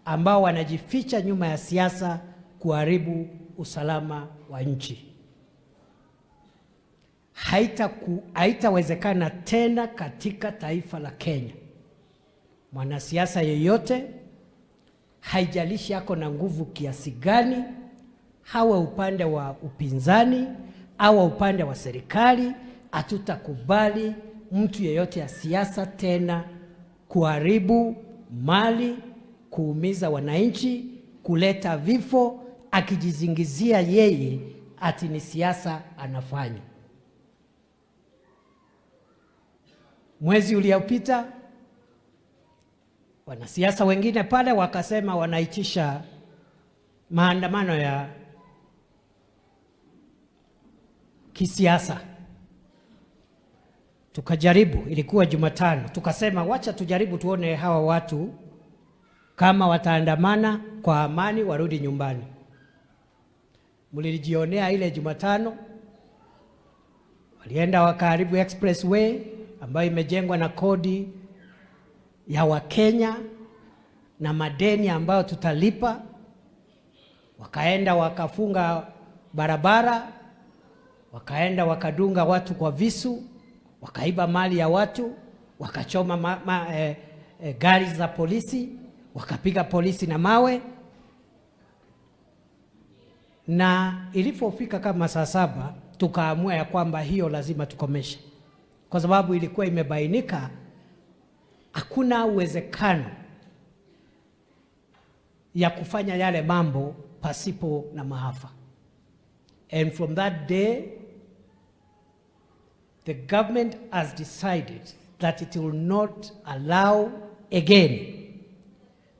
ambao wanajificha nyuma ya siasa kuharibu usalama wa nchi. Haitawezekana tena katika taifa la Kenya mwanasiasa yeyote, haijalishi ako na nguvu kiasi gani, hawe upande wa upinzani au upande wa serikali, hatutakubali mtu yeyote ya siasa tena kuharibu mali, kuumiza wananchi, kuleta vifo, akijizingizia yeye ati ni siasa anafanya. Mwezi uliopita wanasiasa wengine pale wakasema wanaitisha maandamano ya kisiasa. Tukajaribu, ilikuwa Jumatano, tukasema wacha tujaribu tuone hawa watu kama wataandamana kwa amani warudi nyumbani. Mlilijionea ile Jumatano, walienda wakaharibu expressway ambayo imejengwa na kodi ya Wakenya na madeni ambayo tutalipa. Wakaenda wakafunga barabara, wakaenda wakadunga watu kwa visu, wakaiba mali ya watu, wakachoma gari za polisi, wakapiga polisi na mawe. Na ilipofika kama saa 7 tukaamua ya kwamba hiyo lazima tukomeshe, kwa sababu ilikuwa imebainika hakuna uwezekano ya kufanya yale mambo pasipo na maafa. And from that day the government has decided that it will not allow again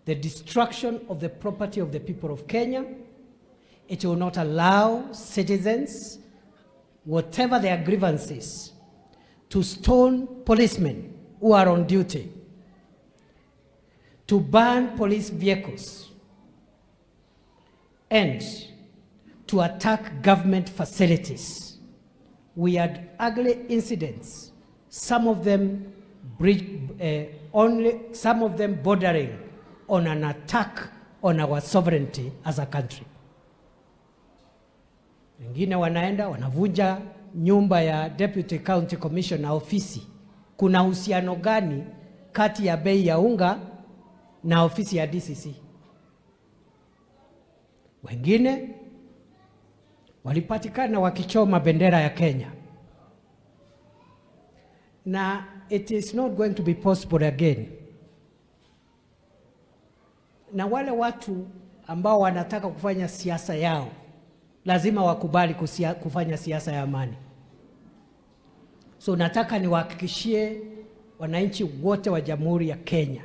the destruction of the property of the people of Kenya. It will not allow citizens, whatever their grievances, to stone policemen who are on duty, to burn police vehicles, and to attack government facilities. We had ugly incidents, some of them only some of them bordering on an attack on our sovereignty as a country. Wengine wanaenda wanavunja nyumba ya Deputy County Commissioner ofisi. Kuna uhusiano gani kati ya bei ya unga na ofisi ya DCC? Wengine walipatikana wakichoma bendera ya Kenya. Na it is not going to be possible again. Na wale watu ambao wanataka kufanya siasa yao lazima wakubali kufanya siasa ya amani. So nataka niwahakikishie wananchi wote wa Jamhuri ya Kenya,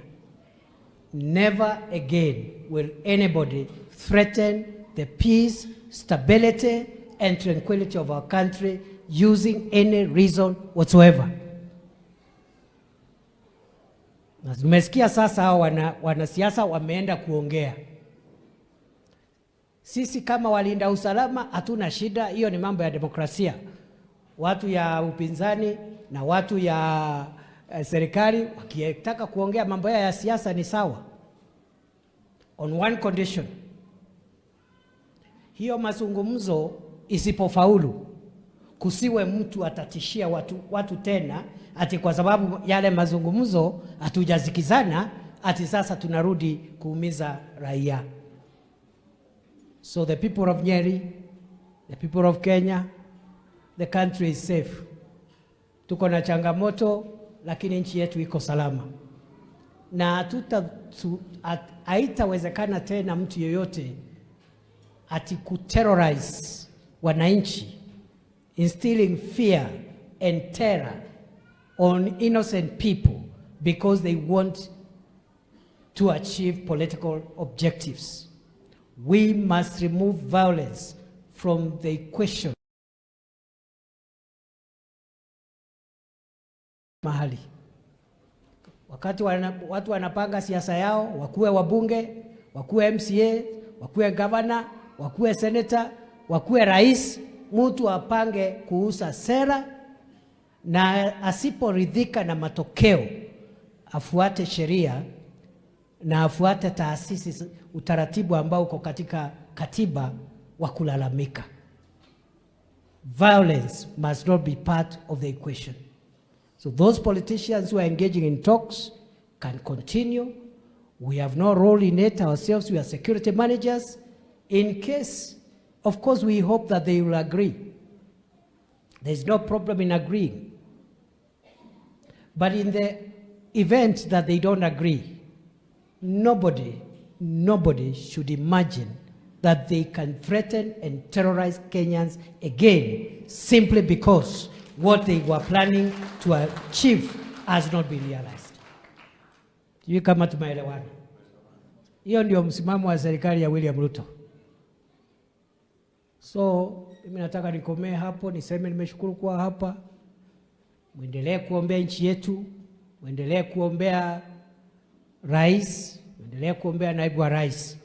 never again will anybody threaten the peace, stability and tranquility of our country using any reason whatsoever. Na tumesikia sasa hao wanasiasa wameenda kuongea. Sisi kama walinda usalama hatuna shida, hiyo ni mambo ya demokrasia. Watu ya upinzani na watu ya serikali wakitaka kuongea mambo yao ya siasa ni sawa, on one condition: hiyo mazungumzo isipofaulu, kusiwe mtu atatishia watu tena ati kwa sababu yale mazungumzo hatujasikizana, ati sasa tunarudi kuumiza raia. So the people of Nyeri, the people of Kenya, the country is safe. Tuko na changamoto, lakini nchi yetu iko salama na haitawezekana tena mtu yeyote ati kuterrorize wananchi, instilling fear and terror on innocent people because they want to achieve political objectives. We must remove violence from the equation. Mahali wakati watu wanapanga siasa yao, wakuwe wabunge, wakuwe MCA, wakuwe governor, wakuwe senator, wakuwe rais, mtu apange kuuza sera, na asiporidhika na matokeo afuate sheria na afuate taasisi, utaratibu ambao uko katika katiba wa kulalamika. Violence must not be part of the equation. So those politicians who are engaging in talks can continue. We have no role in it ourselves. We are security managers. In case, of course, we hope that they will agree. There's no problem in agreeing. But in the event that they don't agree, nobody, nobody should imagine that they can threaten and terrorize Kenyans again simply because what they were planning to achieve has not been realized. Sijui kama tumeelewana. Hiyo ndio msimamo wa serikali ya William Ruto. So mimi nataka nikomee hapo, niseme nimeshukuru kuwa hapa. Mwendelee kuombea nchi yetu, mwendelee kuombea rais, mwendelee kuombea naibu wa rais.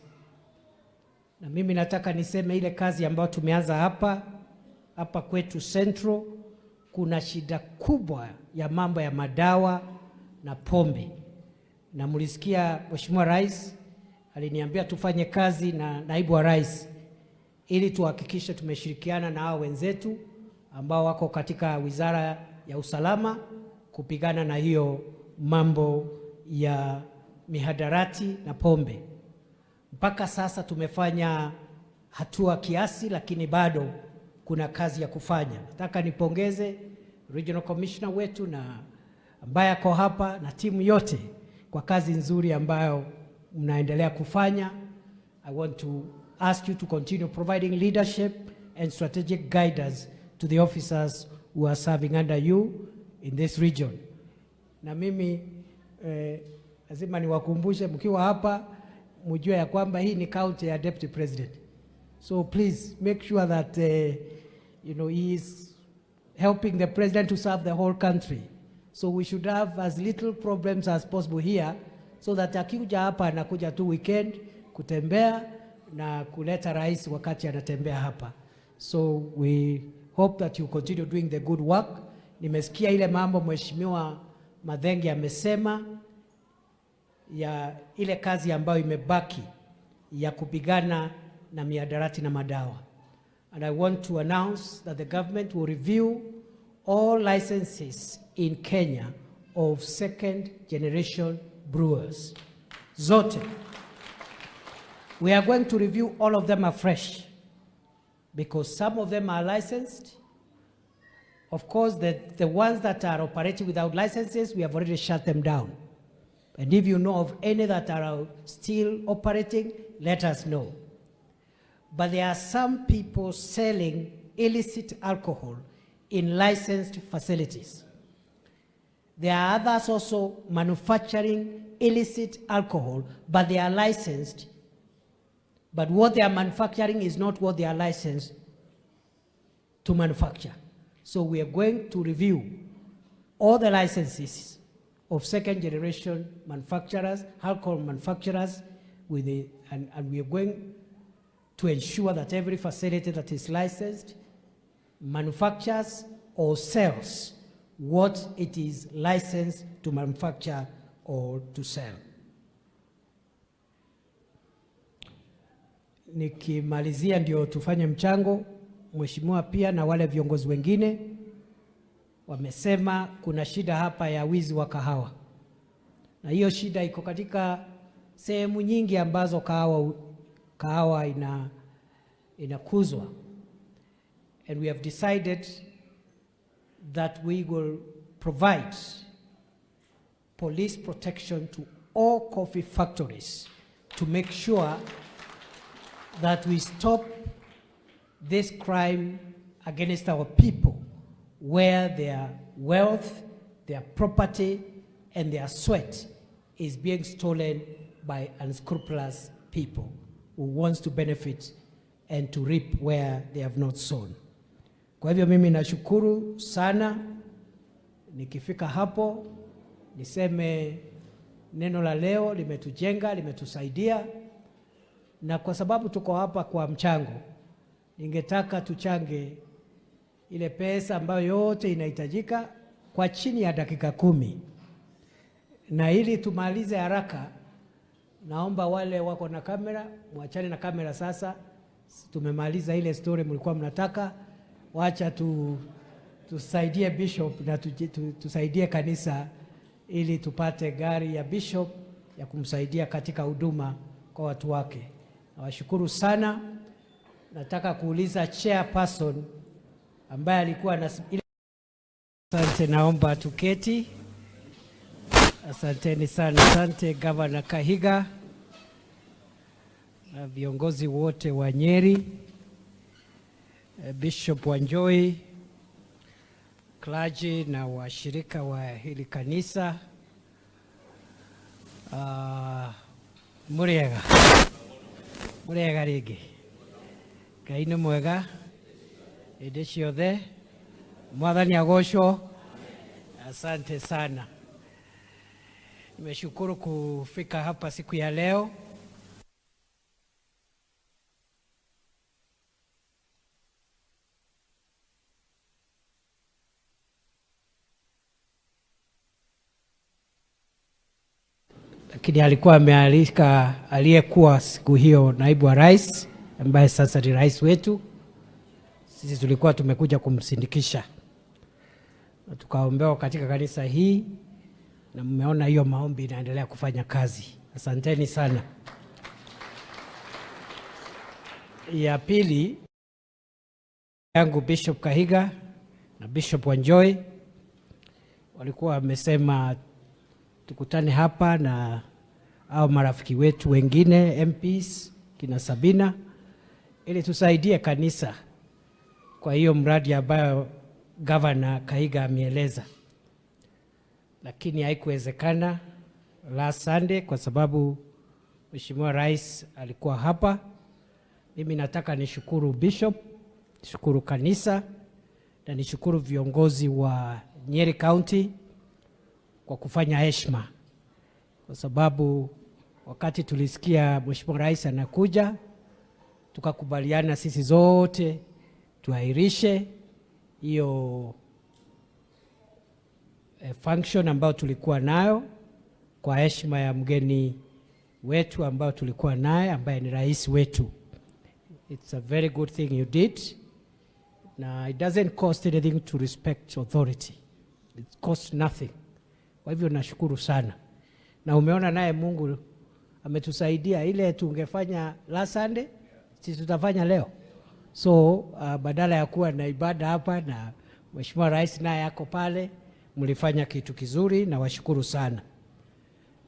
Na mimi nataka niseme ile kazi ambayo tumeanza hapa hapa kwetu Central, kuna shida kubwa ya mambo ya madawa na pombe, na mlisikia Mheshimiwa Rais aliniambia tufanye kazi na naibu wa rais ili tuhakikishe tumeshirikiana na hao wenzetu ambao wako katika Wizara ya Usalama kupigana na hiyo mambo ya mihadarati na pombe. Mpaka sasa tumefanya hatua kiasi, lakini bado kuna kazi ya kufanya. Nataka nipongeze Regional Commissioner wetu na ambaye ako hapa na timu yote kwa kazi nzuri ambayo mnaendelea kufanya. I want to ask you to continue providing leadership and strategic guidance to the officers who are serving under you in this region. Na mimi lazima niwakumbushe mkiwa hapa mjue ya kwamba hii ni county ya Deputy President. So please make sure that he is helping the president to serve the whole country. So we should have as little problems as possible here so that akikuja hapa anakuja tu weekend kutembea na kuleta rais wakati anatembea hapa. So we hope that you continue doing the good work. Nimesikia ile mambo Mheshimiwa Mathenge amesema ya ile kazi ambayo imebaki ya kupigana na mihadarati na madawa. And I want to announce that the government will review all licenses in Kenya of second generation brewers. Zote. We are going to review all of them afresh because some of them are licensed. Of course, the ones that are operating without licenses, we have already shut them down. And if you know of any that are still operating, let us know. But there are some people selling illicit alcohol in licensed facilities. There are others also manufacturing illicit alcohol, but they are licensed. But what they are manufacturing is not what they are licensed to manufacture. So we are going to review all the licenses of second generation manufacturers, alcohol manufacturers, and we are going to ensure that every facility that is licensed manufactures or sells what it is licensed to manufacture or to sell. Nikimalizia ndio tufanye mchango, mheshimiwa pia na wale viongozi wengine wamesema kuna shida hapa ya wizi wa kahawa, na hiyo shida iko katika sehemu nyingi ambazo kahawa inakuzwa. And we have decided that we will provide police protection to all coffee factories to make sure that we stop this crime against our people, where their wealth, their property, and their sweat is being stolen by unscrupulous people who wants to benefit and to reap where they have not sown. Kwa hivyo mimi nashukuru sana. Nikifika hapo niseme neno la leo limetujenga, limetusaidia, na kwa sababu tuko hapa kwa mchango, ningetaka tuchange ile pesa ambayo yote inahitajika kwa chini ya dakika 10, na ili tumalize haraka, naomba wale wako na kamera mwachane na kamera sasa. Tumemaliza ile story mlikuwa mnataka. Wacha tusaidie bishop na tusaidie kanisa ili tupate gari ya bishop ya kumsaidia katika huduma kwa watu wake. Nawashukuru sana. Nataka kuuliza chairperson ambaye alikuwa na ile. Asante, naomba tuketi. Asanteni sana. Asante Governor Kahiga na viongozi wote wa Nyeri, Bishop Wanjohi, clergy na washirika wa hili kanisa. Muriega muriega rĩngĩ. Ngai nĩ mwega hĩndĩ ciothe. Mwathani agocwo. Asante sana. Nimeshukuru kufika hapa siku ya leo. Lakini alikuwa amealika aliyekuwa siku hiyo naibu wa rais ambaye sasa ni rais wetu. Sisi tulikuwa tumekuja kumsindikisha na tukaombewa katika kanisa hii, na mmeona hiyo maombi inaendelea kufanya kazi. Asanteni sana. Ya pili yangu, Bishop Kahiga na Bishop Wanjohi walikuwa wamesema tukutane hapa na au marafiki wetu wengine MPs kina Sabina ili tusaidie kanisa kwa hiyo mradi ambayo Governor Kahiga ameeleza, lakini haikuwezekana last Sunday kwa sababu Mheshimiwa Rais alikuwa hapa. Mimi nataka nishukuru Bishop, nishukuru kanisa na nishukuru viongozi wa Nyeri County kwa kufanya heshima, kwa sababu wakati tulisikia Mheshimiwa Rais anakuja, tukakubaliana sisi zote tuahirishe hiyo function ambayo tulikuwa nayo kwa heshima ya mgeni wetu ambao tulikuwa naye ambaye ni rais wetu. It's a very good thing you did. Na it doesn't cost anything to respect authority. It costs nothing. Kwa hivyo nashukuru sana. Na umeona naye Mungu Ametusaidia ile tungefanya last Sunday, sisi tutafanya leo. So badala ya kuwa na ibada hapa na Mheshimiwa Rais naye ako pale, mlifanya kitu kizuri na washukuru sana.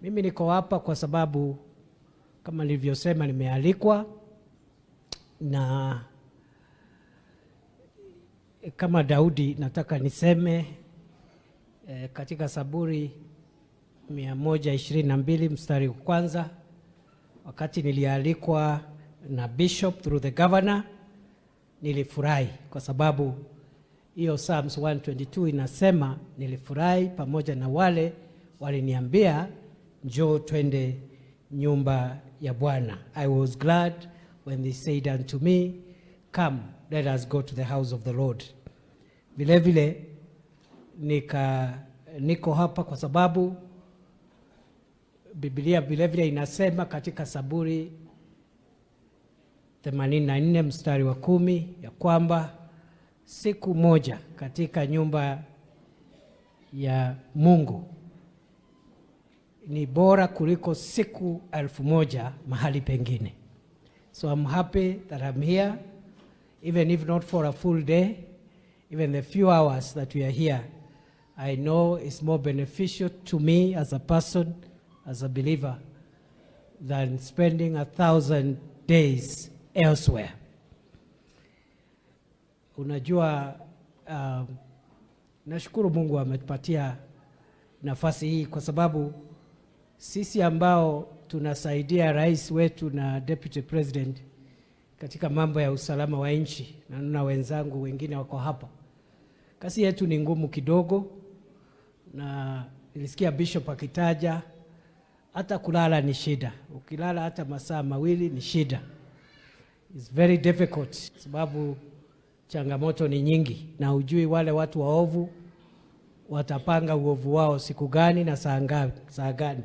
Mimi niko hapa kwa sababu kama nilivyosema, nimealikwa na kama Daudi nataka niseme katika Zaburi 122 mstari wa kwanza, wakati nilialikwa na bishop through the governor, nilifurahi kwa sababu hiyo Psalms 122 inasema nilifurahi pamoja na wale waliniambia njoo twende nyumba ya Bwana. I was glad when they said unto me, come let us go to the house of the Lord. Vile vile niko hapa kwa sababu Biblia vile vile inasema katika Zaburi 84 mstari wa 10 ya kwamba siku moja katika nyumba ya Mungu ni bora kuliko siku 1000 mahali pengine. So I'm happy that I'm here, even if not for a full day, even the few hours that we are here, I know it's more beneficial to me as a person, as a believer, than spending 1,000 days elsewhere. Unajua, nashukuru Mungu ametupatia nafasi hii kwa sababu sisi ambao tunasaidia rais wetu na deputy president katika mambo ya usalama wa nchi, na naona wenzangu wengine wako hapa, kazi yetu ni ngumu kidogo, na nilisikia bishop akitaja hata kulala ni shida. Ukilala hata masaa 2 ni shida. It's very difficult sababu changamoto ni nyingi, na hujui wale watu waovu watapanga uovu wao siku gani na saa ngapi, saa gani.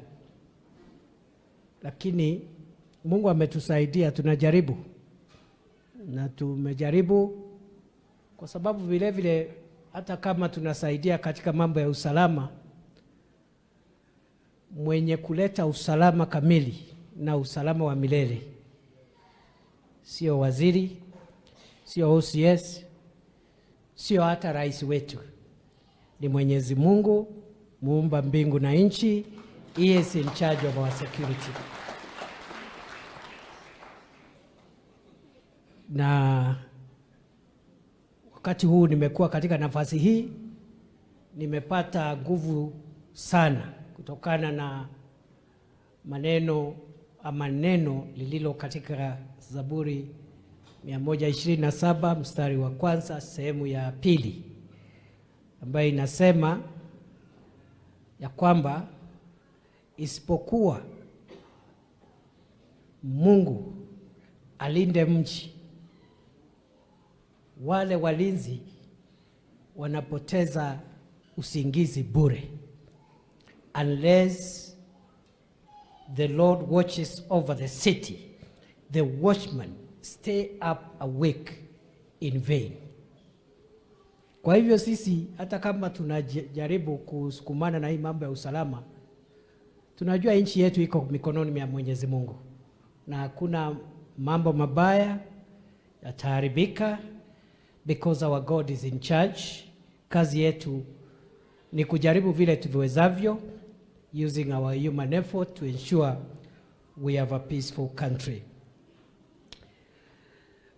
Lakini Mungu ametusaidia, tunajaribu na tumejaribu, kwa sababu vile vile hata kama tunasaidia katika mambo ya usalama, mwenye kuleta usalama kamili na usalama wa milele sio waziri, sio OCS, sio hata rais wetu, ni Mwenyezi Mungu muumba mbingu na nchi. He is in charge of our security. Na wakati huu nimekuwa katika nafasi hii, nimepata nguvu sana kutokana na maneno ama neno lililo katika Zaburi 127 mstari wa kwanza sehemu ya pili, ambayo inasema ya kwamba isipokuwa Mungu alinde mji, wale walinzi wanapoteza usingizi bure. Unless the Lord watches over the city, the watchmen stay up awake in vain. Kwa hivyo sisi hata kama tunajaribu kusukumana na hii mambo ya usalama, tunajua nchi yetu iko mikononi mwa Mwenyezi Mungu na hakuna mambo mabaya yataharibika because our God is in charge. Kazi yetu ni kujaribu vile tuviwezavyo using our human effort to ensure we have a peaceful country.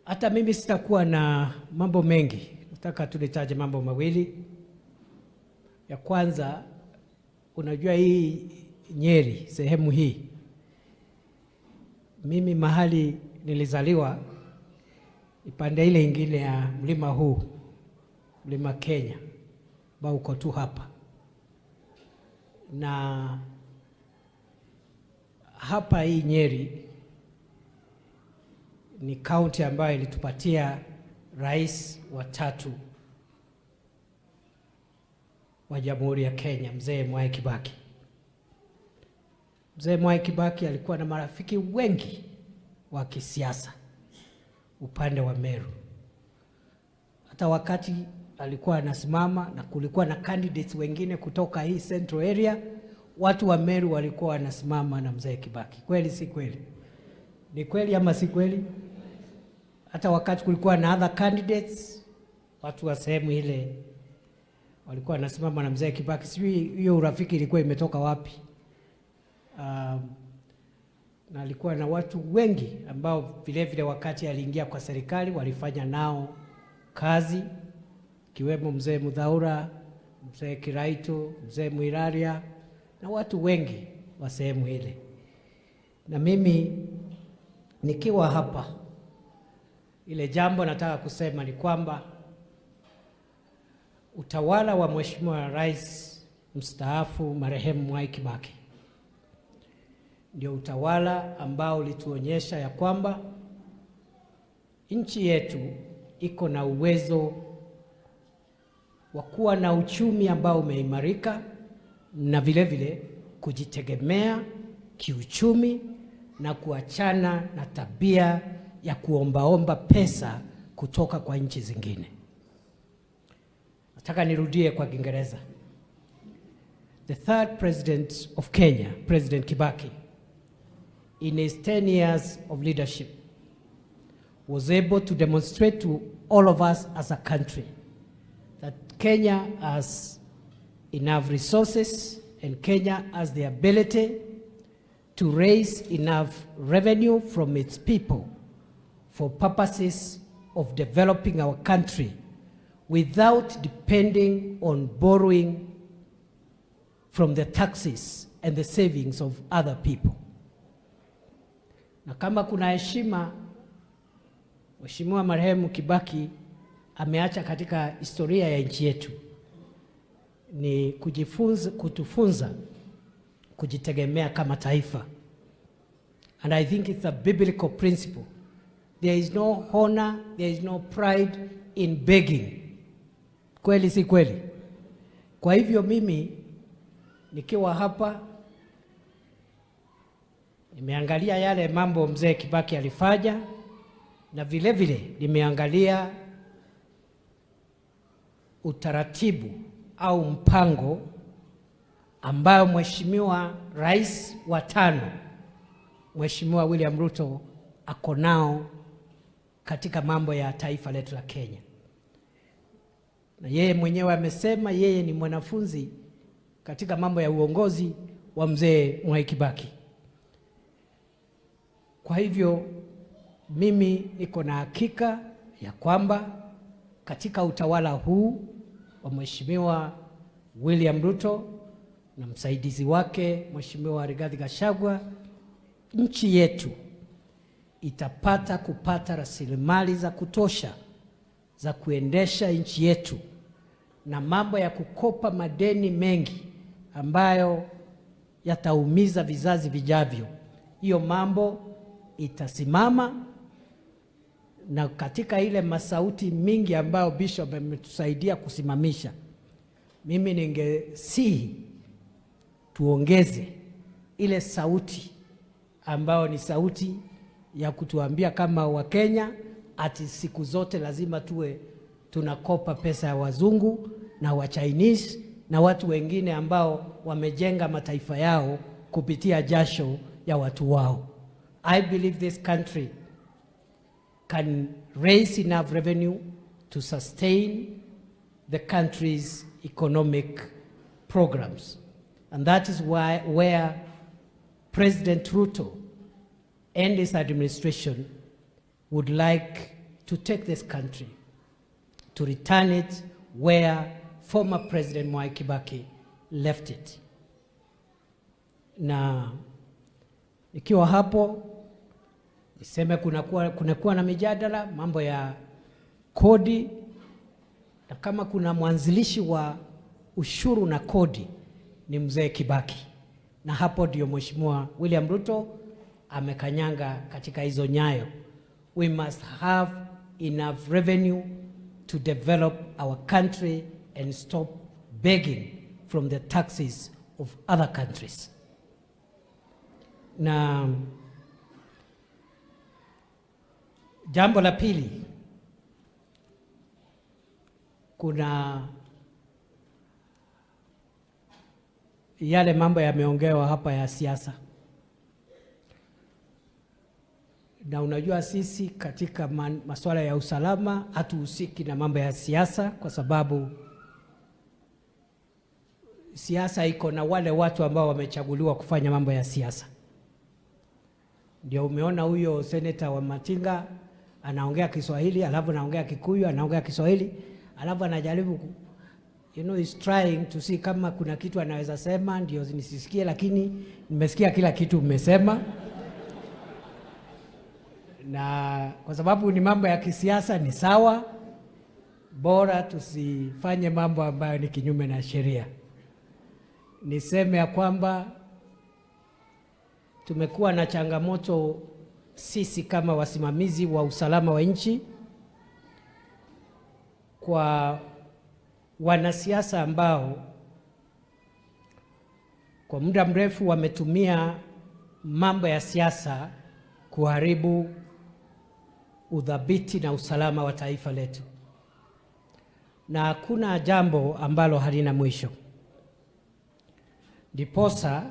Hata mimi sitakuwa na mambo mengi, nataka tu nitaje mambo mawili. Ya kwanza, unajua hii Nyeri, sehemu hii, mimi mahali nilizaliwa ipande ile ingine ya mlima huu, mlima Kenya, ambao uko tu hapa. Na hapa hii Nyeri ni kaunti ambayo ilitupatia rais wa tatu wa Jamhuri ya Kenya, Mzee Mwai Kibaki. Mzee Mwai Kibaki alikuwa na marafiki wengi wa kisiasa upande wa Meru. Hata wakati alikuwa anasimama na kulikuwa na candidates wengine kutoka hii Central area, Watu wa Meru walikuwa wanasimama na mzee Kibaki. Kweli si kweli? Ni kweli ama si kweli? Hata wakati kulikuwa na other candidates, watu wa sehemu ile walikuwa wanasimama na mzee Kibaki. Sijui hiyo urafiki ilikuwa imetoka wapi. Na alikuwa na watu wengi ambao vile vile wakati aliingia kwa serikali walifanya nao kazi, ikiwemo mzee Mudhaura, mzee Kiraitu, mzee Mwiraria na watu wengi wa sehemu ile. Na mimi nikiwa hapa, ile jambo nataka kusema ni kwamba utawala wa Mheshimiwa Rais mstaafu marehemu Mwai Kibaki ndio utawala ambao ulituonyesha ya kwamba nchi yetu iko na uwezo wa kuwa na uchumi ambao umeimarika na vile vile kujitegemea kiuchumi na kuachana na tabia ya kuombaomba pesa kutoka kwa nchi zingine. Nataka nirudie kwa Kiingereza. The third president of Kenya, President Kibaki, in his 10 years of leadership, was able to demonstrate to all of us as a country that Kenya has enough resources and Kenya has the ability to raise enough revenue from its people for purposes of developing our country without depending on borrowing from the taxes and the savings of other people. Na kama kuna heshima Mheshimiwa marehemu Kibaki ameacha katika historia ya nchi yetu ni kujifunza, kutufunza kujitegemea kama taifa. And I think it's a biblical principle. There is no honor, there is no pride in begging. Kweli si kweli? Kwa hivyo mimi nikiwa hapa nimeangalia yale mambo mzee Kibaki alifanya na vile vile nimeangalia utaratibu au mpango ambayo Mheshimiwa Rais wa tano Mheshimiwa William Ruto ako nao katika mambo ya taifa letu la Kenya, na yeye mwenyewe amesema yeye ni mwanafunzi katika mambo ya uongozi wa mzee Mwai Kibaki. Kwa hivyo mimi niko na hakika ya kwamba katika utawala huu wa Mheshimiwa William Ruto na msaidizi wake Mheshimiwa Rigathi Gachagua, nchi yetu itapata kupata rasilimali za kutosha za kuendesha nchi yetu, na mambo ya kukopa madeni mengi ambayo yataumiza vizazi vijavyo, hiyo mambo itasimama. Na katika ile masauti mingi ambayo Bishop ametusaidia kusimamisha, mimi ningesihi tuongeze ile sauti ambayo ni sauti ya kutuambia kama Wakenya ati siku zote lazima tuwe tunakopa pesa ya wazungu na wa Chinese na watu wengine ambao wamejenga mataifa yao kupitia jasho ya watu wao. I believe this country can raise enough revenue to sustain the country's economic programs. And that is why where President Ruto and his administration would like to take this country, to return it where former President Mwai Kibaki left it. Na nikiwa hapo niseme kunakuwa na mijadala mambo ya kodi, na kama kuna mwanzilishi wa ushuru na kodi ni mzee Kibaki, na hapo ndio Mheshimiwa William Ruto amekanyanga katika hizo nyayo. We must have enough revenue to develop our country and stop begging from the taxes of other countries. Na jambo la pili, kuna Yale mambo yameongewa hapa ya siasa, na unajua sisi katika masuala ya usalama hatuhusiki na mambo ya siasa, kwa sababu siasa iko na wale watu ambao wamechaguliwa kufanya mambo ya siasa. Ndio umeona huyo seneta Wamatinga anaongea Kiswahili, alafu anaongea Kikuyu, anaongea Kiswahili, alafu anajaribu is trying to see kama kuna kitu anaweza sema ndio nisisikie, lakini nimesikia kila kitu umesema, na kwa sababu ni mambo ya kisiasa ni sawa, bora tusifanye mambo ambayo ni kinyume na sheria. Niseme ya kwamba tumekuwa na changamoto sisi kama wasimamizi wa usalama wa nchi kwa wanasiasa ambao kwa muda mrefu wametumia mambo ya siasa kuharibu udhabiti na usalama wa taifa letu, na hakuna jambo ambalo halina mwisho. Ndiposa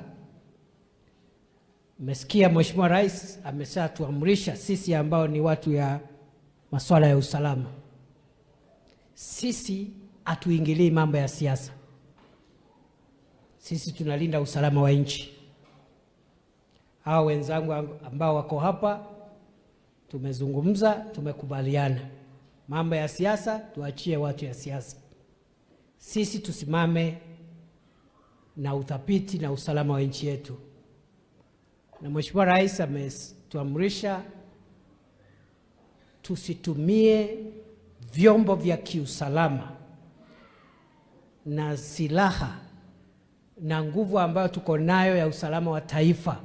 mmesikia Mheshimiwa Rais ameshatuamrisha sisi ambao ni watu ya masuala ya usalama, sisi hatuingilii mambo ya siasa, sisi tunalinda usalama wa nchi. Hawa wenzangu ambao wako hapa tumezungumza, tumekubaliana mambo ya siasa tuachie watu ya siasa, sisi tusimame na uthabiti na usalama wa nchi yetu. Na Mheshimiwa Rais ametuamrisha tusitumie vyombo vya kiusalama na silaha na nguvu ambayo tuko nayo ya usalama wa taifa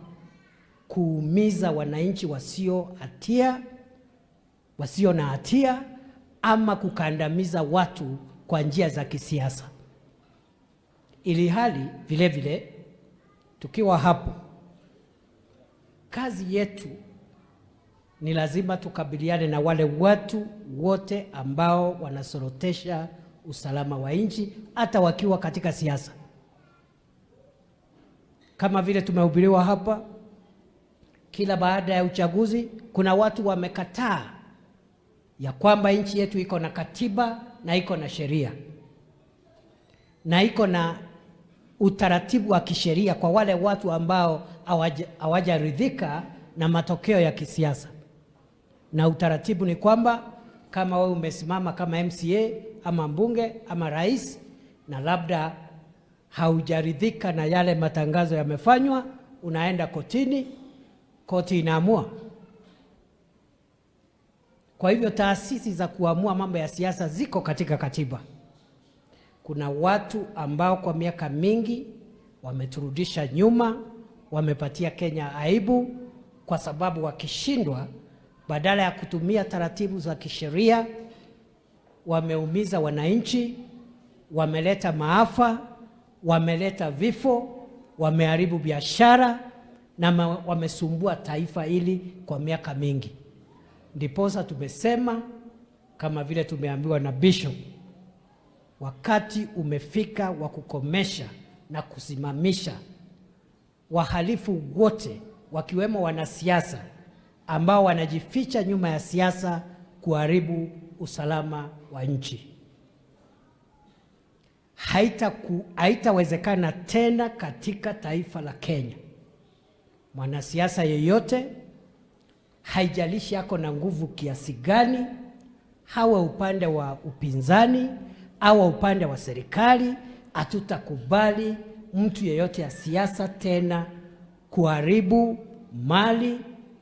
kuumiza wananchi wasio na hatia ama kukandamiza watu kwa njia za kisiasa. Ili hali vile vile tukiwa hapo, kazi yetu ni lazima tukabiliane na wale watu wote ambao wanasorotesha usalama wa nchi hata wakiwa katika siasa. Kama vile tumehubiriwa hapa, kila baada ya uchaguzi kuna watu wamekataa ya kwamba nchi yetu iko na katiba na iko na sheria na iko na utaratibu wa kisheria kwa wale watu ambao hawajaridhika na matokeo ya kisiasa. Na utaratibu ni kwamba kama wewe umesimama kama MCA ama mbunge ama rais na labda haujaridhika na yale matangazo yamefanywa, unaenda kotini, koti inaamua. Kwa hivyo taasisi za kuamua mambo ya siasa ziko katika katiba. Kuna watu ambao kwa miaka mingi wameturudisha nyuma, wamepatia Kenya aibu, kwa sababu wakishindwa, badala ya kutumia taratibu za kisheria, wameumiza wananchi, wameleta maafa, wameleta vifo, wameharibu biashara na wamesumbua taifa hili kwa miaka mingi. Ndiposa tumesema kama vile tumeambiwa na Bishop, wakati umefika wa kukomesha na kusimamisha wahalifu wote wakiwemo wanasiasa ambao wanajificha nyuma ya siasa kuharibu usalama wa nchi. Haitawezekana tena katika taifa la Kenya mwanasiasa yeyote, haijalishi ako na nguvu kiasi gani, hawa upande wa upinzani au upande wa serikali, hatutakubali mtu yeyote ya siasa tena kuharibu mali,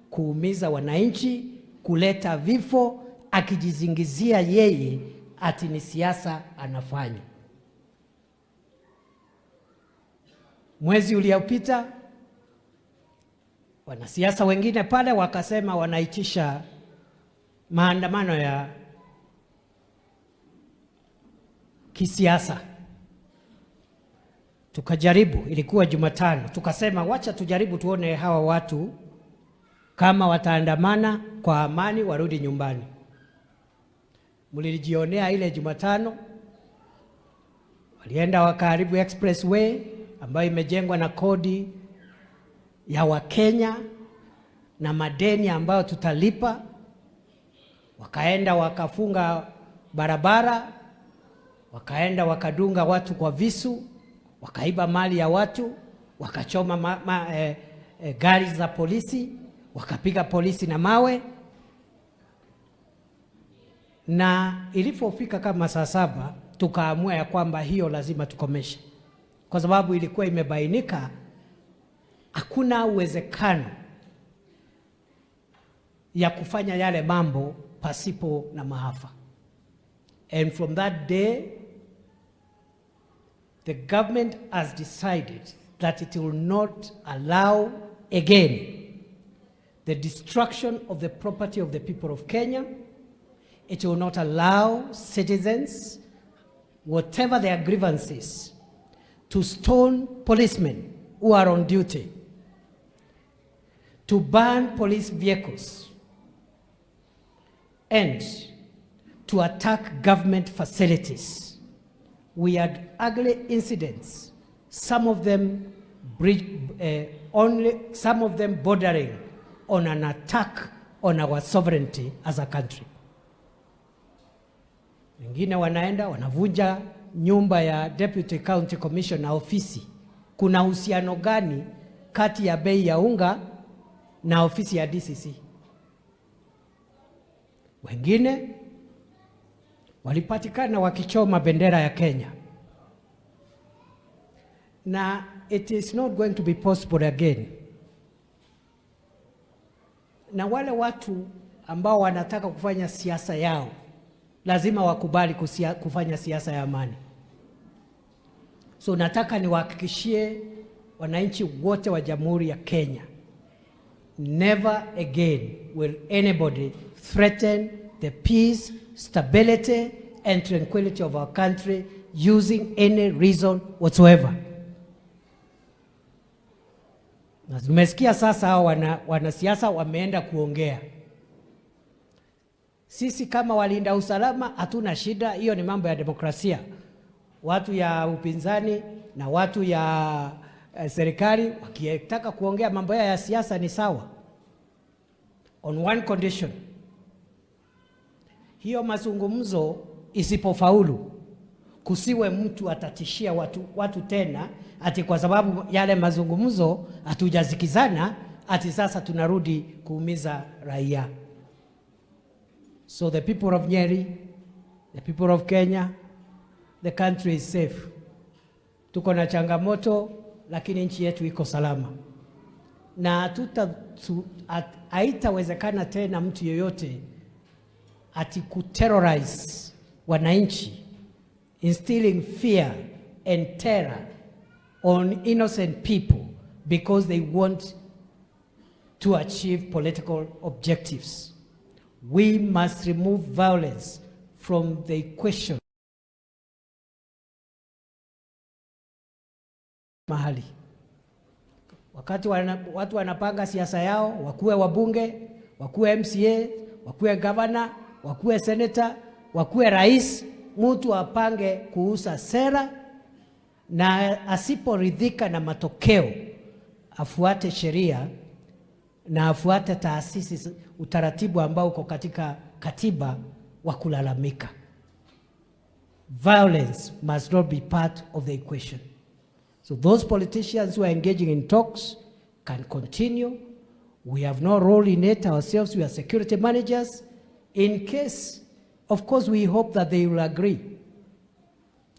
kuumiza wananchi, kuleta vifo, akijizingizia yeye ati ni siasa anafanya. Mwezi uliopita wanasiasa wengine pale wakasema wanaitisha maandamano ya kisiasa. Tukajaribu, ilikuwa Jumatano, tukasema wacha tujaribu tuone hawa watu kama wataandamana kwa amani warudi nyumbani. Mlilijionea ile Jumatano, walienda wakaharibu expressway, ambayo imejengwa na kodi ya Wakenya na madeni ambayo tutalipa. Wakaenda wakafunga barabara, wakaenda wakadunga watu kwa visu, wakaiba mali ya watu, wakachoma gari za polisi, wakapiga polisi na mawe. Na ilipofika kama saa 7 tukaamua ya kwamba hiyo lazima tukomeshe, kwa sababu ilikuwa imebainika hakuna uwezekano ya kufanya yale mambo pasipo na maafa. And from that day the government has decided that it will not allow again the destruction of the property of the people of Kenya. It will not allow citizens, whatever their grievances, to stone policemen who are on duty, to burn police vehicles, and to attack government facilities. We had ugly incidents, some of them only some of them bordering on an attack on our sovereignty as a country. Wengine wanaenda wanavunja nyumba ya Deputy County Commissioner ofisi. Kuna uhusiano gani kati ya bei ya unga na ofisi ya DCC? Wengine walipatikana wakichoma bendera ya Kenya. Na it is not going to be possible again. Na wale watu ambao wanataka kufanya siasa yao lazima wakubali kufanya siasa ya amani. So nataka niwahakikishie wananchi wote wa Jamhuri ya Kenya, never again will anybody threaten the peace, stability and tranquility of our country using any reason whatsoever. Na tumesikia sasa hao wanasiasa wameenda kuongea. Sisi kama walinda usalama hatuna shida, hiyo ni mambo ya demokrasia. Watu ya upinzani na watu ya serikali wakitaka kuongea mambo yao ya siasa ni sawa, on one condition: hiyo mazungumzo isipofaulu, kusiwe mtu atatishia watu tena ati kwa sababu yale mazungumzo hatujasikizana, ati sasa tunarudi kuumiza raia. So the people of Nyeri, the people of Kenya, the country is safe. Tuko na changamoto, lakini nchi yetu iko salama na haitawezekana tena mtu yeyote ati kuterrorize wananchi, instilling fear and terror on innocent people because they want to achieve political objectives. We must remove violence from the equation. Mahali wakati watu wanapanga siasa yao, wakuwe wabunge, wakuwe MCA, wakuwe governor, wakuwe senator, wakuwe rais, mtu apange kuuza sera, na asiporidhika na matokeo afuate sheria na afuate taasisi, utaratibu ambao uko katika katiba wa kulalamika. Violence must not be part of the equation. So those politicians who are engaging in talks can continue. We have no role in it ourselves. We are security managers. In case, of course, we hope that they will agree.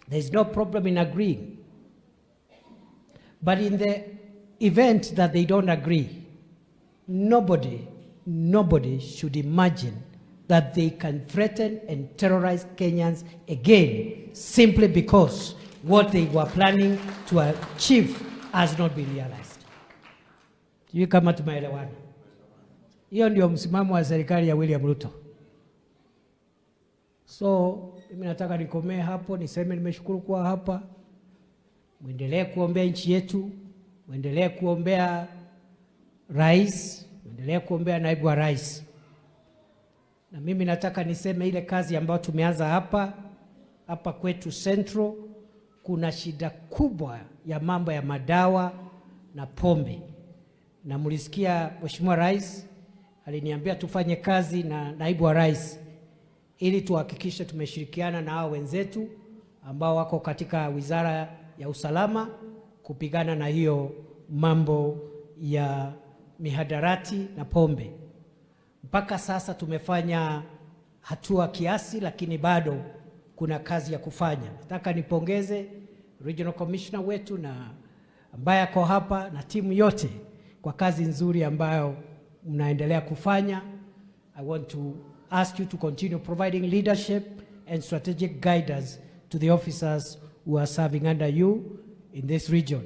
There is no problem in agreeing. But in the event that they don't agree, nobody, nobody should imagine that they can threaten and terrorize Kenyans again simply because what they were planning to achieve has not been realized. Sijui kama tumeelewana. Hiyo ndio msimamo wa serikali ya William Ruto. So mimi nataka nikomee hapo, niseme nimeshukuru kuwa hapa. Mwendelee kuombea nchi yetu, mwendelee kuombea rais, mwendelee kuombea naibu wa rais. Na mimi nataka niseme ile kazi ambayo tumeanza hapa hapa kwetu Central. Kuna shida kubwa ya mambo ya madawa na pombe, na mlisikia Mheshimiwa Rais aliniambia tufanye kazi na naibu wa rais ili tuhakikishe tumeshirikiana na hao wenzetu ambao wako katika wizara ya usalama kupigana na hiyo mambo ya mihadarati na pombe. Mpaka sasa tumefanya hatua kiasi, lakini bado kuna kazi ya kufanya. Nataka nipongeze Regional Commissioner wetu na ambaye ako hapa na timu yote kwa kazi nzuri ambayo mnaendelea kufanya. I want to ask you to continue providing leadership and strategic guidance to the officers who are serving under you in this region.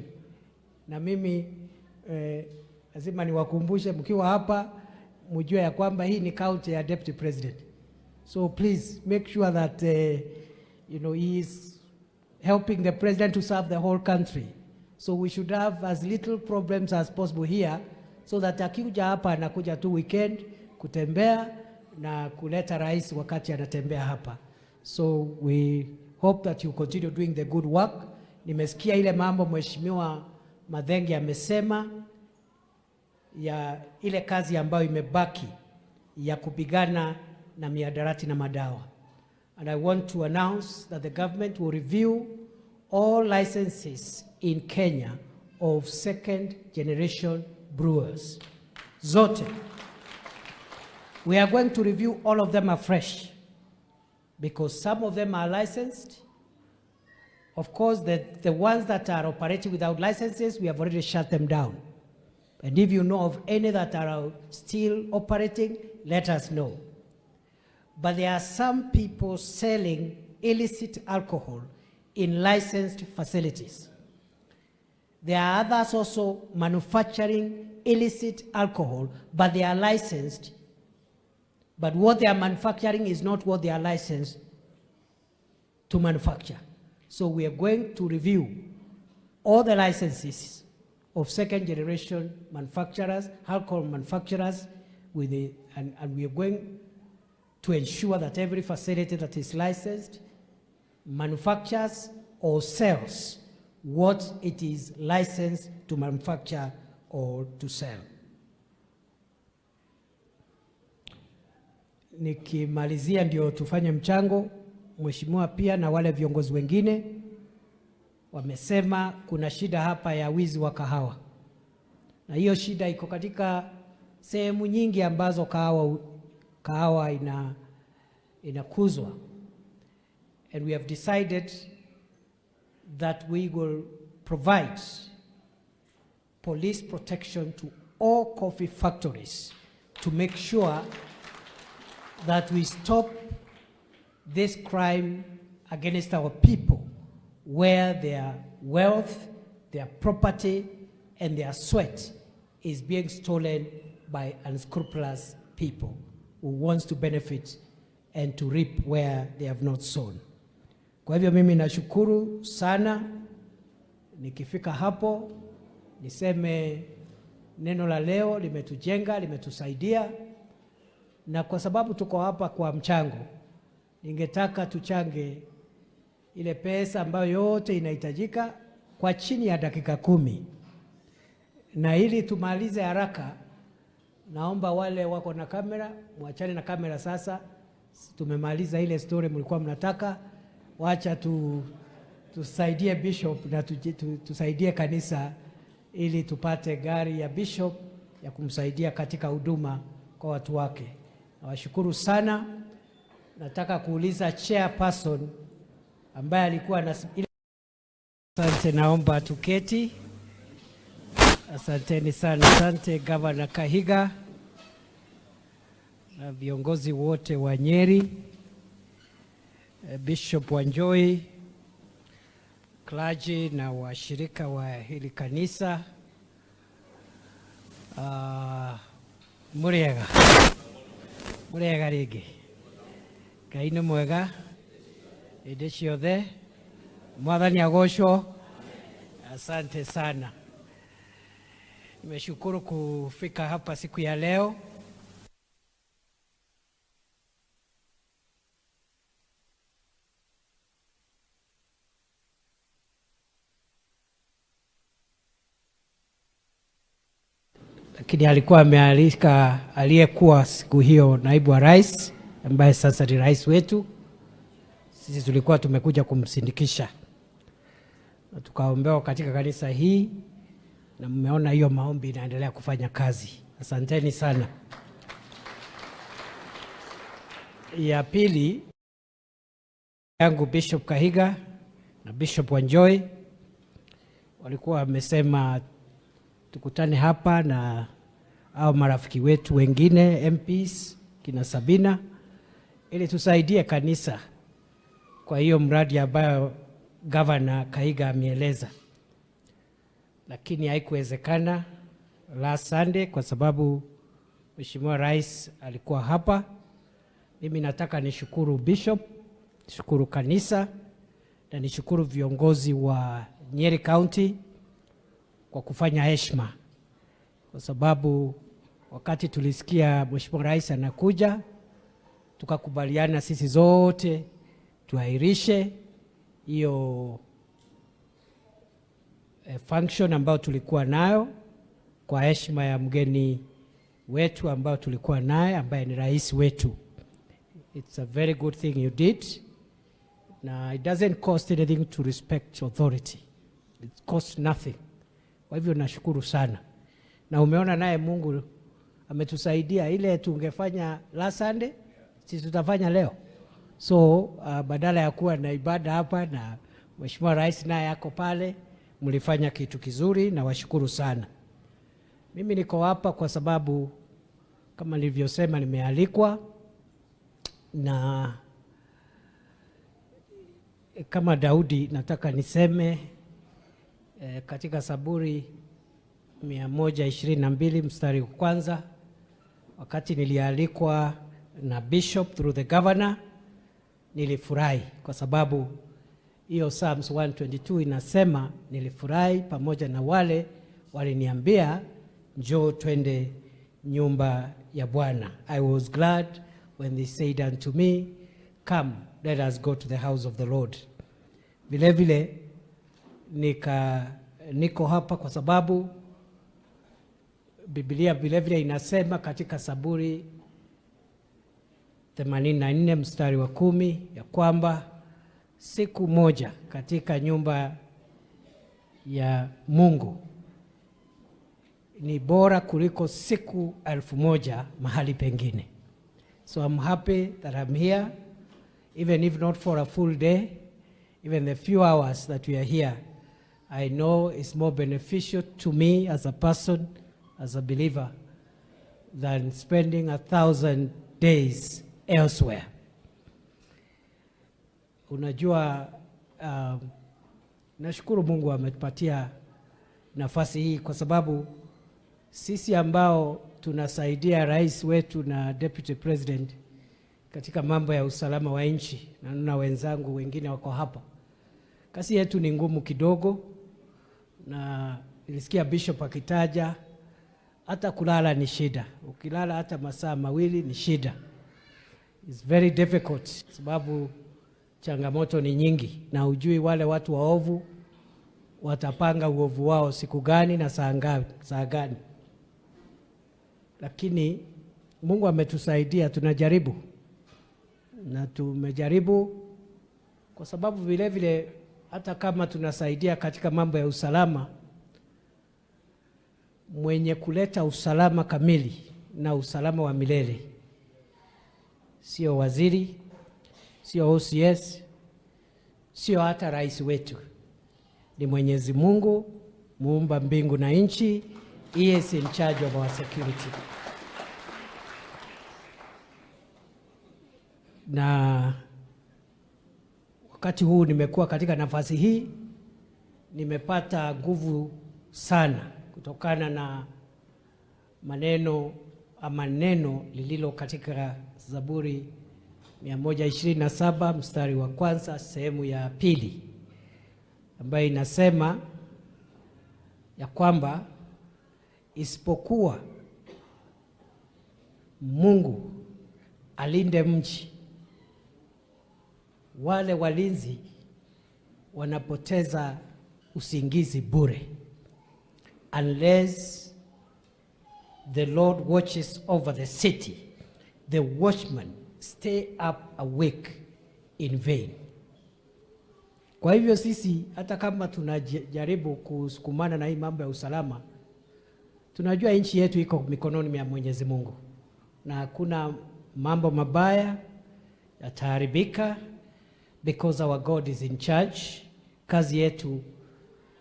Na mimi lazima niwakumbushe mkiwa hapa mjue ya kwamba hii ni county ya Deputy President. So please make sure that he is helping the president to serve the whole country. So we should have as little problems as possible here so that akikuja hapa anakuja tu weekend kutembea na kuleta rais wakati anatembea hapa. So we hope that you continue doing the good work. Nimesikia ile mambo Mheshimiwa Mathenge amesema ya ile kazi ambayo imebaki ya kupigana na mihadarati na madawa. And I want to announce that the government will review all licenses in Kenya of second generation brewers. Zote. We are going to review all of them afresh because some of them are licensed. Of course, the ones that are operating without licenses, we have already shut them down. And if you know of any that are still operating, let us know. But there are some people selling illicit alcohol in licensed facilities. There are others also manufacturing illicit alcohol, but they are licensed. But what they are manufacturing is not what they are licensed to manufacture. So we are going to review all the licenses of second generation manufacturers, alcohol manufacturers, and we are going to ensure that every facility that is licensed manufactures or sells what it is licensed to manufacture or to sell. Nikimalizia ndio tufanye mchango, Mheshimiwa pia na wale viongozi wengine wamesema kuna shida hapa ya wizi wa kahawa, na hiyo shida iko katika sehemu nyingi ambazo kahawa inakuzwa. And we have decided that we will provide police protection to all coffee factories to make sure that we stop this crime against our people, where their wealth, their property, and their sweat is being stolen by unscrupulous people who wants to benefit and to reap where they have not sown. Kwa hivyo mimi nashukuru sana. Nikifika hapo niseme neno la leo limetujenga, limetusaidia, na kwa sababu tuko hapa kwa mchango, ningetaka tuchange ile pesa ambayo yote inahitajika kwa chini ya dakika 10. Na ili tumalize haraka, naomba wale wako na kamera mwachane na kamera sasa. Tumemaliza ile story mlikuwa mnataka. Wacha tusaidie bishop na tusaidie kanisa ili tupate gari ya bishop ya kumsaidia katika huduma kwa watu wake. Nawashukuru sana. Nataka kuuliza chairperson ambaye alikuwa na ile. Asante, naomba tuketi. Asanteni sana. Asante Governor Kahiga na viongozi wote wa Nyeri, Bishop Wanjohi, clergy na washirika wa hili kanisa. Muriega. Muriega rĩngĩ. Ngai nĩ mwega hĩndĩ ciothe. Mwathani agocwo. Asante sana. Nimeshukuru kufika hapa siku ya leo. Lakini alikuwa amealika aliyekuwa siku hiyo naibu wa rais ambaye sasa ni rais wetu. Sisi tulikuwa tumekuja kumsindikisha na tukaombewa katika kanisa hii, na mmeona hiyo maombi inaendelea kufanya kazi. Asanteni sana. Ya pili yangu, Bishop Kahiga na Bishop Wanjohi walikuwa wamesema tukutane hapa na au marafiki wetu wengine MPs kina Sabina ili tusaidie kanisa kwa hiyo mradi ambayo Governor Kahiga ameeleza, lakini haikuwezekana last Sunday kwa sababu Mheshimiwa Rais alikuwa hapa. Mimi nataka nishukuru Bishop, nishukuru kanisa na nishukuru viongozi wa Nyeri County kwa kufanya heshima, kwa sababu wakati tulisikia Mheshimiwa Rais anakuja, tukakubaliana sisi zote tuahirishe hiyo function ambayo tulikuwa nayo kwa heshima ya mgeni wetu ambao tulikuwa naye ambaye ni rais wetu. It's a very good thing you did. Na it doesn't cost anything to respect authority. It costs nothing. Kwa hivyo nashukuru sana, na umeona naye Mungu ametusaidia. Ile tungefanya last Sunday, sisi tutafanya leo. So badala ya kuwa na ibada hapa na Mheshimiwa Rais naye ako pale, mlifanya kitu kizuri na washukuru sana. Mimi niko hapa kwa sababu kama nilivyosema, nimealikwa na kama Daudi nataka niseme katika Zaburi 122 mstari wa kwanza, wakati nilialikwa na bishop through the governor, nilifurahi kwa sababu hiyo Psalms 122 inasema nilifurahi pamoja na wale waliniambia, njoo twende nyumba ya Bwana. I was glad when they said unto me, come, let us go to the house of the Lord. Vile vile niko hapa kwa sababu Biblia vile vile inasema katika Zaburi 84 mstari wa 10 ya kwamba siku moja katika nyumba ya Mungu ni bora kuliko siku 1000 mahali pengine. So I'm happy that I'm here, even if not for a full day, even the few hours that we are here, I know it's more beneficial to me as a person, as a believer, than spending 1,000 days elsewhere. Unajua, nashukuru Mungu ametupatia nafasi hii kwa sababu sisi ambao tunasaidia rais wetu na deputy president katika mambo ya usalama wa nchi, na naona wenzangu wengine wako hapa, kazi yetu ni ngumu kidogo, na nilisikia bishop akitaja hata kulala ni shida. Ukilala hata masaa 2 ni shida. It's very difficult sababu changamoto ni nyingi, na hujui wale watu waovu watapanga uovu wao siku gani na saa ngapi, saa gani. Lakini Mungu ametusaidia, tunajaribu na tumejaribu, kwa sababu vile vile hata kama tunasaidia katika mambo ya usalama, mwenye kuleta usalama kamili na usalama wa milele sio waziri, sio OCS, sio hata rais wetu, ni Mwenyezi Mungu muumba mbingu na nchi. He is in charge of our security. Na wakati huu nimekuwa katika nafasi hii, nimepata nguvu sana kutokana na maneno ama neno lililo katika Zaburi 127 mstari wa kwanza sehemu ya pili, ambayo inasema ya kwamba isipokuwa Mungu alinde mji, wale walinzi wanapoteza usingizi bure. Unless The Lord watches over the city. The watchmen stay up awake in vain." Kwa hivyo sisi hata kama tunajaribu kusukumana na hii mambo ya usalama, tunajua nchi yetu iko mikononi mwa Mwenyezi Mungu na hakuna mambo mabaya yataharibika because our God is in charge. Kazi yetu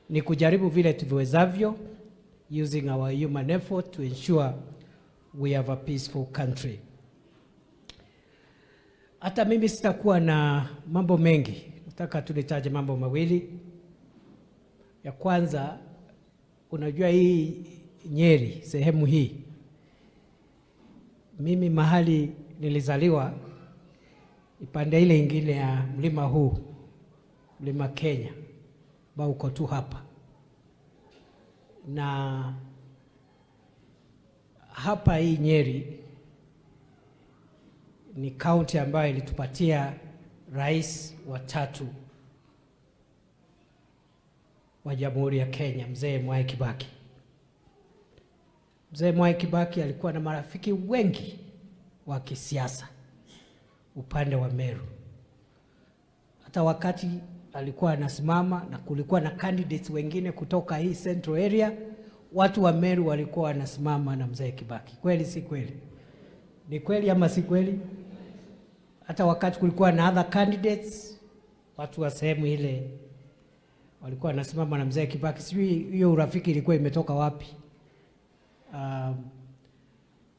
ni kujaribu vile tuviwezavyo using our human effort to ensure we have a peaceful country. Hata mimi sitakuwa na mambo mengi, nataka tu nitaje mambo mawili. Ya kwanza, unajua hii Nyeri, sehemu hii, mimi mahali nilizaliwa ipande ile ingine ya mlima huu, Mlima Kenya, ambao uko tu hapa na hapa. Hii Nyeri ni kaunti ambayo ilitupatia rais wa tatu wa Jamhuri ya Kenya, Mzee Mwai Kibaki. Mzee Mwai Kibaki alikuwa na marafiki wengi wa kisiasa upande wa Meru. Hata wakati alikuwa anasimama na kulikuwa na candidates wengine kutoka hii central area, watu wa Meru walikuwa wanasimama na Mzee Kibaki. Kweli si kweli? Ni kweli ama si kweli? Hata wakati kulikuwa na other candidates, watu wa sehemu ile walikuwa wanasimama na Mzee Kibaki. Sijui hiyo urafiki ilikuwa imetoka wapi.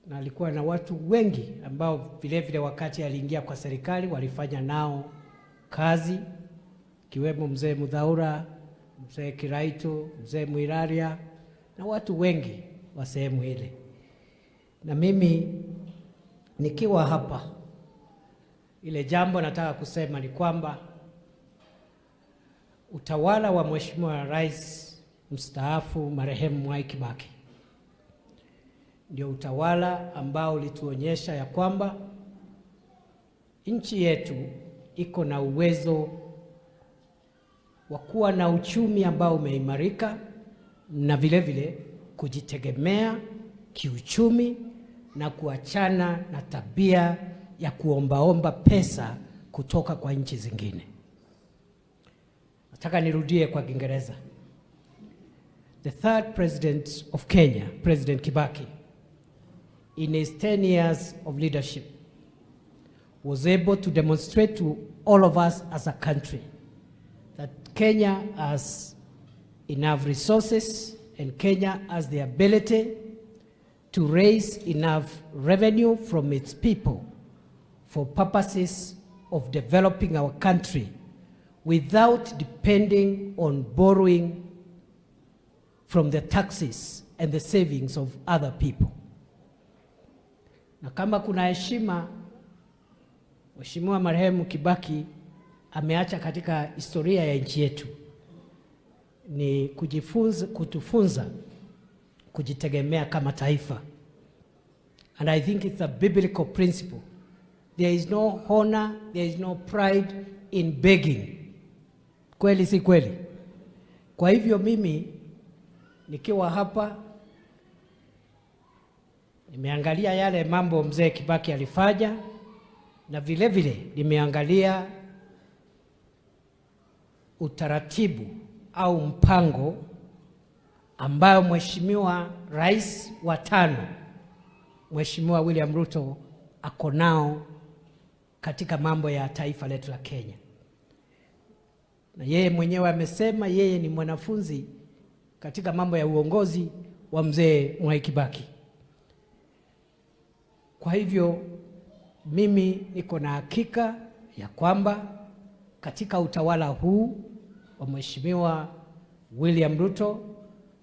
Na alikuwa na watu wengi ambao vile vile wakati aliingia kwa serikali walifanya nao kazi, ikiwemo Mzee Muthaura, Mzee Kiraitu, Mzee Mwiraria na watu wengi wa sehemu ile. Na mimi nikiwa hapa, ile jambo nataka kusema ni kwamba utawala wa Mheshimiwa Rais mstaafu marehemu Mwai Kibaki ndio utawala ambao ulituonyesha ya kwamba nchi yetu iko na uwezo wa kuwa na uchumi ambao umeimarika na vile vile kujitegemea kiuchumi na kuachana na tabia ya kuombaomba pesa kutoka kwa nchi zingine. Nataka nirudie kwa Kiingereza. The third president of Kenya, President Kibaki, in his 10 years of leadership, was able to demonstrate to all of us as a country that Kenya has enough resources and Kenya has the ability to raise enough revenue from its people for purposes of developing our country without depending on borrowing from the taxes and the savings of other people. Na kama kuna heshima Mheshimiwa marehemu Kibaki ameacha katika historia ya nchi yetu ni kujifunza, kutufunza kujitegemea kama taifa. And I think it's a biblical principle. There is no honor, there is no pride in begging. Kweli si kweli? Kwa hivyo mimi nikiwa hapa nimeangalia yale mambo mzee Kibaki alifanya na vile vile nimeangalia utaratibu au mpango ambayo Mheshimiwa Rais wa tano Mheshimiwa William Ruto ako nao katika mambo ya taifa letu la Kenya, na yeye mwenyewe amesema yeye ni mwanafunzi katika mambo ya uongozi wa mzee Mwai Kibaki. Kwa hivyo mimi niko na hakika ya kwamba katika utawala huu wa Mheshimiwa William Ruto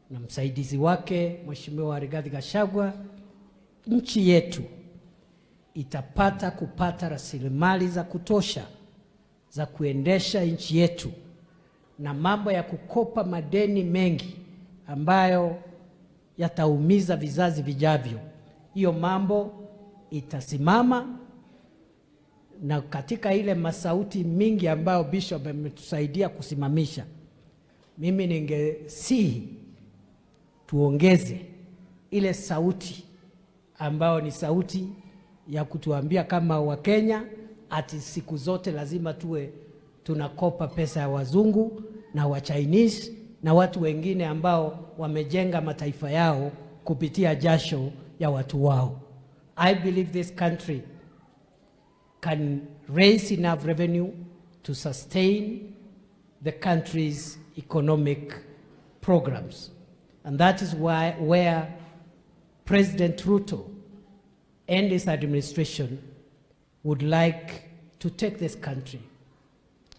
na msaidizi wake Mheshimiwa Rigathi Gachagua, nchi yetu itapata kupata rasilimali za kutosha za kuendesha nchi yetu, na mambo ya kukopa madeni mengi ambayo yataumiza vizazi vijavyo, hiyo mambo itasimama. Na katika ile masauti mingi ambayo Bishop ametusaidia kusimamisha, mimi ningesihi tuongeze ile sauti. ambao ni sauti ya kutuambia kama Wakenya ati siku zote lazima tuwe tunakopa pesa ya wazungu na wa Chinese na watu wengine ambao wamejenga mataifa yao kupitia jasho ya watu wao. I believe this country can raise enough revenue to sustain the country's economic programs. And that is why where President Ruto and his administration would like to take this country,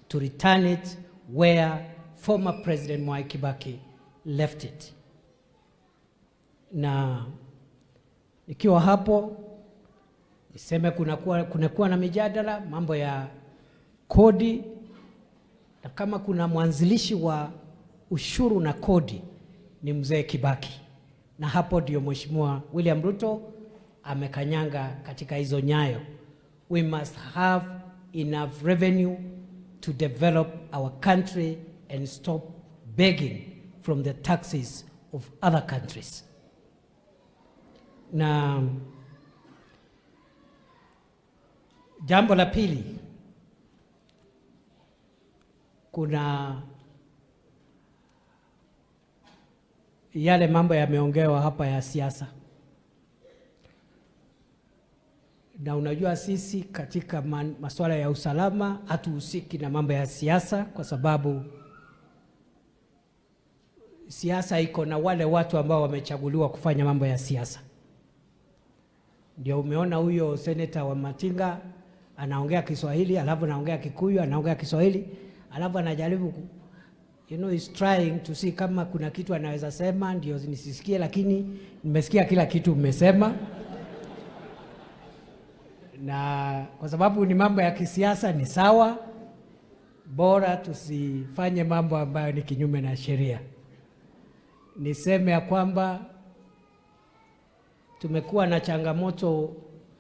to return it where former President Mwai Kibaki left it. Na nikiwa hapo niseme kunakuwa na mijadala mambo ya kodi, na kama kuna mwanzilishi wa ushuru na kodi ni mzee Kibaki, na hapo ndio Mheshimiwa William Ruto amekanyanga katika hizo nyayo. We must have enough revenue to develop our country and stop begging from the taxes of other countries. Na jambo la pili, kuna yale mambo yameongewa hapa ya siasa, na unajua sisi katika masuala ya usalama hatuhusiki na mambo ya siasa, kwa sababu siasa iko na wale watu ambao wamechaguliwa kufanya mambo ya siasa. Ndio umeona huyo seneta wa Matinga anaongea Kiswahili, alafu anaongea Kikuyu, anaongea Kiswahili, alafu anajaribu he's trying to see kama kuna kitu anaweza sema ndio nisisikie, lakini nimesikia kila kitu umesema. Na kwa sababu ni mambo ya kisiasa ni sawa, bora tusifanye mambo ambayo ni kinyume na sheria. Niseme ya kwamba tumekuwa na changamoto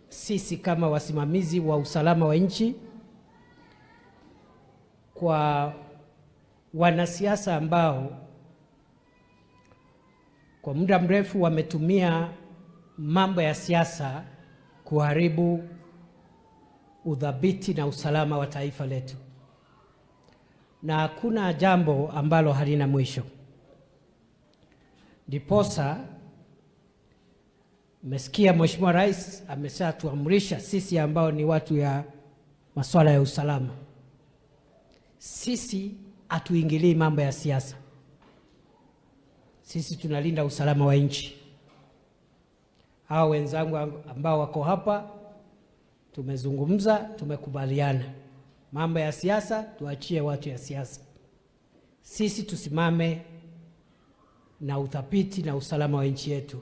sisi kama wasimamizi wa usalama wa nchi kwa wanasiasa ambao kwa muda mrefu wametumia mambo ya siasa kuharibu udhabiti na usalama wa taifa letu, na hakuna jambo ambalo halina mwisho. Ndiposa mmesikia Mheshimiwa Rais ameshatuamrisha sisi ambao ni watu ya masuala ya usalama, sisi hatuingilii mambo ya siasa, sisi tunalinda usalama wa nchi. Hawa wenzangu ambao wako hapa tumezungumza, tumekubaliana mambo ya siasa tuachie watu ya siasa, sisi tusimame na uthabiti na usalama wa nchi yetu.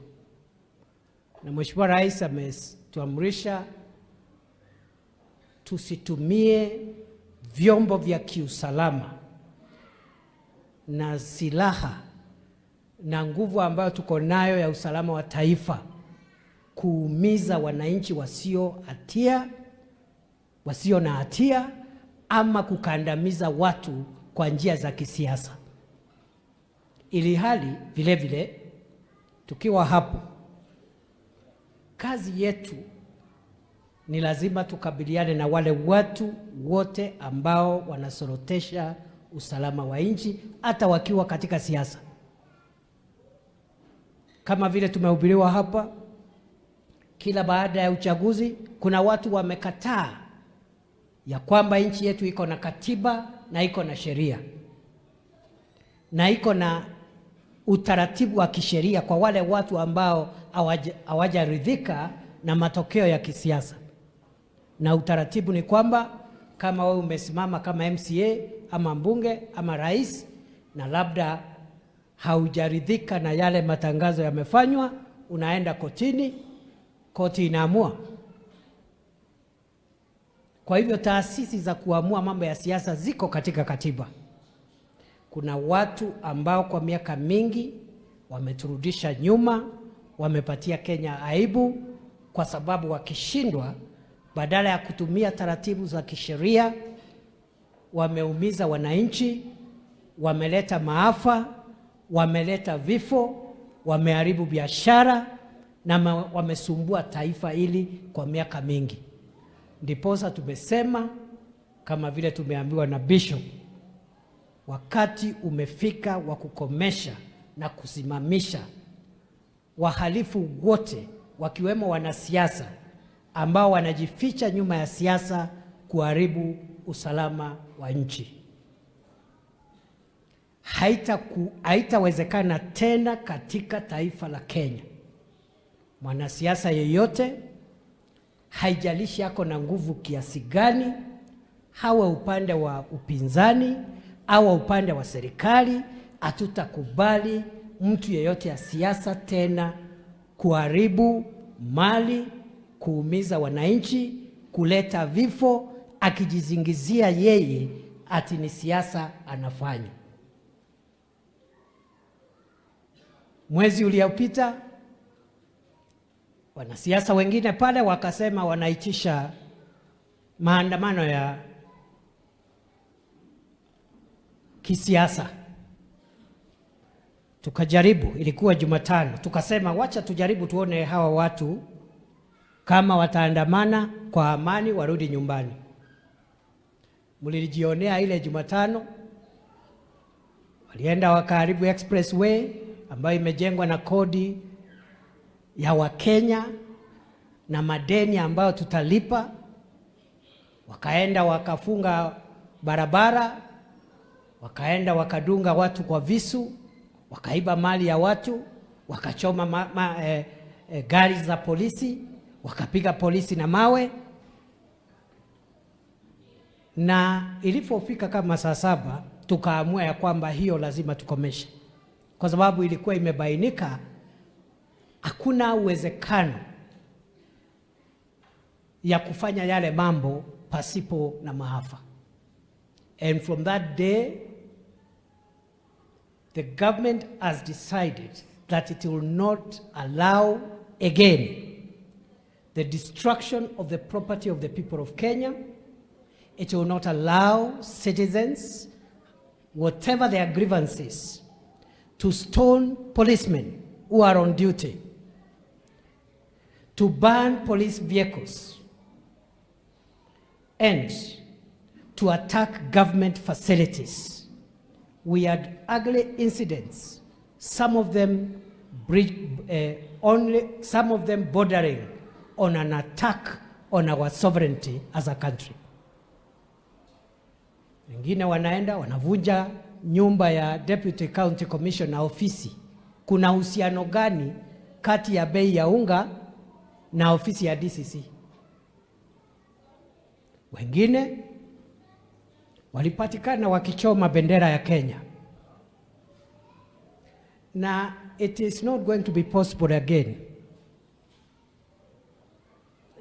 Na Mheshimiwa Rais ametuamrisha tusitumie vyombo vya kiusalama na silaha na nguvu ambayo tuko nayo ya usalama wa taifa kuumiza wananchi wasio na hatia ama kukandamiza watu kwa njia za kisiasa. Ili hali vile vile tukiwa hapo, kazi yetu ni lazima tukabiliane na wale watu wote ambao wanasorotesha usalama wa nchi hata wakiwa katika siasa. Kama vile tumehubiriwa hapa, kila baada ya uchaguzi kuna watu wamekataa ya kwamba nchi yetu iko na katiba na iko na sheria na iko na utaratibu wa kisheria kwa wale watu ambao hawajaridhika na matokeo ya kisiasa. Na utaratibu ni kwamba kama wewe umesimama kama MCA ama mbunge ama rais na labda haujaridhika na yale matangazo yamefanywa, unaenda kotini, koti inaamua. Kwa hivyo taasisi za kuamua mambo ya siasa ziko katika katiba. Kuna watu ambao kwa miaka mingi wameturudisha nyuma, wamepatia Kenya aibu, kwa sababu wakishindwa, badala ya kutumia taratibu za kisheria, wameumiza wananchi, wameleta maafa, wameleta vifo, wameharibu biashara na wamesumbua taifa hili kwa miaka mingi. Ndiposa tumesema kama vile tumeambiwa na Bishop, wakati umefika wa kukomesha na kusimamisha wahalifu wote wakiwemo wanasiasa ambao wanajificha nyuma ya siasa kuharibu usalama wa nchi. Haitawezekana tena katika taifa la Kenya mwanasiasa yeyote, haijalishi ako na nguvu kiasi gani, hawe upande wa upinzani au upande wa serikali, hatutakubali mtu yeyote ya siasa tena kuharibu mali, kuumiza wananchi, kuleta vifo, akijizingizia yeye ati ni siasa anafanya. Mwezi uliopita wanasiasa wengine pale wakasema wanaitisha maandamano ya kisiasa. Tukajaribu, ilikuwa Jumatano, tukasema wacha tujaribu tuone hawa watu kama wataandamana kwa amani warudi nyumbani. Mlilijionea ile Jumatano, walienda wakaharibu expressway ambayo imejengwa na kodi ya Wakenya na madeni ambayo tutalipa. Wakaenda wakafunga barabara, wakaenda wakadunga watu kwa visu, wakaiba mali ya watu, wakachoma gari za polisi, wakapiga polisi na mawe. Na ilipofika kama saa 7 tukaamua ya kwamba hiyo lazima tukomeshe, kwa sababu ilikuwa imebainika hakuna uwezekano ya kufanya yale mambo pasipo na maafa. And from that day the government has decided that it will not allow again the destruction of the property of the people of Kenya. It will not allow citizens, whatever their grievances, to stone policemen who are on duty, to burn police vehicles, and to attack government facilities. We had ugly incidents, some of them only some of them bordering on an attack on our sovereignty as a country. Wengine wanaenda wanavunja nyumba ya Deputy County Commissioner ofisi. Kuna uhusiano gani kati ya bei ya unga na ofisi ya DCC? Wengine walipatikana wakichoma bendera ya Kenya. Na it is not going to be possible again.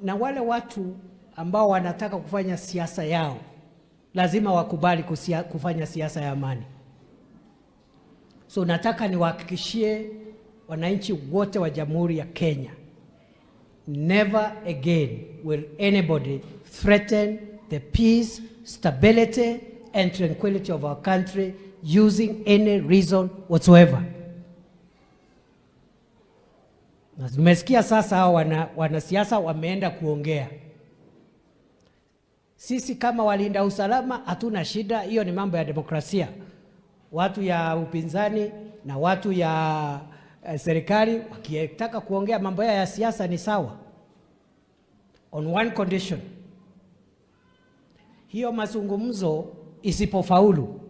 Na wale watu ambao wanataka kufanya siasa yao lazima wakubali kufanya siasa ya amani. So nataka niwahakikishie wananchi wote wa Jamhuri ya Kenya, never again will anybody threaten the peace, stability and tranquility of our country using any reason whatsoever. Na tumesikia sasa hao wanasiasa wameenda kuongea. Sisi kama walinda usalama hatuna shida, hiyo ni mambo ya demokrasia. Watu ya upinzani na watu ya serikali wakitaka kuongea mambo yao ya siasa ni sawa, on one condition: hiyo mazungumzo isipofaulu,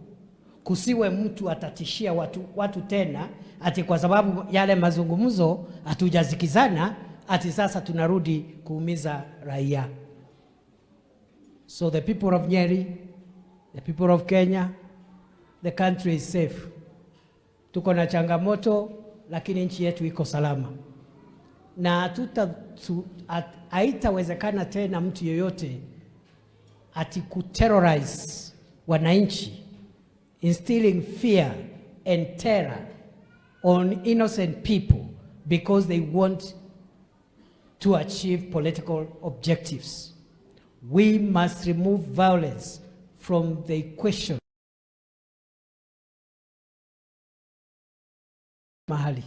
kusiwe mtu atatishia watu tena ati kwa sababu yale mazungumzo hatujasikizana, ati sasa tunarudi kuumiza raia. So the people of Nyeri, the people of Kenya, the country is safe. Tuko na changamoto, lakini nchi yetu iko salama na haitawezekana tena mtu yeyote ati kuterrorize wananchi, instilling fear and terror on innocent people because they want to achieve political objectives. We must remove violence from the equation. Mahali.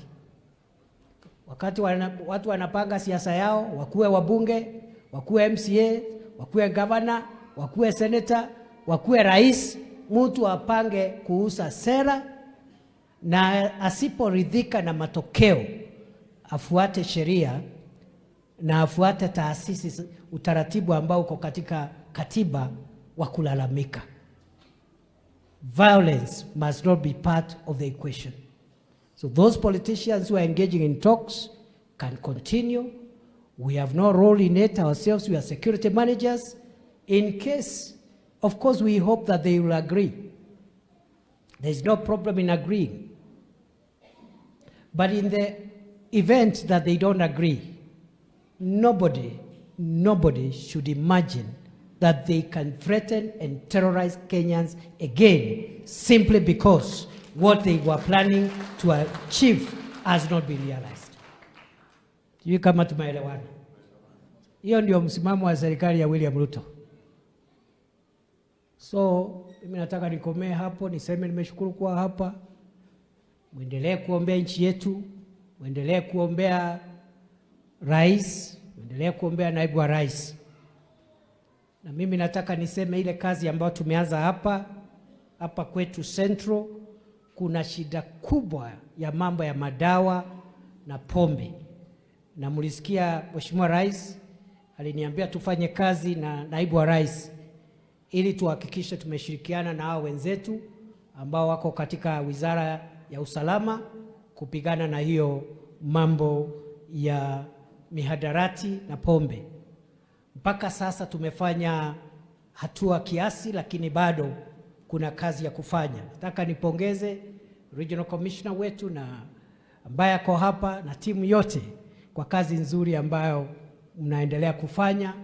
Wakati watu wanapanga siasa yao, wakuwe wabunge, wakuwe MCA, wakuwe governor, wakuwe senator, wakuwe rais, mtu apange kuuza sera na asiporidhika na matokeo afuate sheria na afuate taasisi, utaratibu ambao uko katika katiba wa kulalamika. Violence must not be part of the equation. So those politicians who are engaging in talks can continue. We have no role in it ourselves. We are security managers. In case, of course, we hope that they will agree. There is no problem in agreeing. But in the event that they don't agree, nobody, nobody should imagine that they can threaten and terrorize Kenyans again simply because what they were planning to achieve has not been realized. Sijui kama tumeelewana. Hiyo ndio msimamo wa serikali ya William Ruto. So mimi nataka nikomee hapo, niseme nimeshukuru kuwa hapa. Mwendelee kuombea nchi yetu, mwendelee kuombea rais, mwendelee kuombea naibu wa rais. Na mimi nataka niseme ile kazi ambayo tumeanza hapa hapa kwetu Central, kuna shida kubwa ya mambo ya madawa na pombe, na mlisikia Mheshimiwa Rais aliniambia tufanye kazi na naibu wa rais ili tuhakikishe tumeshirikiana na hao wenzetu ambao wako katika wizara ya usalama kupigana na hiyo mambo ya mihadarati na pombe. Mpaka sasa tumefanya hatua kiasi, lakini bado kuna kazi ya kufanya. Nataka nipongeze Regional Commissioner wetu na ambaye ako hapa na timu yote kwa kazi nzuri ambayo mnaendelea kufanya.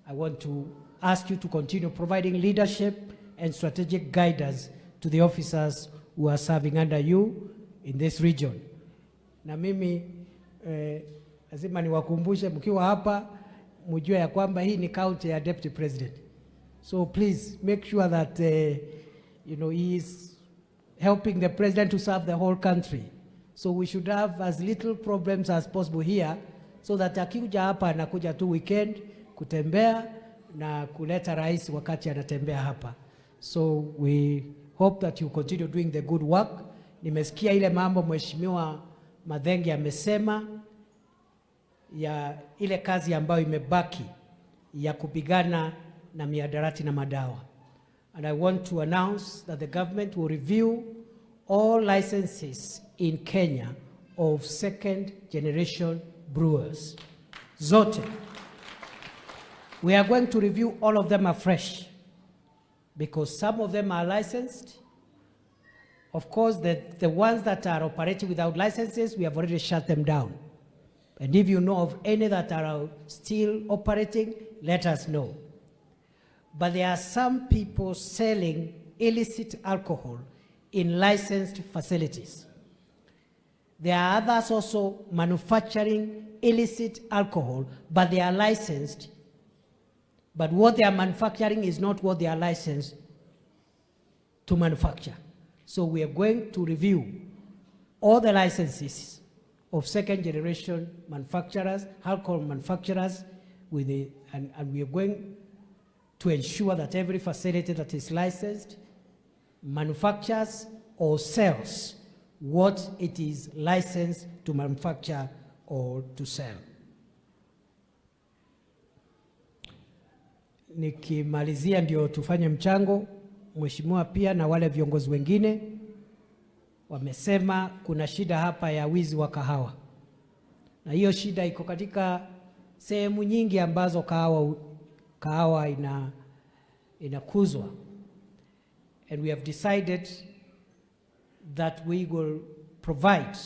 I want to ask you to continue providing leadership and strategic guidance to the officers who are serving under you in this region. Na mimi lazima niwakumbushe mkiwa hapa mjue ya kwamba hii ni county ya deputy president. So please make sure that he is helping the president to serve the whole country. So we should have as little problems as possible here so that akikuja hapa anakuja tu weekend kutembea na kuleta rais wakati anatembea hapa. So we hope that you continue doing the good work. Nimesikia ile mambo Mheshimiwa Mathenge amesema ya ile kazi ambayo imebaki ya kupigana na mihadarati na madawa. And I want to announce that the government will review all licenses in Kenya of second generation brewers. Zote. We are going to review all of them afresh because some of them are licensed. Of course, the ones that are operating without licenses, we have already shut them down. And if you know of any that are still operating, let us know. But there are some people selling illicit alcohol in licensed facilities. There are others also manufacturing illicit alcohol, but they are licensed. But what they are manufacturing is not what they are licensed to manufacture. So we are going to review all the licenses of second generation manufacturers, alcohol manufacturers, and we are going to ensure that every facility that is licensed manufactures or sells what it is licensed to manufacture or to sell. Nikimalizia ndio tufanye mchango, mheshimiwa pia na wale viongozi wengine wamesema kuna shida hapa ya wizi wa kahawa, na hiyo shida iko katika sehemu nyingi ambazo kahawa inakuzwa. And we have decided that we will provide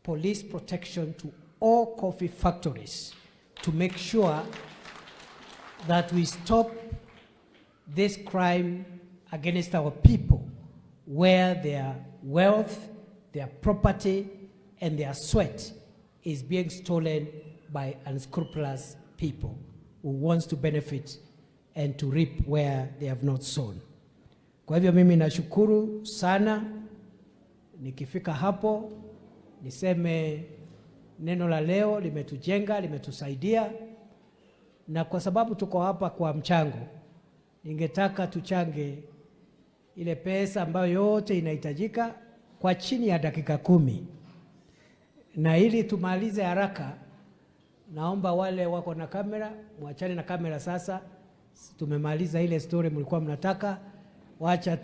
police protection to all coffee factories to make sure that we stop this crime against our people, where their wealth, their property, and their sweat is being stolen by unscrupulous people who wants to benefit and to reap where they have not sown. Kwa hivyo mimi nashukuru sana. Nikifika hapo niseme Neno la leo limetujenga, limetusaidia, na kwa sababu tuko hapa kwa mchango, ningetaka tuchange ile pesa ambayo yote inahitajika kwa chini ya dakika 10, na ili tumalize haraka, naomba wale wako na kamera mwachane na kamera sasa. Tumemaliza ile story mlikuwa mnataka, wacha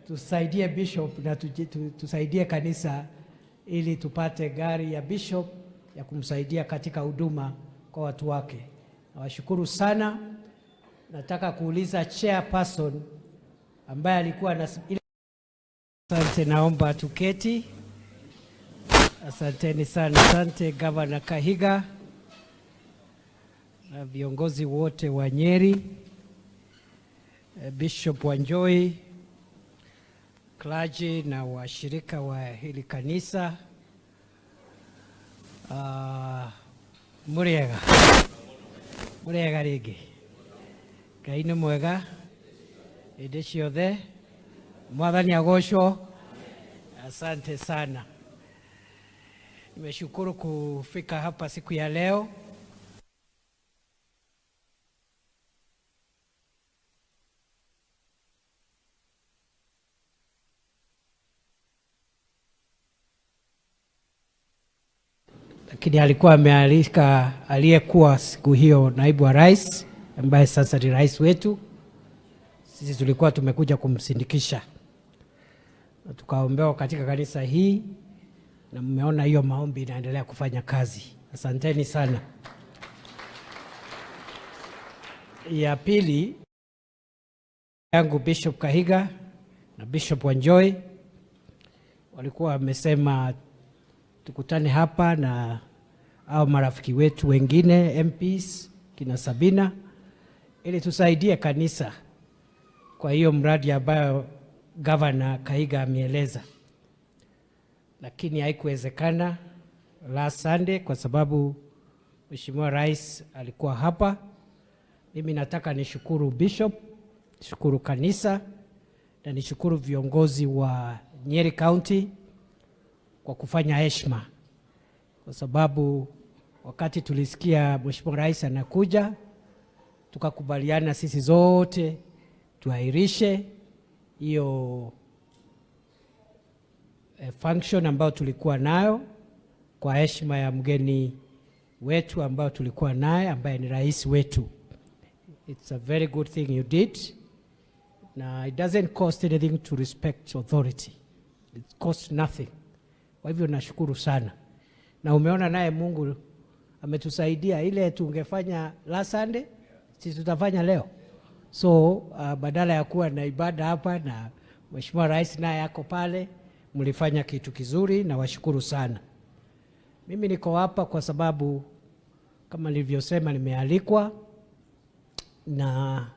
tusaidie bishop na tusaidie kanisa ili tupate gari ya bishop ya kumsaidia katika huduma kwa watu wake. Nawashukuru sana. Nataka kuuliza chairperson ambaye alikuwa na. Asante, naomba tuketi. Asanteni sana, asante Governor Kahiga na viongozi wote wa Nyeri, Bishop Wanjohi, clergy na washirika wa hili kanisa. Muriega muriega rĩngĩ. Ngai nĩ mwega hĩndĩ ciothe. Mwathani agocwo. Asante sana, nimeshukuru kufika hapa siku ya leo. Lakini alikuwa amealika aliyekuwa siku hiyo naibu wa rais ambaye sasa ni rais wetu. Sisi tulikuwa tumekuja kumsindikisha na tukaombewa katika kanisa hii, na mmeona hiyo maombi inaendelea kufanya kazi. Asanteni sana. Ya pili yangu, Bishop Kahiga na Bishop Wanjohi walikuwa wamesema tukutane hapa na au marafiki wetu wengine MPs kina Sabina ili tusaidie kanisa kwa hiyo mradi ambayo Governor Kahiga ameeleza, lakini haikuwezekana last Sunday kwa sababu Mheshimiwa Rais alikuwa hapa. Mimi nataka nishukuru Bishop, nishukuru kanisa na nishukuru viongozi wa Nyeri County kwa kufanya heshima, kwa sababu wakati tulisikia Mheshimiwa Rais anakuja, tukakubaliana sisi zote tuahirishe hiyo function ambayo tulikuwa nayo kwa heshima ya mgeni wetu ambao tulikuwa naye ambaye ni rais wetu. It's a very good thing you did. Na it doesn't cost anything to respect authority. It costs nothing. Kwa hivyo nashukuru sana. Na umeona naye Mungu ametusaidia, ile tungefanya last Sunday, sisi tutafanya leo. So badala ya kuwa na ibada hapa na Mheshimiwa Rais naye ako pale, mlifanya kitu kizuri na washukuru sana. Mimi niko hapa kwa sababu kama nilivyosema nimealikwa, na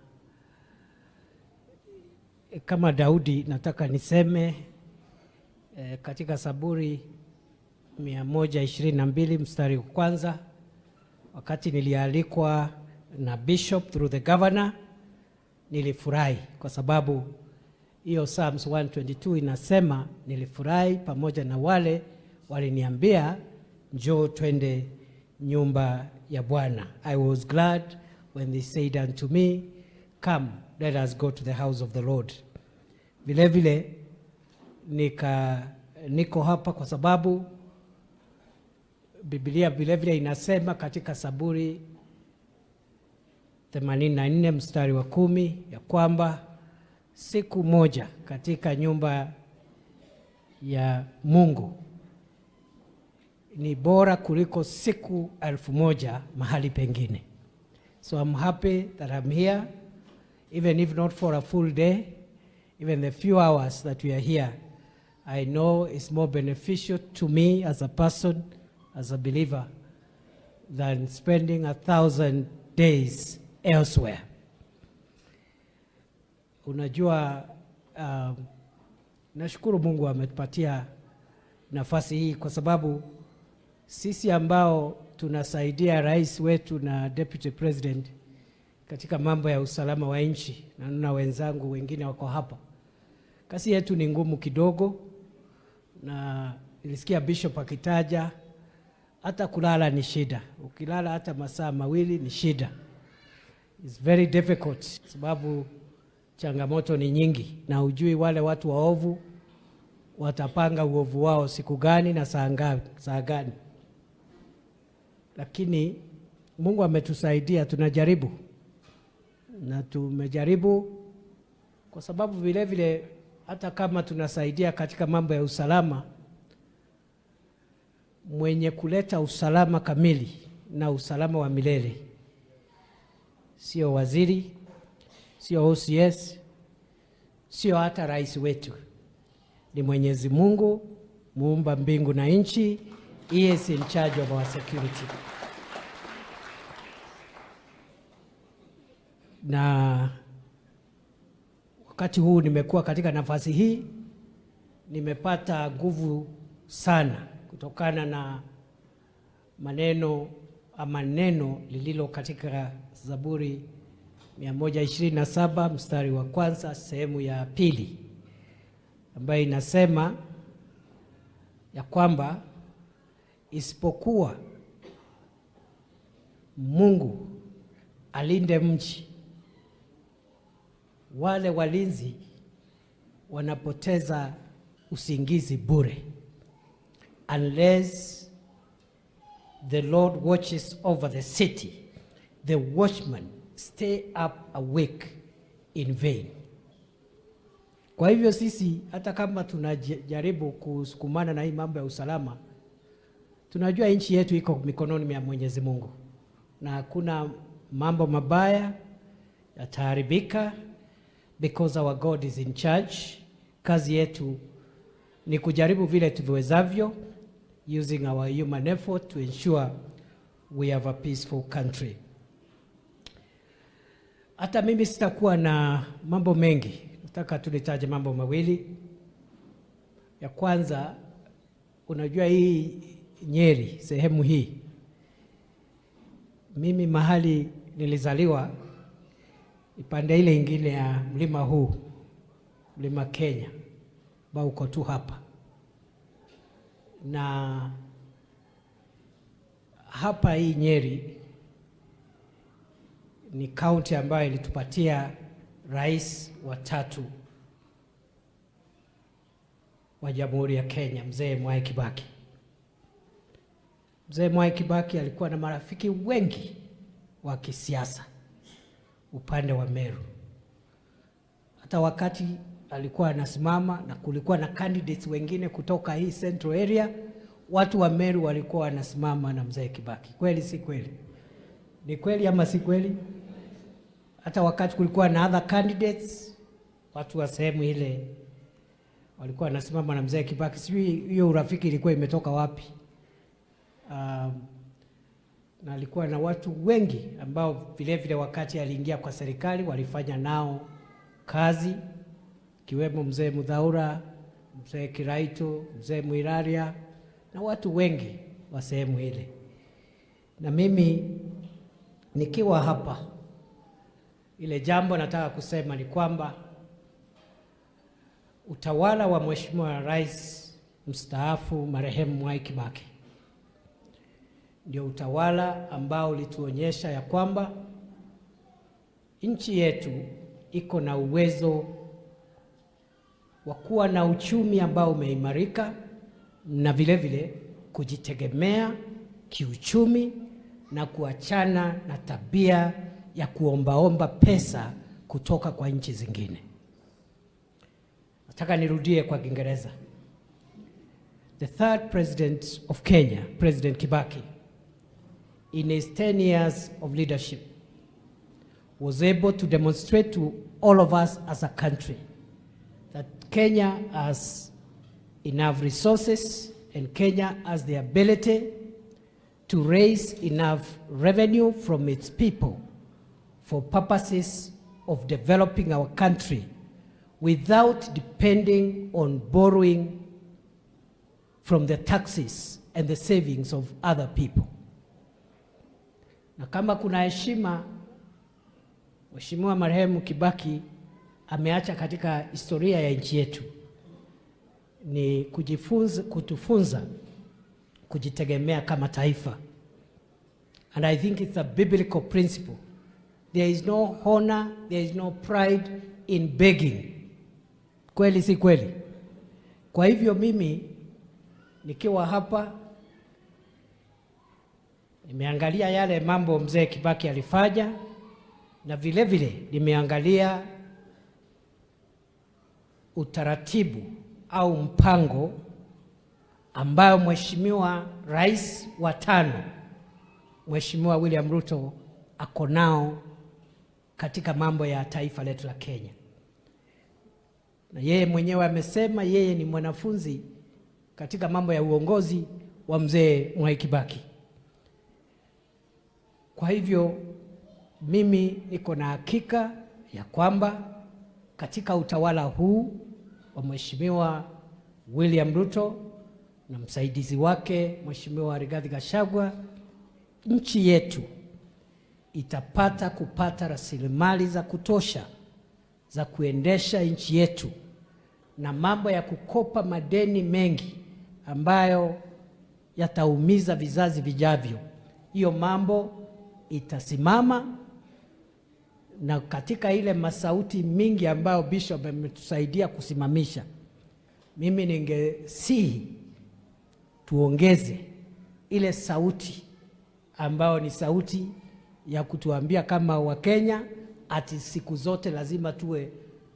kama Daudi nataka niseme katika Zaburi 122 mstari wa kwanza, wakati nilialikwa na bishop through the governor, nilifurahi kwa sababu hiyo Psalms 122 inasema nilifurahi pamoja na wale waliniambia, "Njoo twende nyumba ya Bwana." I was glad when they said unto me, "Come, let us go to the house of the Lord." Vile vile niko hapa kwa sababu Biblia vile vile inasema katika Zaburi 84 mstari wa 10 ya kwamba siku moja katika nyumba ya Mungu ni bora kuliko siku 1000 mahali pengine. So I'm happy that I'm here, even if not for a full day, even the few hours that we are here, I know it's more beneficial to me as a person, as a believer, than spending 1,000 days elsewhere. Unajua, nashukuru Mungu ametupatia nafasi hii kwa sababu sisi ambao tunasaidia rais wetu na deputy president katika mambo ya usalama wa nchi, na naona wenzangu wengine wako hapa, kazi yetu ni ngumu kidogo, na nilisikia bishop akitaja Hata kulala ni shida, ukilala hata masaa 2 ni shida. It's very difficult sababu changamoto ni nyingi, na hujui wale watu waovu watapanga uovu wao siku gani na saa ngapi, saa gani. Lakini Mungu ametusaidia, tunajaribu na tumejaribu, kwa sababu vile vile hata kama tunasaidia katika mambo ya usalama, mwenye kuleta usalama kamili na usalama wa milele sio waziri, sio OCS, sio hata rais wetu, ni Mwenyezi Mungu muumba mbingu na nchi. He is in charge of our security. Na wakati huu nimekuwa katika nafasi hii, nimepata nguvu sana kutokana na maneno ama neno lililo katika Zaburi 127 mstari wa kwanza sehemu ya pili, ambayo inasema ya kwamba isipokuwa Mungu alinde mji, wale walinzi wanapoteza usingizi bure. Unless the Lord watches over the city, the watchmen stay up awake in vain. Kwa hivyo sisi hata kama tunajaribu kusukumana na hii mambo ya usalama, tunajua nchi yetu iko mikononi mwa Mwenyezi Mungu na hakuna mambo mabaya yataharibika because our God is in charge. Kazi yetu ni kujaribu vile tuviwezavyo using our human effort to ensure we have a peaceful country. Hata mimi sitakuwa na mambo mengi, nataka tu nitaje mambo mawili. Ya kwanza, unajua hii Nyeri, sehemu hii, mimi mahali nilizaliwa ipande ile ingine ya mlima huu, mlima Kenya, ambao uko tu hapa. Na hapa hii Nyeri ni kaunti ambayo ilitupatia rais wa tatu wa Jamhuri ya Kenya, Mzee Mwai Kibaki. Mzee Mwai Kibaki alikuwa na marafiki wengi wa kisiasa upande wa Meru. Hata wakati alikuwa anasimama na kulikuwa na candidates wengine kutoka hii Central area, watu wa Meru walikuwa wanasimama na Mzee Kibaki. Kweli si kweli? Ni kweli ama si kweli? Hata wakati kulikuwa na other candidates, watu wa sehemu ile walikuwa wanasimama na Mzee Kibaki. Sijui hiyo urafiki ilikuwa imetoka wapi. Na alikuwa na watu wengi ambao vile vile wakati aliingia kwa serikali walifanya nao kazi, kiwemo Mzee Muthaura, Mzee Kiraitu, Mzee Mwiraria na watu wengi wa sehemu ile. Na mimi nikiwa hapa, ile jambo nataka kusema ni kwamba utawala wa Mheshimiwa Rais mstaafu marehemu Mwai Kibaki ndio utawala ambao ulituonyesha ya kwamba nchi yetu iko na uwezo wa kuwa na uchumi ambao umeimarika na vile vile kujitegemea kiuchumi na kuachana na tabia ya kuombaomba pesa kutoka kwa nchi zingine. Nataka nirudie kwa Kiingereza. The third president of Kenya, President Kibaki, in his 10 years of leadership, was able to demonstrate to all of us as a country that Kenya has enough resources and Kenya has the ability to raise enough revenue from its people for purposes of developing our country without depending on borrowing from the taxes and the savings of other people. Na kama kuna heshima Mheshimiwa marehemu Kibaki ameacha katika historia ya nchi yetu ni kutufunza kujitegemea kama taifa. And I think it's a biblical principle. There is no honor, there is no pride in begging. Kweli si kweli? Kwa hivyo mimi nikiwa hapa nimeangalia yale mambo mzee Kibaki alifanya na vile vile nimeangalia utaratibu au mpango ambayo Mheshimiwa Rais wa tano, Mheshimiwa William Ruto, ako nao katika mambo ya taifa letu la Kenya. Na yeye mwenyewe amesema yeye ni mwanafunzi katika mambo ya uongozi wa mzee Mwai Kibaki. Kwa hivyo mimi niko na hakika ya kwamba katika utawala huu wa Mheshimiwa William Ruto na msaidizi wake Mheshimiwa Rigathi Gachagua, nchi yetu itapata kupata rasilimali za kutosha za kuendesha nchi yetu, na mambo ya kukopa madeni mengi ambayo yataumiza vizazi vijavyo, hiyo mambo itasimama. Na katika ile masauti mingi ambayo Bishop ametusaidia kusimamisha, mimi ningesihi tuongeze ile sauti ambayo ni sauti ya kutuambia kama Wakenya ati siku zote lazima tuwe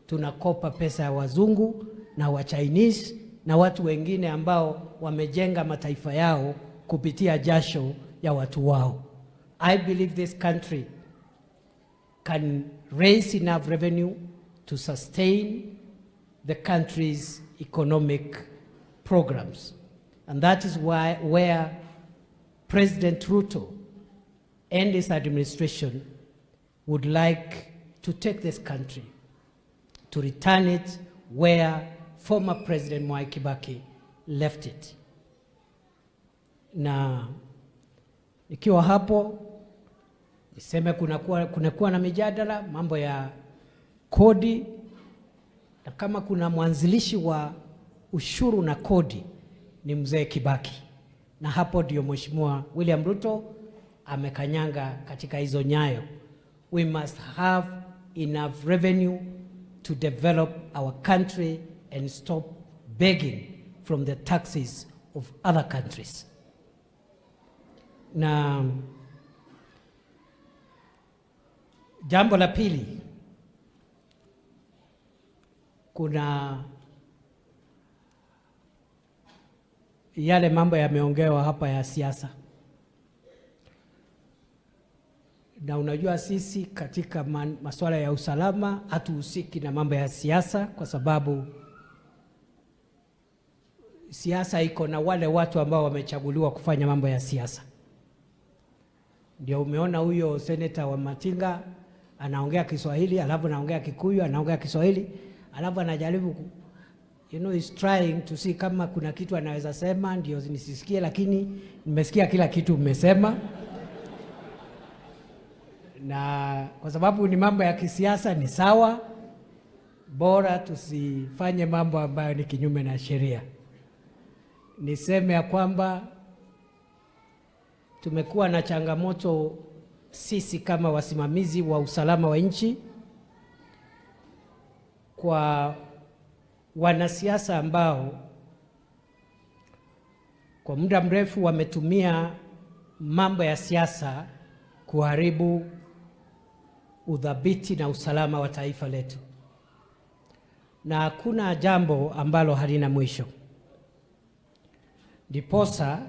tunakopa pesa ya wazungu na wa Chinese na watu wengine ambao wamejenga mataifa yao kupitia jasho ya watu wao. I believe this country can raise enough revenue to sustain the country's economic programs. And that is why where President Ruto and his administration would like to take this country, to return it where former President Mwai Kibaki left it. Na nikiwa hapo niseme kunakuwa na mijadala mambo ya kodi, na kama kuna mwanzilishi wa ushuru na kodi ni mzee Kibaki, na hapo ndio Mheshimiwa William Ruto amekanyanga katika hizo nyayo. We must have enough revenue to develop our country and stop begging from the taxes of other countries. Na jambo la pili, kuna yale mambo yameongewa hapa ya siasa, na unajua sisi katika masuala ya usalama hatuhusiki na mambo ya siasa, kwa sababu siasa iko na wale watu ambao wamechaguliwa kufanya mambo ya siasa. Ndio umeona huyo seneta wa Matinga anaongea Kiswahili, alafu anaongea Kikuyu, anaongea Kiswahili, alafu anajaribu is trying to see kama kuna kitu anaweza sema ndio nisisikie, lakini nimesikia kila kitu umesema, na kwa sababu ni mambo ya kisiasa ni sawa, bora tusifanye mambo ambayo ni kinyume na sheria. Niseme ya kwamba tumekuwa na changamoto sisi kama wasimamizi wa usalama wa nchi kwa wanasiasa ambao kwa muda mrefu wametumia mambo ya siasa kuharibu udhabiti na usalama wa taifa letu, na hakuna jambo ambalo halina mwisho. Ndiposa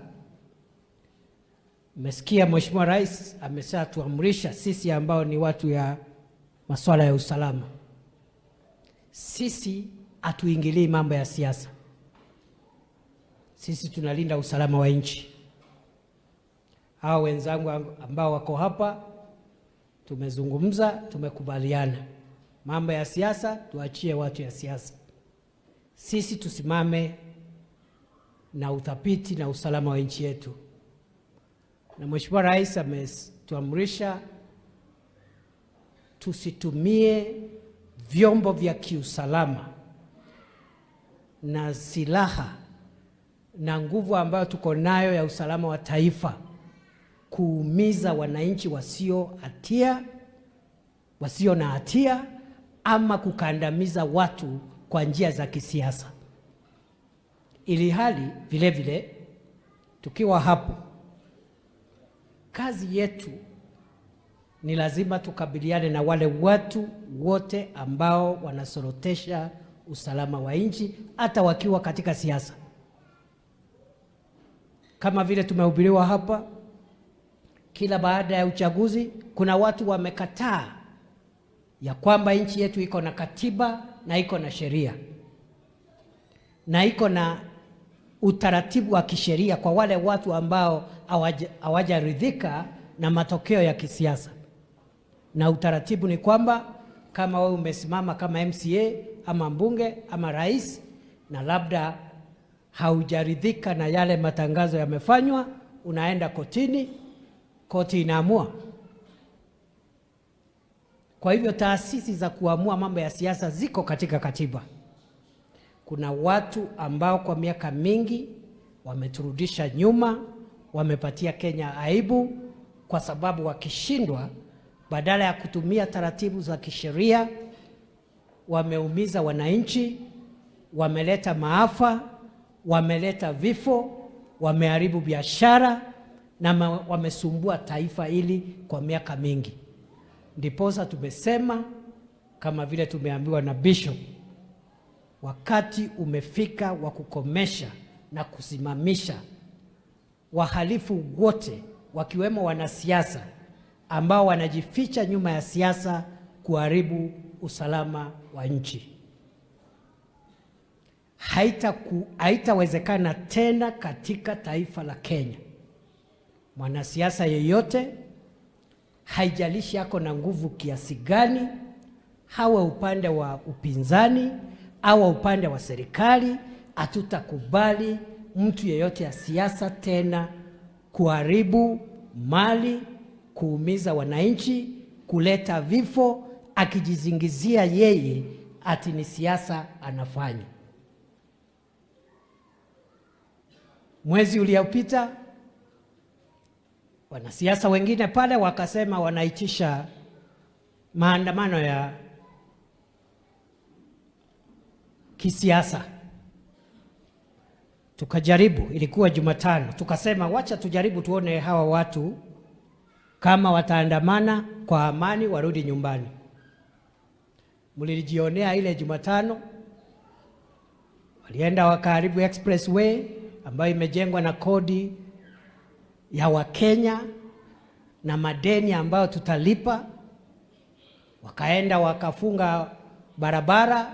mmesikia Mheshimiwa Rais ameshatuamrisha sisi ambao ni watu ya masuala ya usalama, sisi hatuingilii mambo ya siasa, sisi tunalinda usalama wa nchi. Hawa wenzangu ambao wako hapa tumezungumza, tumekubaliana mambo ya siasa tuachie watu ya siasa, sisi tusimame na uthabiti na usalama wa nchi yetu. Na Mheshimiwa Rais ametuamrisha tusitumie vyombo vya kiusalama na silaha na nguvu ambayo tuko nayo ya usalama wa taifa kuumiza wananchi wasio na hatia ama kukandamiza watu kwa njia za kisiasa. Ili hali vile vile tukiwa hapo, kazi yetu ni lazima tukabiliane na wale watu wote ambao wanasorotesha usalama wa nchi hata wakiwa katika siasa. Kama vile tumehubiriwa hapa, kila baada ya uchaguzi kuna watu wamekataa ya kwamba nchi yetu iko na katiba na iko na sheria na iko na utaratibu wa kisheria kwa wale watu ambao hawajaridhika na matokeo ya kisiasa. Na utaratibu ni kwamba kama wewe umesimama kama MCA ama mbunge ama rais na labda haujaridhika na yale matangazo yamefanywa, unaenda kotini, koti inaamua. Kwa hivyo taasisi za kuamua mambo ya siasa ziko katika katiba. Kuna watu ambao kwa miaka mingi wameturudisha nyuma, wamepatia Kenya aibu, kwa sababu wakishindwa, badala ya kutumia taratibu za kisheria, wameumiza wananchi, wameleta maafa, wameleta vifo, wameharibu biashara na wamesumbua taifa hili kwa miaka mingi. Ndiposa tumesema kama vile tumeambiwa na Bishop, wakati umefika wa kukomesha na kusimamisha wahalifu wote wakiwemo wanasiasa ambao wanajificha nyuma ya siasa kuharibu usalama wa nchi. Haitawezekana tena katika taifa la Kenya mwanasiasa yeyote, haijalishi ako na nguvu kiasi gani, hawa upande wa upinzani au upande wa serikali, hatutakubali mtu yeyote ya siasa tena kuharibu mali, kuumiza wananchi, kuleta vifo, akijizingizia yeye ati ni siasa anafanya. Mwezi uliopita wanasiasa wengine pale wakasema wanaitisha maandamano ya kisiasa. Tukajaribu, ilikuwa Jumatano, tukasema wacha tujaribu tuone hawa watu kama wataandamana kwa amani warudi nyumbani. Mlilijionea ile Jumatano, walienda wakaharibu expressway ambayo imejengwa na kodi ya Wakenya na madeni ambayo tutalipa. Wakaenda wakafunga barabara.